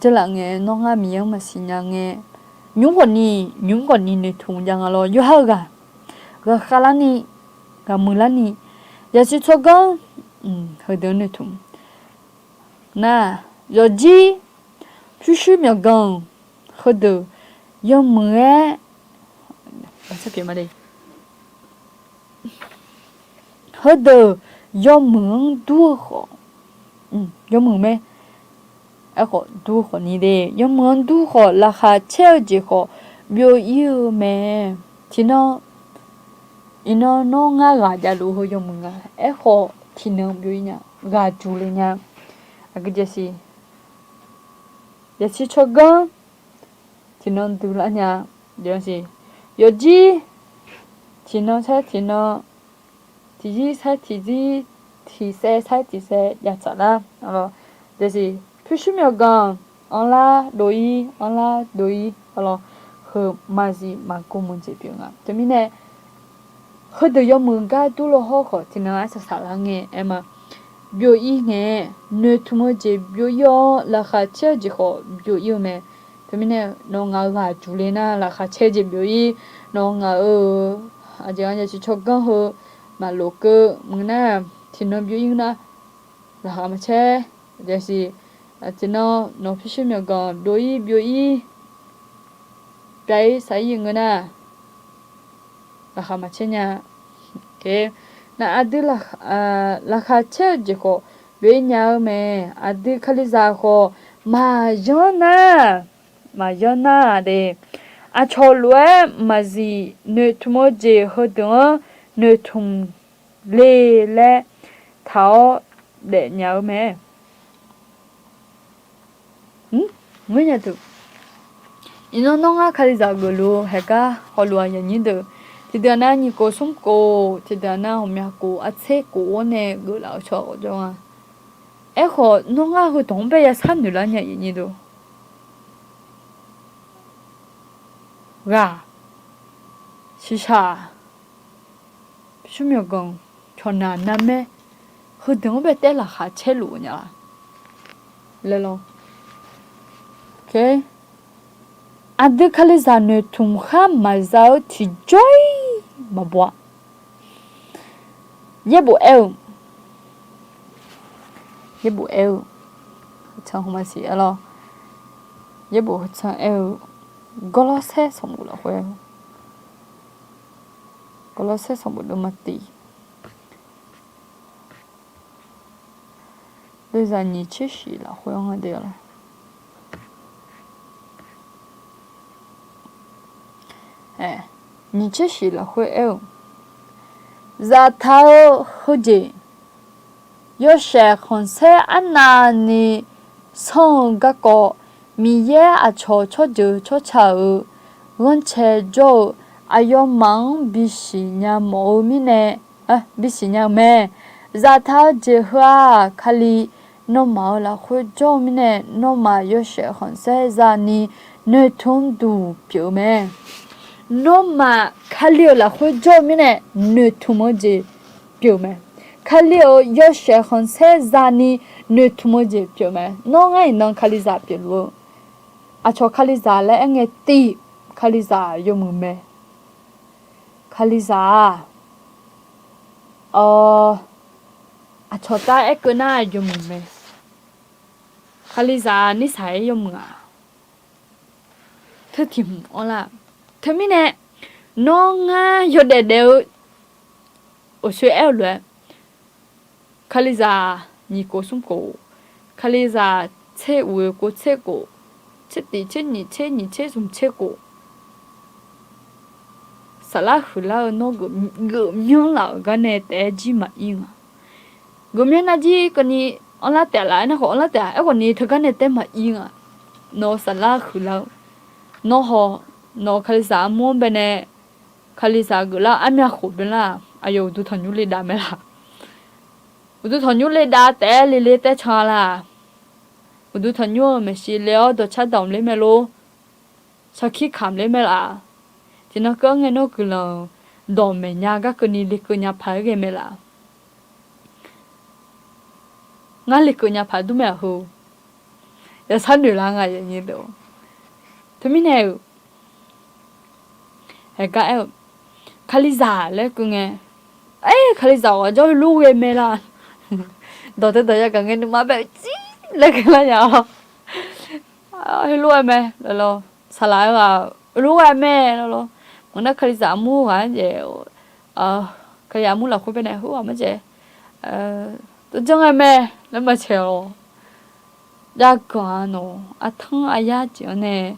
jeurlaf ngae nawr ngar Miqyaer-anr maqsiq nya ngae, nymq mr khawfni, nymq mr khawfni noeqtmq jav nga lawr. Yawqha-euq ghaq, ghaqkhav larni, ghaqmuiq larni, yasiq tsawrganr, heudeuq-anr noeqtmq nar, yawqjir pyurshuir myawqganq heudeuq yawmuiq-aer, heudeuq yawmuiq-anr dur-eu khawf, yawmuiq mae. Aerkhawf dur-eu khawfni de, yawmuiq-anr dur khawf laqkhaq caer-eu jeq khawf byov-ir-eu mae. Tiqnan, iqnan nawr ngar ghaq javluf-eu heu yawmuiq nga. Aerkhawf tiqnan byov-ir nya, ghaq juq le nya. Aqgeu jav siq, yasiq tsawrganr tiqnan duilar nya. Yawqjir tiqnan saer tiqnan, tiqzir saer tiqzir, tiqsaev saer tiqsaev jav tsaf lar. Pyurshuir myawqganq anrlar dov-ir, anrlar dov-ir, arlawr, heu maqzif maqgmq-eu jeq pyeuf nga. Teumirnae, heudeuq yawmuiq gar durlo hawr khawf tiqnan arsaq saqlar ngae aerma, byov-ir ngae, noeqtmq-eu jeq byov-ir-awr laqkhaq caer-eu jeq khawf byov-ir-eu mae. Teumirnae nawq ngaq-euq ghaq juq le nar laqkhaq caer jeq byov-ir, nawq ngaq-euq aqjeq yasiq tsawrganr heu maqlof keuv muiq nar, tiqnan byov-ir nar, laqkhaq maqcaer. Aqjeq siq, tiqnan nawq pyurshuir myawqganq dov-ir byov-ir, pyav-ir sar-ir ngeur nar, laqkhaq maqcaer nya. Nar aqdui laqkhaq caer-eu jeq khawf byov-ir nya-eu mae. Aqdui Kalizaq khawf maqyanr nar, maqyanr nar de, aqcawq lof-aer maqzif noeqtmq-eu jeq heudeuq-anr noeqtmq le laer taq-awr daefnya-eu mae. Ngeur nya teu. Iqnan nawr ngar Kalizaq geufluf-eu haeqgar hawluf-aq yaqnyir deuq, tiqdeuq nar nyiq kof smr kof, tiqdeuq nar ghawqmya kof artser kof-awr nae geuflaf-eu tsawrhaq ghawqjawr nga. Aerkhawf nawr ngar heudawq-anr bae yasar noeqlar nya iqnyir deuq. Ghaq, shiqshaq, pyurshuir myawqganq, cawqnaq narmaer, heudeuq-anr bae taer laqkhaq caerluf-eu nya la. Laer lawr. Aqdui Kalizaq noeqtmq khar maqza-eu tiqjawr-ir maqbaw-a. Yaerbof aer-eu, yaerbof aer-eu, heucan hmq maqsiq aer lawr. Yaerbof heucan aer-eu, Gawrlawrsaer sanqbof lafkhoer, Gawrlawrsaer sanqbof deuvma tiq, deuvzaq nyiq tser shif lafkhoer-anr de-a lawr. Nyiq tser shif lafkhoer aer-eu, zaftaq-eu heujeq, yawshaef khanqsaer arnavni sanr-eu garkawv, Miqyaer aqcawq tsawrjeuq tsawrca-euq ghanrcae jawr-eu aqyawfmaf-anr bisiq nya mawf-eu mirnae, bisiq nya-eu mae. Zaftaq-eu jeq heu-aq, Kali nawmaf-euq lafkhoer jawr-eu mirnae, nawmaf yawshaef khanqsaer zani noeqtmq duq pyeuf-eu mae. Nawmaf Kali-euq lafkhoer jawr-eu mirnae noeqtmq-eu jeq pyeuf-eu mae. Kali-euq yawshaef khanqsaer zani noeqtmq-eu jeq pyeuf-eu mae. Nawr ngar iqnan Kalizaq pyeufluf-eu, aqcawq Kalizaq laer aer ngae tiv, Kalizaq yawmuiq mae. Kalizaq-aq, awq, aqcawq tav aerkeuv nar yawmuiq mae. Kalizaq nishaq-aer yawmuiq-aq, teu tiq hmq anrlar. Teumirnae, nawr ngar yawdaef daef-eu uqshoe aer-eu lof-aer, Kalizaq nyiq kof smr kof, Kalizaq tser uq-eu kov tser kof, tser tiq tser nyiq tser nyiq tser smq tser kof, saflar huiqlar-eu nawr geufmyanr laf-euq gar nae taef-aer jir maqir nga. Geufmyanr nar jir keuvni anrlar taef laf-aer nar khawf anrlar taef-a. Aerkhawf ni teugar nae taef maqir nga. Nawq-eu saflar huiqlar-eu, nawr haw, nawq-euq Kalizaq armur-anr baenae Kalizaq geuflar armyav khof byanlar-aq, aqyawf uqduq tanqnymr le dav mae laq? Uqduq tanqnymr le dav taef-aer le le taer can-a laq? Uqduq tanqnymr-euq maeqshi le-awr dawqcar damq ler mae lor. Sarkir kamq ler mae laf? Tiqnan keuv-anr ngae nawr guiqlanq-euq dawq maeq nya gar keuvni lekeuv nya paq-aer ghae mae laf? Ngar lekeuv nya paq dur mae-aq heu. Yawshar noeq lar nga, teumirnae-euq, haeqgar aer-eu, Kalizaq laer keuv ngae, aer, Kalizaq ghawqjawr heulof ghae mae laf? Dawq teu dawq yagaq ngae nuima bae-eu jir laer ghae lar nya-awr, heulof-aer mae lawlawr. Saqlaq-eu ghaq heulof-aer mae lawlawr. Maqngeur nar Kalizaq armur ghaq-anr jaeq, Kalizaq armur lafkhoer baenae heughaq marjae, tov janr ghae mae laer maqtsaeq-awq. Jav ganq-a nawq, artanr aryar jeq-anr nae,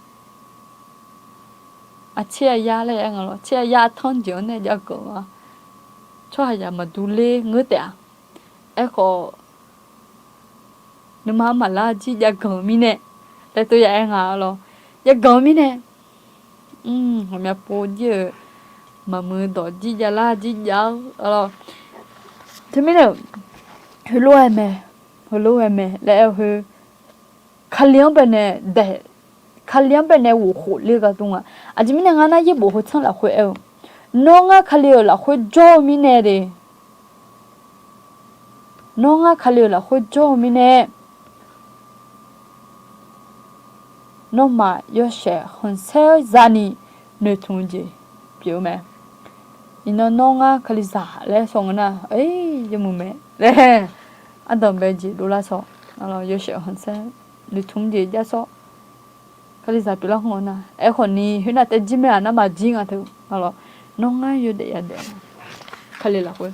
artser aryar laer aer nga lawr, tser aryar artanr jeq-anr nae jav ganq-a. Tsawrhaqzaq maqdur ler ngeur taef-a. Aerkhawf, nuima-anr maqlar jir jav ganq-eu mirnae laer tov ya aer nga lawr. Jav ganq-eu mirnae, ghawqmya pov jir-euq maqmuiq dawq jir javlar jir jav-eu lawr. Teumirnae, heulof-aer mae, heulof-aer mae laer aer-eu heu, Kali-anr baenae daeq, Kali-anr baenae ghof khof ler-eu gar dur nga. Aqjeq mirnae ngar nar yaerbof heu tsanr lafkhoer aer-eu, nawr ngar Kali-euq lafkhoer jawr-eu mirnae de, nawr ngar Kali-euq lafkhoer jawr-eu mirnae, nawmaf yawshaef khanqsaer zani noeqtmq-eu jeq pyeuf-eu mae. Iqnan nawr ngar Kalizaq laer sawr ngeur nar, yawmuiq mae laer ardanq bae jeq dovlar sawr. Yawshaef khanqsaer noeqtmq jeq jav sawr. Kalizaq pyeuflar hmq-eu nar, aerkhawf ni khoernav taef jir mae-aq nar maqjir nga teu. Nawr ngar yawdaef yadaef, Kali lafkhoer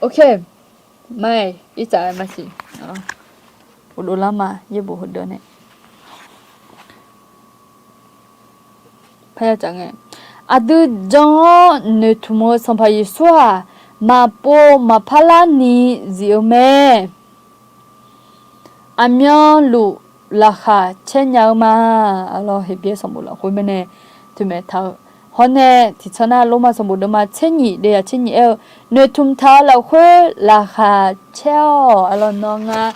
Ok, mai, irtsaf-aer maqsiq. Uqdov lar ma yaerbof heudeuq nae. Aqdui jan-awr noeqtmq-eu Sanqpaq Yeqsur-aq, maqpov maqpar larni zif-eu mae. Aqmyanluf laqkhaq caer nya-eu ma. Arlawr, Heqbyaer sanqbof lafkhoer mirnae toeqmaeq taq-eu. Hawr nae tiqtsanr nar Lormav sanqbof deuvma tser nyiq deuvya tser nyiq aer-eu, noeqtmq taq-eu lafkhoer laqkhaq caer-awq. Arlawr, nawr ngar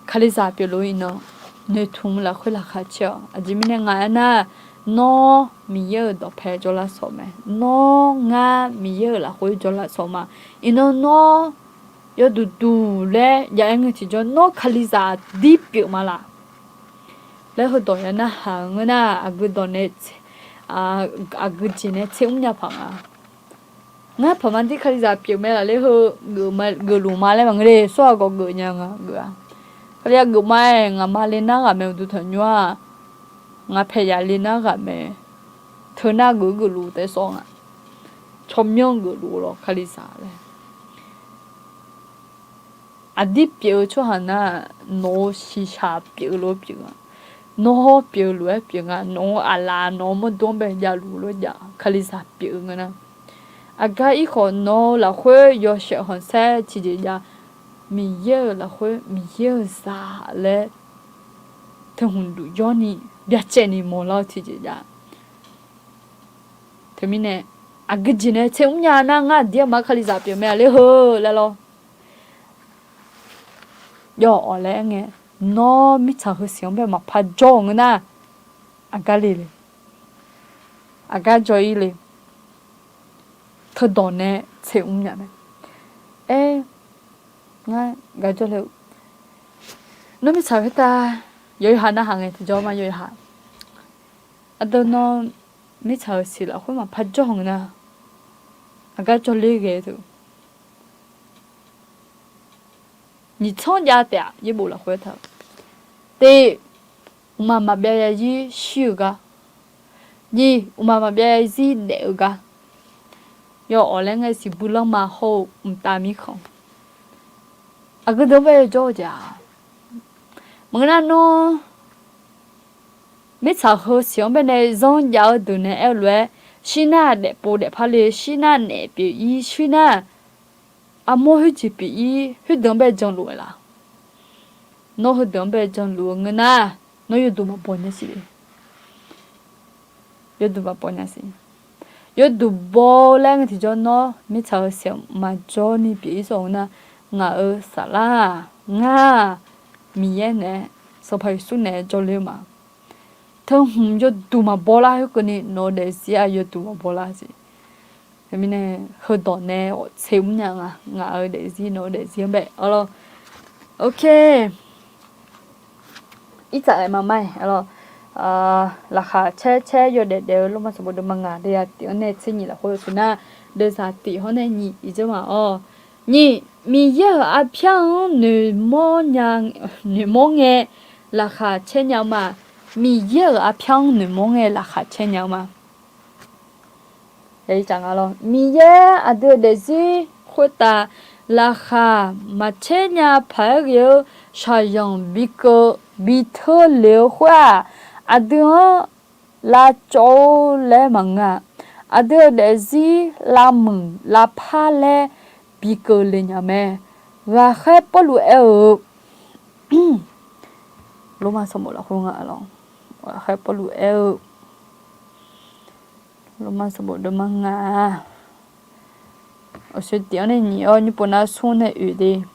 Kalizaq pyeufluf-eu iqnan noeqtmq lafkhoer laqkhaq caer-awq. Aqjeq mirnae nga aernar, nawr Miqyaer-euq dawqpae jawrlar sawq mae. Nawr ngar Miqyaer-euq lafkhoer jawrlar sawq ma. Iqnan nawr yawduq duq laer ya aer ngeur tiqjawr, nawr Kalizaq dir pyeuf ma laq laer heudawq ya narhaq-eu ngeur nar, aqgeu dawq nae, aqgeu jeq nae tser mr nya paq nga. Ngar paqma dir Kalizaq pyeuf mae laf laer heu, geufluf ma laer maqngeur de. Tsawrhaq gawq geuf nya nga geuf-a. Kalizaq geuf ma-aer ngaqma le nar ghaq mae uqduq tanqnymr-aq. Ngaq paeqyaq le nar ghaq mae. Teu nar geuf geufluf taef sawr nga. Tsawrmyanr geufluf lawr Kalizaq laer. Aqdir pyeuf-eu tsawrhaq nar, nawq-eu shiqshaq pyeuf lof-aer pyeuf nga. Nawr pyeuf lof-aer pyeuf nga. Nawq-eu aqlaf nawq-eu mawrdo-anr bae javluf lof-aer jav. Kalizaq pyeuf-eu ngeur nar, aqgar irkhawf nawq-eu lafkhoer yawshaef khanqsaer tiqjeq jav. Miqyaer-euq lafkhoer Miqyaer-euq zaq laer teuhmq duq jawrni byacaevni mawqlar-eu tiqjeq jav. Teumirnae, aqgeu jeq nae tser mr nya nar ngar aqdir aqma Kalizaq pyeuf mae laf laer heu laer lawr. Jawr-awq laer aer ngae, nawr mirtsaq heusiq-anr bae maqpar jawr-eu ngeur nar, aqgar le le, aqgar jawr-ir le. Teudawq nae tser mr nya mae. Aer, ngar gaq jawr le-eu, nawr mirtsaq khoertav Yawqha narhaq ngae tiqjawr ma yawqha. Aqdui nawr mirtsaq-euq siq lafkhoer maqpar jawr-eu nar, aqgar jawrler ghae-eu teu. Nyiq tsanr jav taef-aq yaerbof lafkhoer taq-eu. Tiq, uqmaq maqbyav yazir shir-eu gar. Nyiq, uqmaq maqbyav yazir daef-eu gar. Yawawq laer ngae siqbuir lanrma hawr-eu mqtav mirkhanq. Aqgeu deuq-anr bae jawr-eu jeq-aq, maqngeur nar nawr mirtsaq heu siq-anr baenae zanr jav-eu deuq nae aer-eu lof-aer, shir nar daefpov daefpar le, shir nar naef pyeuf-ir, shir nar armawr khoerjeq pyeuf-ir, khoerdeuq-anr bae janluf-aer laf. Nawr heudeuq-anr bae janluf-eu ngeur nar, nawr yawduq maqbaw nya siq le. Yawduq maqbaw nya siq. Yawduq baw-eu laer ngae tiqjawr nawr mirtsaq-euq siq maqjawr ni pyeuf-ir sawq-eu nar, ngaq-euq saflar-aq, ngar-aq, Miqyaer naeq-aer, Sanqpaq Yeqsur naeq-aer jawrler-eu ma. Teu hmq yawduq maqbaw lar khoerkeuvni nawq-eu daefzir-aq yawduq maqbaw lar siq. Teumirnae heudawq nae awqtser mrnya nga, ngaq-euq daefzir nawq-eu daefzir-anr bae arlawr. Ok. Irtsaq ghae ma mar-iq arlawr. Laqkhaq caer caer yawdaef daef-eu lormav sanqbof deuvma ngaq deuv ya tiq-anr nae tser nyiq lafkhoer yawshuif nar, deuvzaq tiq hawr nae nyiq iqjawr ma-awr. Nyiq, Miqyaer-euq arpyar-anr noeqmawr ngae laqkhaq caer nya-eu ma. Miqyaer-euq arpyar-anr noeqmawr ngae laqkhaq caer nya-eu ma. Miqyaer aqdui-euq daefzir khoertav laqkhaq maqcaer nya paq-aer ghae-eu shaqzanq bi keuv bi teur le-eu khoer-aq, aqdui-anr lavcawv-eu laer maqngeur-a. Aqdui-euq daefzir lavmuiq lavpar laer bi keuv le nya mae. Ghaqkhaer Pawrluv aer-eu, lormav sanqbof lafkhoer nga lawr. Ghaqkhaer Pawrluv aer-eu, lormav sanqbof deuvma ngaq-aq, awqshoe tiq-anr nae nyiq-awr nymrpov nar smr nae oeq de.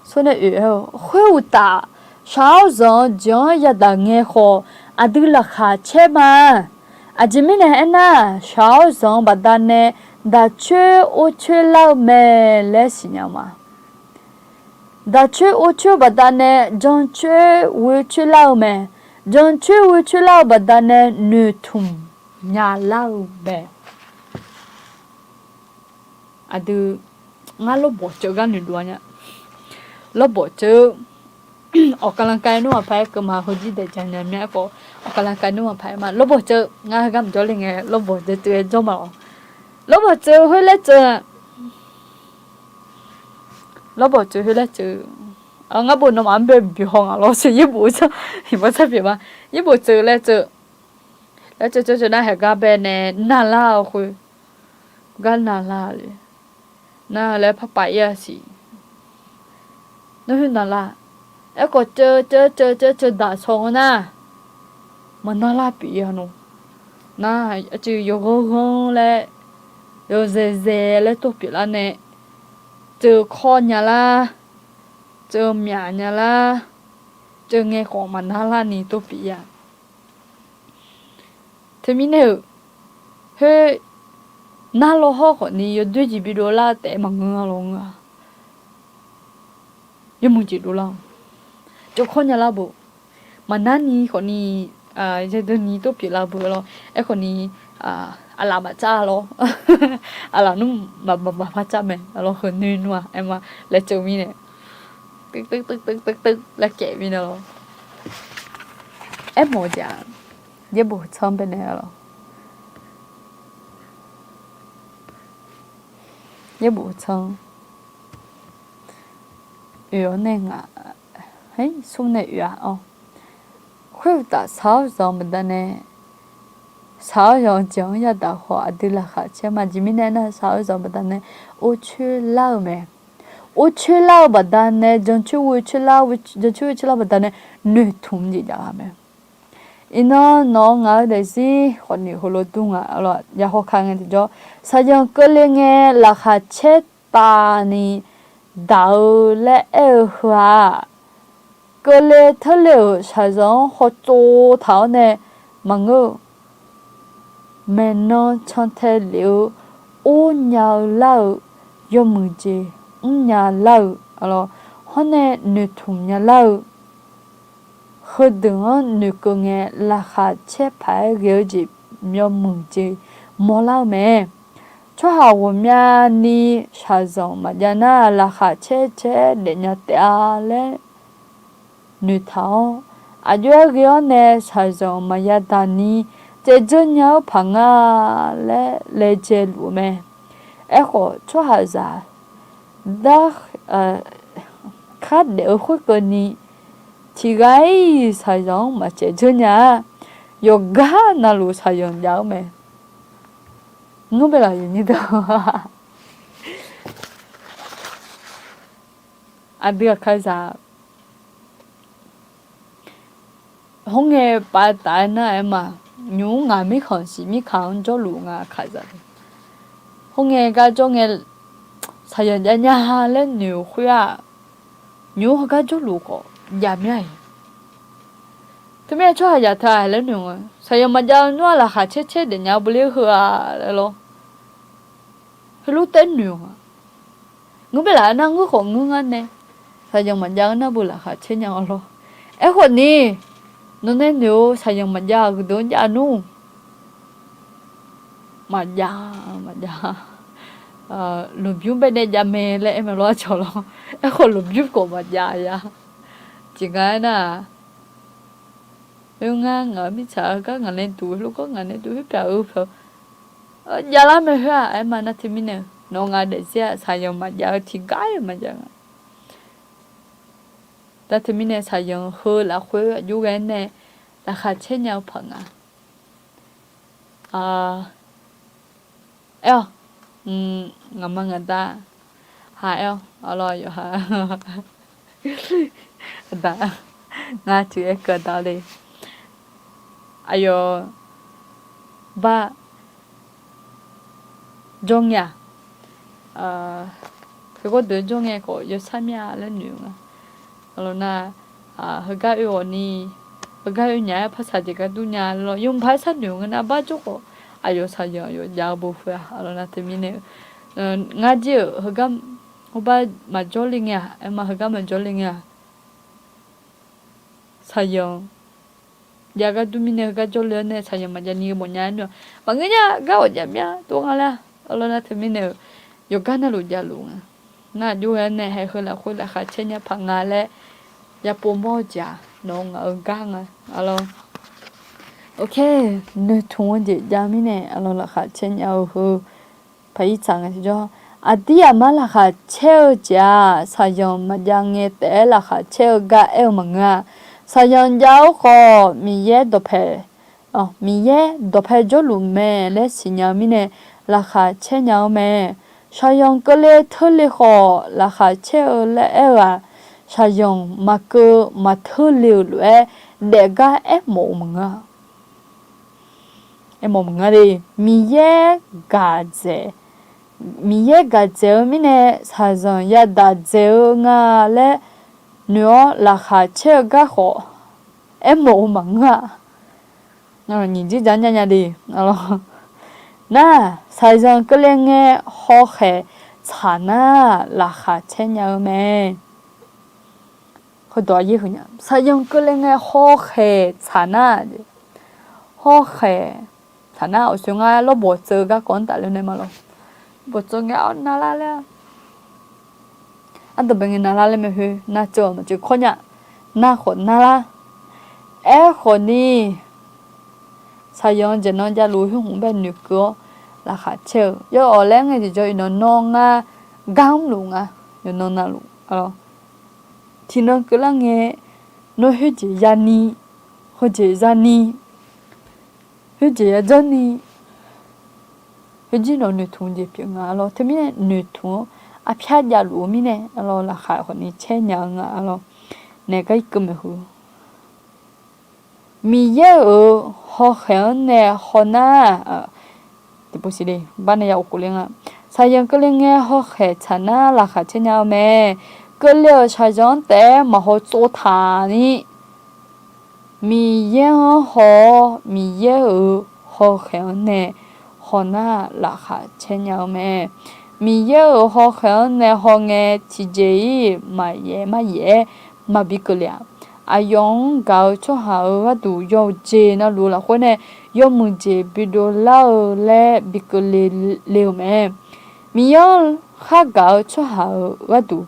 Smr nae oeq aer-eu, khoeruqtaf shaq-awr zanq-eu jeq-anr yadaq ngae khawf, aqdui laqkhaq caer ma. Aqjeq mirnae aernar, shaq-awr zanq-eu baqdanae daqcoer orcoer lar-eu mae laer siqnya-eu ma. Daqcoer orcoer baqdanae jancoer ghoecoer lar-eu mae. Jancoer ghoecoer lar-eu baqdanae noeqtmq nyalar-eu mae. Aqdui, ngar lawrbawq ceuv gar noeqdov-a nya. Lawrbawq ceuv, awqkavlankai nmr maqpaq-aer keuv ma, heujir daeq jaq nya mya aerkhawf, awqkavlankai nmr maqpaq-aer ma. Lawrbawq ceuv ngar heugar maqjawr le ngae, lawrbawq ceuv ceuv-aer jawr ma-awq. Lawrbawq ceuv khoer laer ceuv-a. Lawrbawq ceuv khoer laer ceuv. Ngar bof nawmaf-anr bae bif haw ngaq lawr siq, yaerbof-eu sanr, iqbax sanr pyeuf ma. Yaerbof ceuv laer ceuv. Laer ceuv ceuv ceuv nar, haeq gar bae nae navlar-eu khoer, gar navlar-eu le. Nar laer parpaf ir-a siq. Nar khoer navlar. Aerkhawf ceuv ceuv ceuv ceuv ceuv daq saw ngeur nar, maqnavlar pyeuf ir-a nawr. Nar, aqcuiv yawghanr ghanr laer, yawzaeq zaeq laer tov pyeuflar nae, ceuv kawr nya lar, ceuv myaf nya lar, ceuv ngae khawf maqnavlar ni tov pyeuf ir-a. Teumirnae-euq, khoer narlawr hawr khawfni yawdoer jeq bidov lar taef maqngeur-a lawr ngeur-a. Yawmuiq jeq dovlar-awq. Ceuv kawr nya lar beu. Maqnar ni khawfni, yaerdeuv ni tov pyeuf lar beu lawr. Aerkhawfni, aqlaf maqcav lawr. Aqlaf nmr maqmaqmaqpar cav mae lawr, heu noer nmr-aq aer ma laer ceuv mirnae, teuv laer kaef mirnae lawr. Aermawf-eu jeq-aq, yaerbof tsanr baenae lawr. Yaerbof tsanr oe-awr nae ngaq, smr nae oe-a-awr. Khoeruqtaf shaq-awr zanq-eu baqdanae, shaq-awr zanq-eu jeq-anr yadaq khawf aqdui laqkhaq caer ma. Aqjeq mirnae aernar, shaq-awr zanq-eu baqdanae orcoer lar-eu mae. Orcoer lar-eu baqdanae jancoer ghoe coer lar, jancoer ghoe coer lar-eu baqdanae noeqtmq jeq jav ghaq mae. Iqnan nawq-eu ngaq-eu daefzir khawfni heulof dur nga lawr, yahaw ka ngae tiqjawr, shaqzanq keuvle ngae laqkhaq caer tavni daq-eu laer aer-eu heu-aq, keuvle teurle-euq shaqzanq-anr hawtsov taq-awr nae maqngeur-eu, maeqnan cantae lef-eu, or nya-eu lar-eu, yawmuiq jeq mrnya lar-eu, lawr, hawr nae noeqtmq nya lar-eu, heudeuq-anr noeqkeuv ngae laqkhaq caer paq-aer ghae-eu jeq myawmuiq jeq mawrlar-eu mae. Tsawrhaq ghawqmyani shaqzanq maqjav nar, laqkhaq caer caer daefnya taef-a laer noeqtaq-awr, aqjox-aer ghae-awr nae shaqzanq maqya daq ni caevdzeur nya-eu paq nga laer laejae luf-eu mae. Aerkhawf, tsawrhaqzaq dar khardaef-eu khoerkeuvni, tiqghaq-iq shaqzanq-anr maqcaevdzeur nya-a. Yawqgar navluf shaqzanq jav-eu mae. Ngeur bae laf yawnyir deuq, aqdui aqkaqzaq hawr ngae paftaf-aer nar-aer ma. Nymq-mr ngaq mirkhanq siq mirkhanq-anr jawrluf nga aqkaqzaq. Hawr ngae gar jawr ngae, shaqzanq jav nya laer noeq-euq khoer-aq, nymq-mr heugar jawrluf khawf jav mya-iq. Teumirnae tsawrhaqzaq teu-aq laer noeq nga, shaqzanq maqjav-eu nmr-aq laqkhaq caer caer daefnya-eu beu ler heu-aq laer lawr. Heulof taef noeq nga. Ngeur bae laf-aer nar ngeur khawf ngeur ngar nae, shaqzanq maqjav-eu nar beu laqkhaq caer nya-awr lawr. Aerkhawf ni, nawqnae noeq-eu shaqzanq maqjav-euq heudeuq-anr jav nmr. Maqjav, maqjav. Lmqbymr bae nae jav mae laer aer mae lawr, aqcawq lawr. Aerkhawf lmqbymr khawf maqjav ya. Tiqghaq-aer nar-aq, oe ngar ngaq-euq mirtsaq heugar ngaq nae duq heulof gawr ngaq nae duq khoer pyaq-eu pyeuf, javlar mae khoer-aq aer ma. Nar teumirnae-eu nawq ngaq daefzir-aq shaqzanq maqjav-eu tiqgar-iq maqjav nga. Nar teumirnae shaqzanq heu lafkhoer aqjox ghae-aer nae laqkhaq caer nya-eu paq nga. Aer-awq, ngaqma ngaqda ha aer-awq, arlawr yawqha aqda, ngar tiq aer keuv aqda le. Aqyawf bar jawr ngae-aq, heugar deuq jawr ngae khawf yawshar mya laer noeq-eu nga. Aqlawq nar, heugar oe ghawq ni, heugar oe nya-aer par shaqjeq gar dur nya lawr, yawmuiq paq-aer sharnoeq-eu nga nar bar jawr khawf, aqyawf shaqzanq aqyawf jav-eu beu khoer-aq, aqlawq nar teumirnae-eu, ngar jir-euq heugar heubar maqjawr le ngae-aq, aer ma heugar maqjawr le ngae-aq, shaqzanq jav gar dur mirnae heugar jawr le-awr nae shaqzanq maqjav ni mawfnya-aer noeq-awq. Maqngeur nya, gar ghawqjav mya tov nga laer, aqlawq nar teumirnae-eu, yawqgar navluf javluf nga. Nar aqjox ghae-aer nae haeq heu lafkhoer laqkhaq caer nya paq nga laer yapov mawr-eu jeq-aq, nawq-eu ngaq-eu gar nga, aqlawq. Oke, noeqtmq-eu jeq jav mirnae aqlawq laqkhaq caer nya-eu heu paq-ir tsaq ngae tiqjawr, aqdir aqmar laqkhaq caer-eu jeq-aq, shaqzanq maqjav ngae taef-aer laqkhaq caer-eu gar aer-eu maqngeur-a. Shaqzanq jav-awr khawf, Miqyaer dawqpae, Miqyaer dawqpae jawrluf mae laer siqnya-eu mirnae, laqkhaq caer nya-eu mae. Shaqzanq keuvle teule khawf, laqkhaq caer-eu laer aer-eu-aq, shaqzanq maqkeuv maqteule-euq lof-aer daefgar aermawf-eu maqngeur-a. Aermawf maqngeur de, Miqyaer gaqdzaeq, Miqyaer gaqdzaeq-eu mirnae shaqzanq yadaq dzaeq-eu nga laer noeq-awr laqkhaq caer-eu gar khawf, aermawf-eu maqngeur-a. Nyiq jir ja nya nya de. Nar, shaqzanq keuvle ngae hawkhaeq tsaq nar, laqkhaq caer nya-eu mae. Heudawq aqyaer heu nya, shaqzanq keuvle ngae hawkhaeq tsaq nar, hawkhaeq tsaq nar, awqsoeq ngar lawrbawq tseuv-eu garkawv-anr tafler nae ma lawr. Bawqtsov ngae-awr narlar laer-a. Ardanqbae ngae narlar laer mae khoer, nar tseuv-aq maqtseuv kawr nya. Nar khawf narlar. Aerkhawf ni, shaqzanq-anr jeq nan javluf khoer hmq bae noeqkeuv-awr laqkhaq caer-eu yawawq laer ngae jeq jawr iqnan nawr ngar gar mrluf nga. Yawqnan navluf, tiqnan keuvlar ngae, nawr khoerjeq yani, heujeq yani, khoerjeq yadzanr ni, khoerjir nawq noeqtmq jeq pyeuf nga lawr. Teumirnae noeqtmq-anr arpyar javluf-eu mirnae lawr, laqkhaq khawfni caer nya-eu nga lawr. Naeq gar irkeuv maeqhu, Miqyaer-euq hawkhaeq-anr nae hawnar, tiqpov siqle bar nae ya of khof le nga. Shaqzanq keuvle ngae hawkhaeq tsaq nar laqkhaq caer nya-eu mae. Keuvle-euq shaqzanq-anr taef-aer maqhaw tsovtaq ni, Miqyaer-anr haw-awr, Miqyaer-euq hawkhaeq-anr nae hawnar laqkhaq caer nya-eu mae. Miqyaer-euq hawkhaeq-anr nae hawngae tiqjeq-iq maqyaef maryaef-aer maqbi keuvle-aq, aqyawf-anr gaq-eu tsawrhaq-euq gharduq yawqjeq navluf lafkhoer nae yawmuiq jeq bidov lar-eu laer bi keuvle le-euq mae. Miqyaer-anr khar gaq-eu tsawrhaq-euq gharduq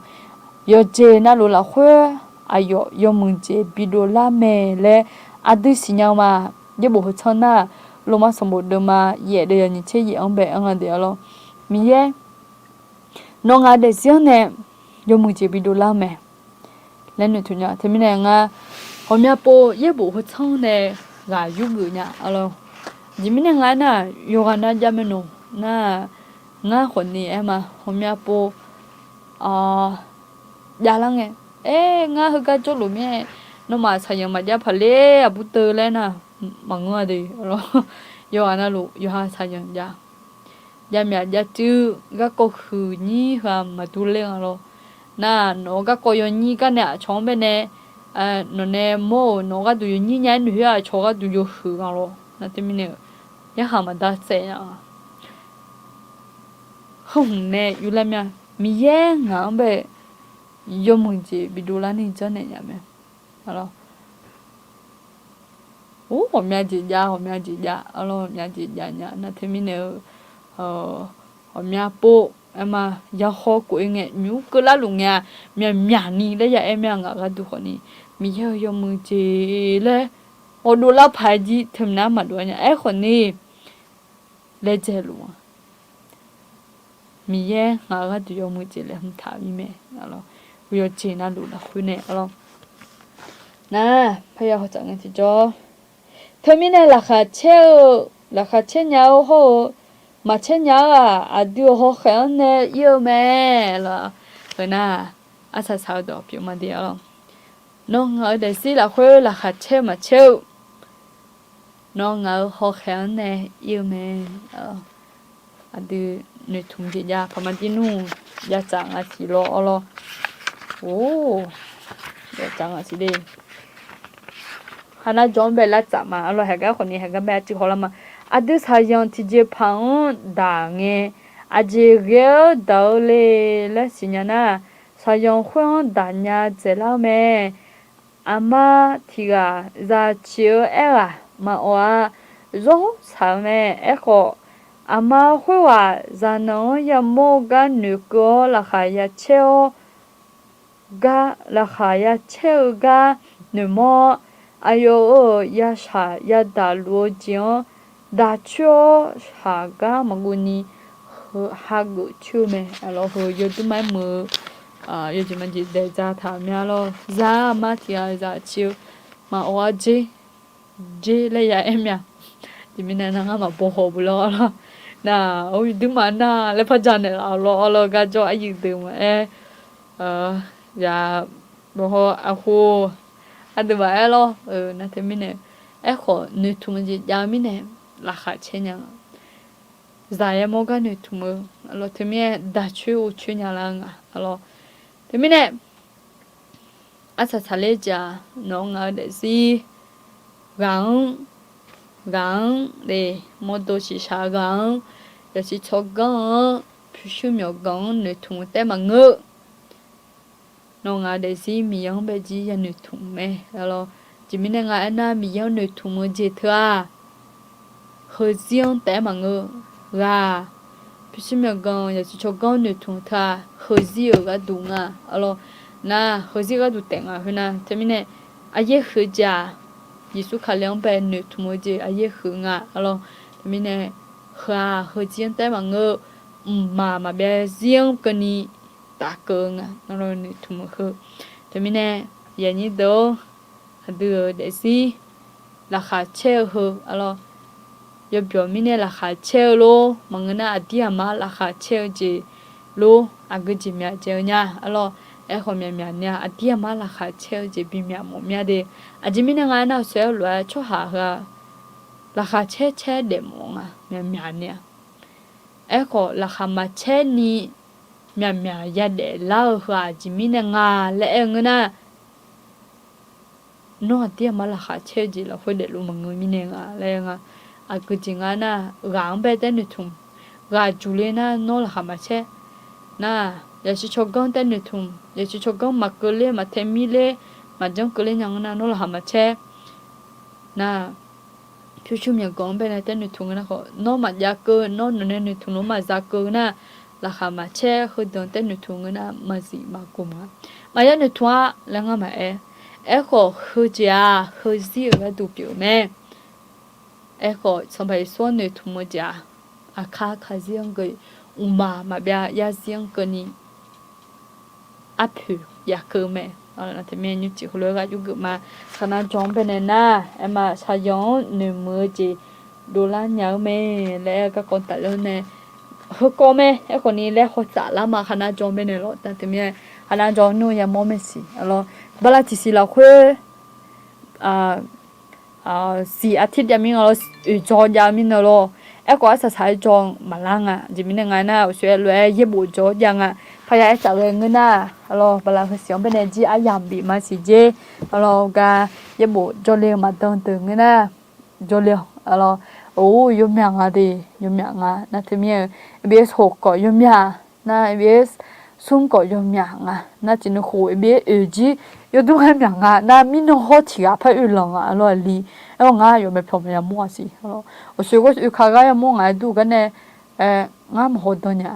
yawqjeq navluf lafkhoer aqyawf yawmuiq jeq bidov lar mae laer aqdui siqnya-eu ma. Yaerbof heu tsanr nar, Lormav sanqbof deuvma yaef deuv yawq nyiq tser yaef-anr bae aer nga de arlawr. Miqyaer, nawr ngaq-eu daefzir-anr nae yawmuiq jeq bidov lar-eu mae laer noeqtmq nya. Teumirnae ngar ghawqmya pov yaerbof heu tsanr nae ghaq yurgeuf nya arlawr. Aqjeq mirnae nga aernar, yawqghaq nav jav mae nawq nar, ngar khawfni aer ma, ghawqmya pov javlar ngae, aer, ngar heugar jawrluf mir-aer, nawmaf saqyanq maqjav paq ler aqbur teu laer nar, maqngeur-a de arlawr. Yawqghaq navluf yawqha saqyanq jav, javmyaf javcuiv, garkawv huiq nyir heu-aq maqdur ler nga lawr. Nar, nawq-eu garkawv yawnyir gar nae aqcawq-anr baenae nawq nae mawr-euq nawq-eu gharduq yawnyir nya-aer noeq khoer aqcawq gharduq yawhuiq nga lawr. Nar teumirnae-eu yarkhaq maqda tsaev nya-a. Heu hmq nae yurlar mya, Miqyaer ngaq-anr bae yawmuiq jeq bidov larni janrnaeq nya mae. Or, ghawqmya jeq jav, ghawqmya jeq jav arlawr, ghawqmya jeq jav nya. Nar teumirnae-eu ghawqmya pov aer ma, yahaw kof-ir ngae nymr keuvlar luf ngae-a, myaqmyaq ni laer ya aer mya ngaq gharduq khawfni, Miqyaer-euq yawmuiq jeq laer ghawqdov lar paq-aer jir teumirnae maqdov nya. Aerkhawfni laedzae luf-a, Miqyaer ngaq-eu gharduq yawmuiq jeq laeqhmq taq-eu ir mae. Yawqjeq navluf lafkhoer nae arlawr. Nar, parya hawtsaf ngae tiqjawr, teumirnae laqkhaq caer-eu, laqkhaq caer nya-eu hawr-eu, maqcaer nya-eu-aq, aqdui-euq hawkhaeq-anr nae ir-eu mae lawr. Heu nar, arsaq saq-eu dawq pyeuf ma de arlawr. Nawr ngaq-eu daefzir lafkhoer laqkhaq caer-eu maqcaer-eu, nawr ngaq-eu hawkhaeq-anr nae ir-eu mae. Aqdui noeqtmq jeq jav paqma dir nmr, jav tsaf nga tiq lawr arlawr. Or, jav tsaf nga siq de. Khaqnav jawq-anr bae lar tsaf ma arlawr, haeqgar khawfni haeqgar bae arcuiv hawlar ma. Aqdui saqyanq tiqjeqpaq-anr daq ngae, aqjeq ghae-awr daq-eu le laer siqnya nar, saqyanq khoer-anr daq nya dzaeqlar-eu mae. Aqma tiq ghaq zaq ciq-eu aerghaq maqawq-a. Zawr saq-eu mae. Aerkhawf, aqma khoerghaq zaqnanq-anr yamawr-eu gar noeqkeuv-awr laqkhaq ya caer-awr gar, laqkhaq ya caer-eu gar noeqmawr-awr, aqyawf-euq yashaq yadaq luf-eu jeq-anr daq coer-awr shaq gar maqguvni hageuf coer-eu mae. Arlawr, heu yawduima-aer muiq-eu yawjeq maqjeq daeq dza taq mya lawr. Zaq-ar aqma tiq ghaq zaq ciq-eu maqawq-a jer, jer laer ya aer mya. Jeq mirnae nar ngar maqbaw haw bu lawr arlawr. Nar, or, yawduima nar laer par janaeq laf lawr arlawr, garjawr aryuif deuq maqaer, ya, bawhaw aqkhof ardeuv maqaer lawr. Nar teumirnae, aerkhawf noeqtmq-eu jeq jav-eu mirnae laqkhaq caer nya. Zaq yamawr gar noeqtmq-eu arlawr, teumirnae daq coer ghof coer nya lar-eu nga arlawr. Teumirnae arsaq saqler jeq-aq, nawq-eu ngaq-eu daefzir ghaq-anr, ghaq-anr le, mawrdo shiqshaq ghaq-anr, yawsiq tsawrganr-anr, pyurshuir myawqganq-anr noeqtmq-eu taef maqngeur. Nawq-eu ngaq-eu daefzir Miqyaer-anr bae jir ya noeqtmq mae arlawr. Jeq mirnae nga aernar, Miqyaer-anr noeqtmq-eu jeq teu-aq, heuzir-anr taef-aer maqngeur. Ghaq, pyurshuir myawqganq, yawsiq tsawrganr-anr noeqtmq teu-aq, heuzir-euq gharduq nga arlawr. Nar, heuzir gharduq taef nga khoernar, teumirnae aqyaer huiq-eu jeq-aq, Yeqsur Kali-anr bae noeqtmq-eu jeq aqyaer huiq nga arlawr. Teumirnae heu-aq, heuzir-anr taef-aer maqngeur. Mqmaq maqbyav zir-anr keuvni tafkeuv-eu nga arlawr, noeqtmq-eu heu. Teumirnae yanyir deuq-or, aqdui-euq daefzir laqkhaq caer-eu heu arlawr, yawbyawq mirnae laqkhaq caer-eu lor. Maqngeur nar, aqdir aqmar laqkhaq caer-eu jeq lor, aqgeu jeq myaq dzae-eu nya arlawr. Aerkhawf myaqmyaq ni-aq, aqdir aqmar laqkhaq caer-eu jeq bimyaq mawf mya de. Aqjeq mirnae nga aernar, aqsur aer-eu lof-aer tsawrhaq heu-aq, laqkhaq caer caer daefmawf nga, myaqmyaq ni-aq. Aerkhawf laqkhaq maqcaer ni myaqmyaq yadaef lar-eu heu-aq, aqjeq mirnae nga laer aer-eu ngeur nar, nawr aqdir aqmar laqkhaq caer-eu jeq lafkhoer daefluf maqngeur mirnae nga laer nga. Aqgeu jeq nga nar, ghaq-anr bae taef noeqtmq. Ghaq juqle nar nawr laqkhaq maqcaer. Nar, yaqsur tsawrganr taer noeqtmq, yaqsur tsawrganr maqkeuv ler, maqtae mir ler, maqjanr keuv ler nya ngeur nar, nawr laqkhaq maqcaer. Nar, pyurshuir myawqganq-anr baenae taer noeqtmq ngeur nar khawf, nawr maqjav keuv, nawr nawqnae noeqtmq nawr maqza keuv nar, laqkhaq maqcaer. Heudeuq-anr taer noeqtmq ngeur nar, maqzif maqgmq-a. Maqya noeqtmq-a laer ngar maqaer. Aerkhawf, heujeq-aq, heuzir-euq gharduq pyeuf-eu mae. Aerkhawf, Sanqpaq Yeqsur-anr noeqtmq-eu jeq-aq, aqkar kaqzir-anr geu, mqmaq maqbyav yarzir-anr keuvni, arpoeq yaf keuv mae. Nymrcif heulof-aer ghaq yurgeuf ma. Khaqnav jan-anr baenae nar, aerma shaqzanq-anr noeqmuiq-eu jeq dovlar nya-eu mae laer aer-eu garkawv tafler nae, heukawv mae. Aerkhawf ni laer hawtsaf lar ma. Khaqnav jan baenae lawq, teumirnae khaqnav jan nmr yamawr mae siq. Aqlawr, bala tiqsiq lafkhoer siq artir jav mir nga lawr, oeqjaw jav mirnae lawr. Aerkhawf arsaq saq-aer jaw maqlar nga. Aqjeq mirnae nga nar, uqshoe-aer lof-aer yaerbof jaw-awr jav nga. Parya aertaf ghae ngeur nar, aqlawr, bala heusiq-anr baenae jir aryamq bif ma siq jer. Aqlawr, gar yaerbof jawrle-eu maqdan deuq ngeur nar, jawrle-awq. Aqlawr, or, yawmyaq nga de, yawmyaq nga. Nar teumirnae-eu, abs hoq khawf yawmyaq, nar abs smr khawf yawmyaq nga. Nar tiqnuikhof abs oeq jir yawdmr ghae myaq nga. Nar mirnan hawr tiq ghaq par oeq lanq nga. Aqlawr, aqli. Aerkhawf ngar yawf maeq pyawq maeq yamawr-a siq. Aqlawr, uqshoe ghoe oekaq gar yamawr ngaq-aer dur gar nae, ngar maqhaw dan nya.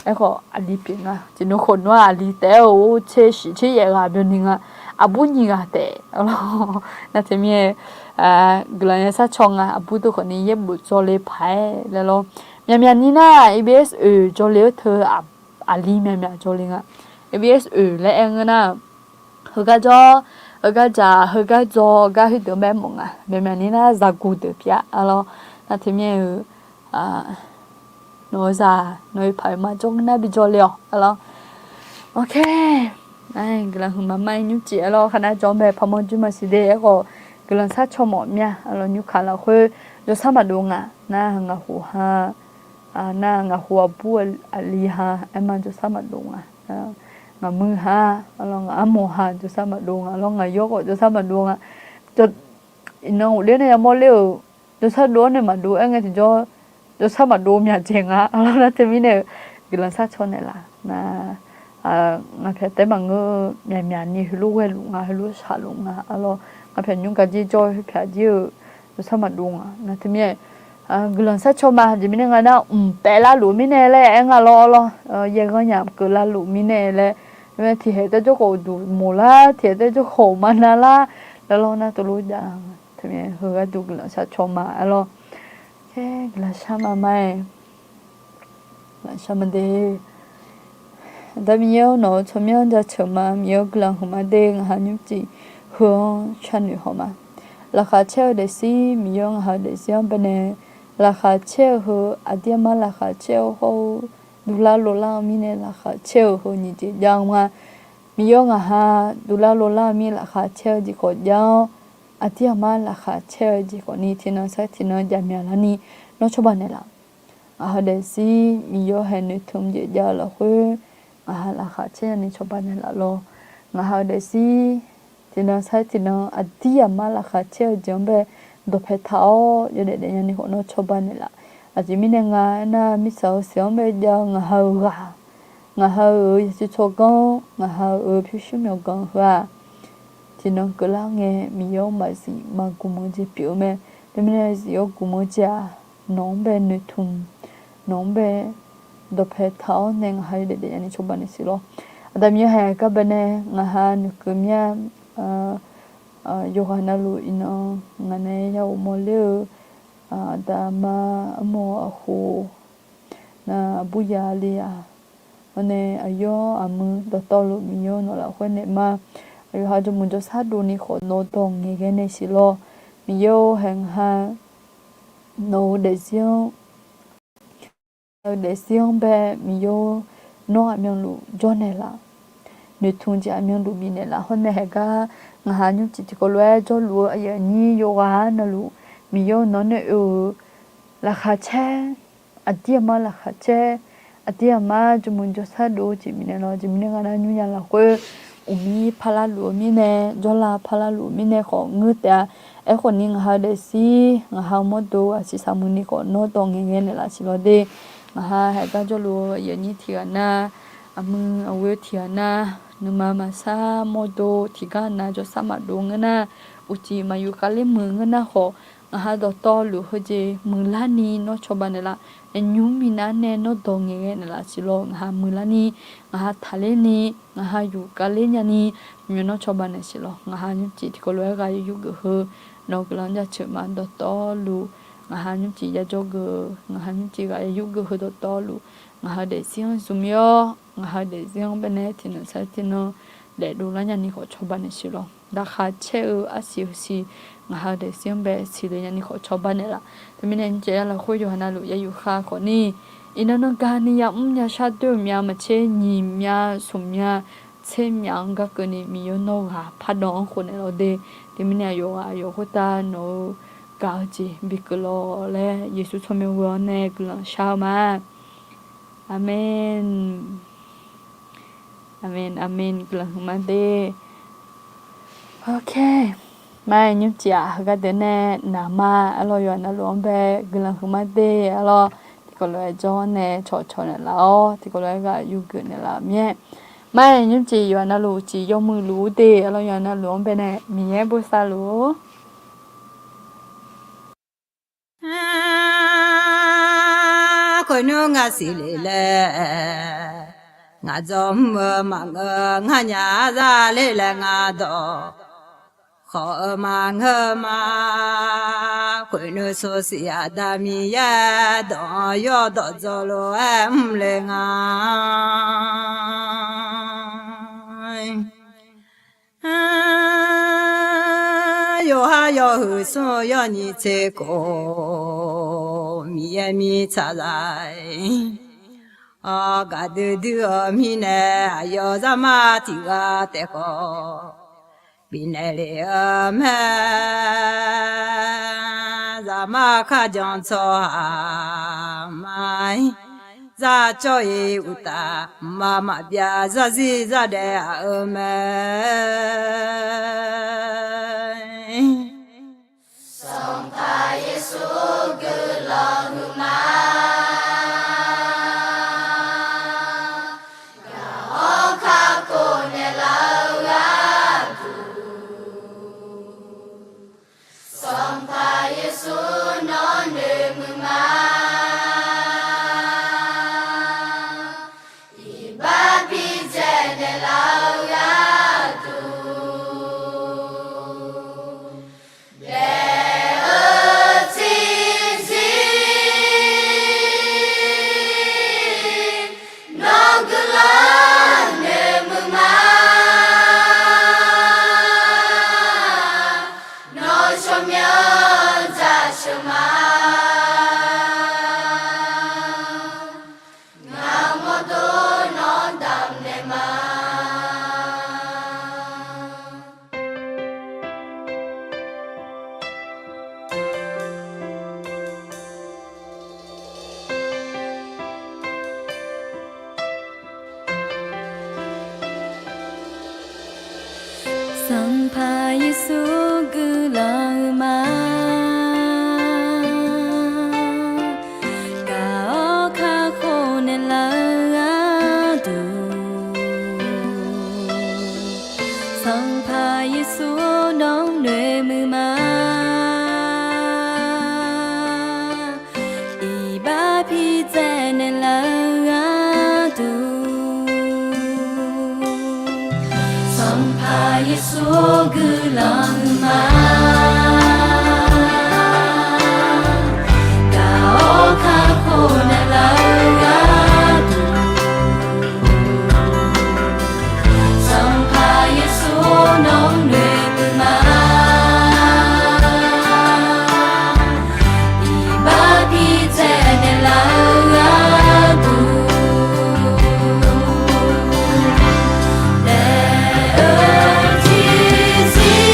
Aerkhawf aqli pyeuf nga. Tiqnuikhof nawr-aq aqli taef-aer-eu or tser shiq tser yaef ghaq byanni nga. Aqbur nyiq ghaq taef. Aqlawr, nar teumirnae guiqlanq yashar caw nga. Aqbur deuq khawfni yaerbof jawrle paq-aer laer lawr. Myaqmyaq ni nar, abs oeq jawrle-eu teu aqli myaqmyaq jawrle nga. Abs oeq laer aer ngeur nar, heugar jawr, heugar dzaq, heugar dzaw, gar khoerdeuq-anr bae mawf nga. Myaqmyaq ni nar, zaqguq deuq pyeuf-a. Aqlawr, nar teumirnae-eu nawq-eu zaq nawq-eu paq-eu maqjawr ngeur nar bijawr le-awq. Aqlawr, ok. Guiqlanq huiqma ma-aer nymrcif. Aqlawr, khaqnav jan-anr bae paqmawr jir maqsiq de. Aerkhawf, guiqlanq sharcaw mawf mya. Aqlawr, nymrkaq lafkhoer jawrshar maqdov nga. Nar ngaq khof ha, nar ngaq khof aqbur aqli ha, aerma jawrshar maqdov nga. Ngaqmuiq ha, aqlawr, ngaq armawf ha jawrshar maqdov nga. Aqlawr, ngaq yawr khawf jawrshar maqdov nga. Iqnan ghofler nae yamawr ler-euq jawrshar dov-awr nae maqdov aer ngae tiqjawr, jawrshar maqdov myaq dzaeq nga. Aqlawr, nar teumirnae-eu guiqlanq sharcaw naeqlaf. Nar, ngaq pyaq taef maqngeur-eu myaqmyaq ni heulof ghaeluf nga, heulof shaqluf nga. Aqlawr, ngaq pyaq nymr gar jir jawr-eu pyaq jir-eu jawrshar maqdov nga. Nar teumirnae guiqlanq sharcaw ma. Aqjeq mirnae nga nar, mq paef lavluf mirnae laer aer nga lawr. Aqlawr, yaerghanr yamq keuv lavluf mirnae laer, tiqhaeq taer jawrkhawf uqduq moq lar, tiqhaeq taer jawrkhawf uqma na lar. Aqlawr, nar teulof jav-a. Teumirnae heu gharduq guiqlanq sharcaw ma. Aqlawr, guiqlanq shar ma ma-aer, guiqlanq shar ma de. Aqda Miqyaer-or, nawq-euq tsawrmyanr jaceuq ma. Miqyaer-or, guiqlanq huiqma de. Ngaqha nymrcif heu-anr sharnoeq haw ma. Laqkhaq caer-eu daefzir, Miqyaer-or, ngaqha-eu daefzir-anr baenae laqkhaq caer-eu heu, aqdir aqmar laqkhaq caer-eu hawr-eu, dovlar lovlar-eu mirnae laqkhaq caer-eu heu nyiq jeq jav-eu nga. Miqyaer-or, ngaqha dovlar lovlar-eu mir laqkhaq caer-eu jeq khawf jav-awr, aqdir aqmar laqkhaq caer-eu jeq khawfni tiqnan sar tiqnan jav myaq larni nawr cawba naeqlaf. Ngaqha-eu daefzir Miqyaer-or haeq noeqtmq jeq jav-eu lafkhoer, ngaqha laqkhaq caer nyani cawba naeqlaf lawr. Ngaqha-eu daefzir tiqnan sar tiqnan aqdir aqmar laqkhaq caer-eu jeq-anr bae dawqpae taq-awr yawdaef daef nyani khawf nawr cawba naeqlaf. Aqjeq mirnae nga aernar, mirtsaq-eu siq-anr bae jav-eu ngaqha-eu ghaq, ngaqha-euq yasiq tsawrganr, ngaqha-euq pyurshuir myawqganq heu-aq, tiqnan keuvlar ngae Miqyaer-or maqzif maqgmq-eu jeq pyeuf-eu mae. Teumirnae zif-awr gmq-eu jeq-aq, nawq-anr bae noeqtmq, nawq-anr bae dawqpae taq-awr nae ngaqha yawdaef daef nyani cawba naeq siq lawr. Aqda Miqyaer haeq gar baenae ngaqha noeqkeuv mir-a. Yawqghaq navluf iqnan ngaq nae ya ghofmawf ler-eu aqda aqma, armawr aqkhof, nar aqbur ya le-aq, hawr nae aqyawr aqmuiq dawqtawvluf Miqyaer-or nawq lafkhoer naeq ma. Aqyawf ha jawrmuiq jawrshar dovni khawf nawr dawq ngaeqghae naeq siq lawr. Miqyaer-or, haeq ngaqha nawq-eu daefzir-anr, ngaqha-eu daefzir-anr bae Miqyaer-or, nawr aqmyanluf jawrnaeq laf. Noeqtmq jeq aqmyanluf bifnaeq laf. Hawr nae haeq gar ngaqha nymrcif tiqkawv lof-aer jawrluf-eu aqyuif aqnyir yawqghaq navluf Miqyaer-or nawq nae oe-euq laqkhaq caer, aqdir aqmar laqkhaq caer, aqdir aqmar jawrmuiq jawrshar dov-eu jeq bifnaeq lawr. Aqjeq mirnae nga nar, nymrnya lafkhoer uqmir parlar luf-eu mirnae, jawrlav parlar luf-eu mirnae khawf ngeur taef-a. Aerkhawf ni ngaqha-eu daefzir, ngaqha-eu mawrdo aqsiq saqmuiq ni khawf nawr dawq ngaeqghae naeqlaf siq lawr de. Ngaqha haeqgar jawrluf-eu aqyuif aqnyir tiqghaq nar, aqmuiq aqghoe tiqghaq nar, nuima maqsar mawrdo tiqgar nav jawrsar maqdov ngeur nar, uqcif maqyuf khavler muiq ngeur nar khawf, ngaqha dawqtawvluf heujeq muiqlarni nawr cawba naeqlaf. Aqnymr minav nae nawr dawq ngaeqghae naeqlaf siq lawq. Ngaqha muiqlarni, ngaqha taqlerni, ngaqha yuf khavler nyani, nawr cawba naeq siq lawq. Ngaqha nymrcif tiqkawv lof-aer ghaq yur geuf heu, nawq-eu guiqlanq jaceuq ma dawqtawvluf, ngaqha nymrcif yajawr geuf, ngaqha nymrcif ghaq yur geuf heu dawqtawvluf, ngaqha-eu daefzir-anr zmq mir-awr, ngaqha-eu daefzir-anr baenae tiqnan sar tiqnan daefdov lar nyani khawf cawba naeq siq lawq. Daqkhaq caer-eu arsiq heusiq, ngaqha-eu daefzir-anr bae siqle nyani khawf cawba naeqlaf. Teumirnae nymrcif ya lafkhoer yawqha navluf ya yufkhav khawfni, iqnan nan gani yamr yashar doer-eu myav maqtser nyiq myav smq myav tser myav-anr gar keuvni Miqyaer nawr ghaq pardawq-anr khofnaeq lawq de. Teumirnae aqyawf ghaq aqyawf khoertav nawq-eu gaq-eu jeq bikeuv lawq laer Yeqsur tsawrmyanr gheu-awr nae guiqlanq shar-eu ma. Aqmen. Aqmen, aqmen, guiqlanq huiqma de. Ok. Mar-aer nymrcif-aq heugar deuq nae naqma arlawr yawqha navluf-anr bae guiqlanq huiqma de arlawr. Tiqkawv lof-aer jawr-awr nae cawqcawq naeqlaf-awr, tiqkawv lof-aer ghaq yur geuf naeqlaf-euq mir-aer. Mar-aer nymrcif yawqha navluf uqcif yawmuiq luf-ur de arlawr yawqha navluf-anr baenae Miqyaer bosav luf-ur. Khoernmr ngar siqle laer, ngaq dzawr mr-eu maqngeur, ngar nya za ler laer ngar dawq khawf-eu maqngeur ma. Khoernmr sosiq Aqda Miqyaer dawq-anr yawdawq dzaw lof-aer mr le nga. Yawqha yawhuiq smr-eu yawnyiq tser khof, Miqyaer mirtsaq zaq-ir. Gaqdui dui-eu mirnae aqyawf zaqmar tiq ghaq taef khawf bifnaeq lef-eu mae. Zaqmar kharjan tsawrhaq ma-ir, zar cawv-ir uqtaf, mqmaq maqbyav zarzir zardaef aq-eu mae. Sanqpaq Yeqsur guiqlanq huiqma. Gaq-awr kakhof naeqlaf-eu gharduq, Sanqpaq Yeqsur nawr noeqmuiq ma. Iqbax bidzaeq naeqlaf-eu gharduq, daef-eu tiqzir nawr guiqlanq noeqmuiq ma. Nawr tsawrmyanr jaceuq ma. Ngaq-euq mawrdo nawr damqnaeq ma. Sanqpaq Yeqsur guiqlanq huiqma. Gaq-awr kakhof naeqlaf-eu gharduq, Sanqpaq Yeqsur nawr noeqmuiq ma. Iqbax bidzaeq naeqlaf-eu gharduq, Sanqpaq Yeqsur guiqlanq huiqma. Gaq-awr kakhof naeqlaf-eu gharduq, Sanqpaq Yeqsur nawr noeqmuiq ma. Iqbax bidzaeq naeqlaf-eu gharduq, daef-eu tiqzir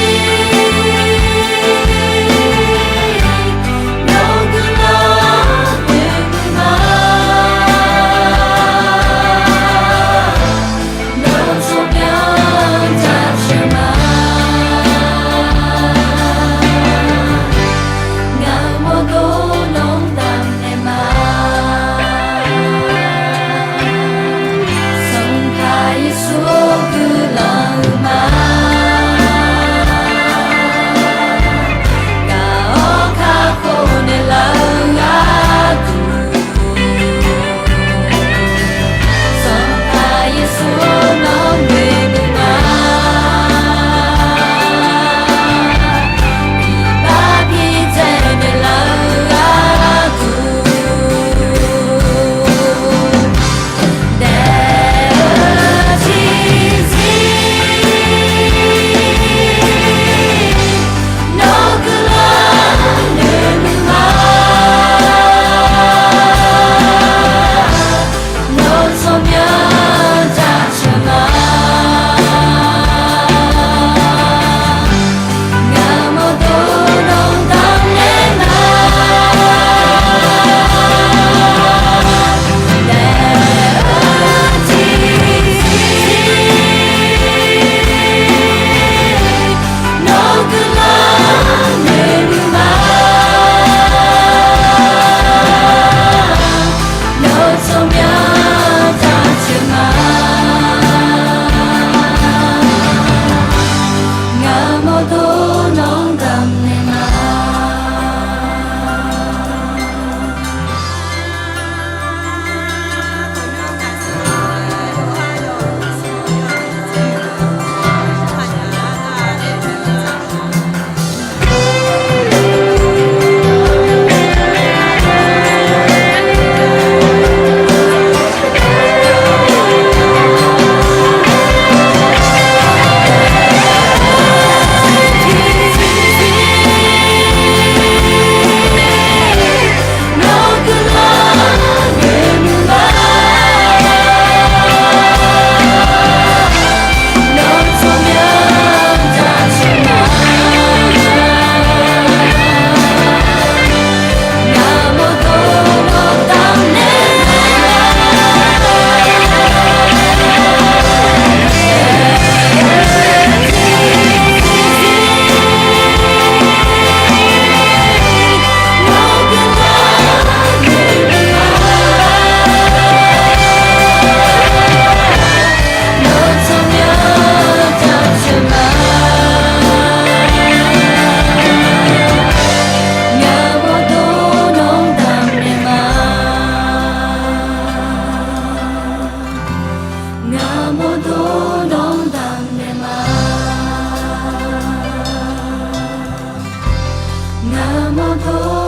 Aqdawq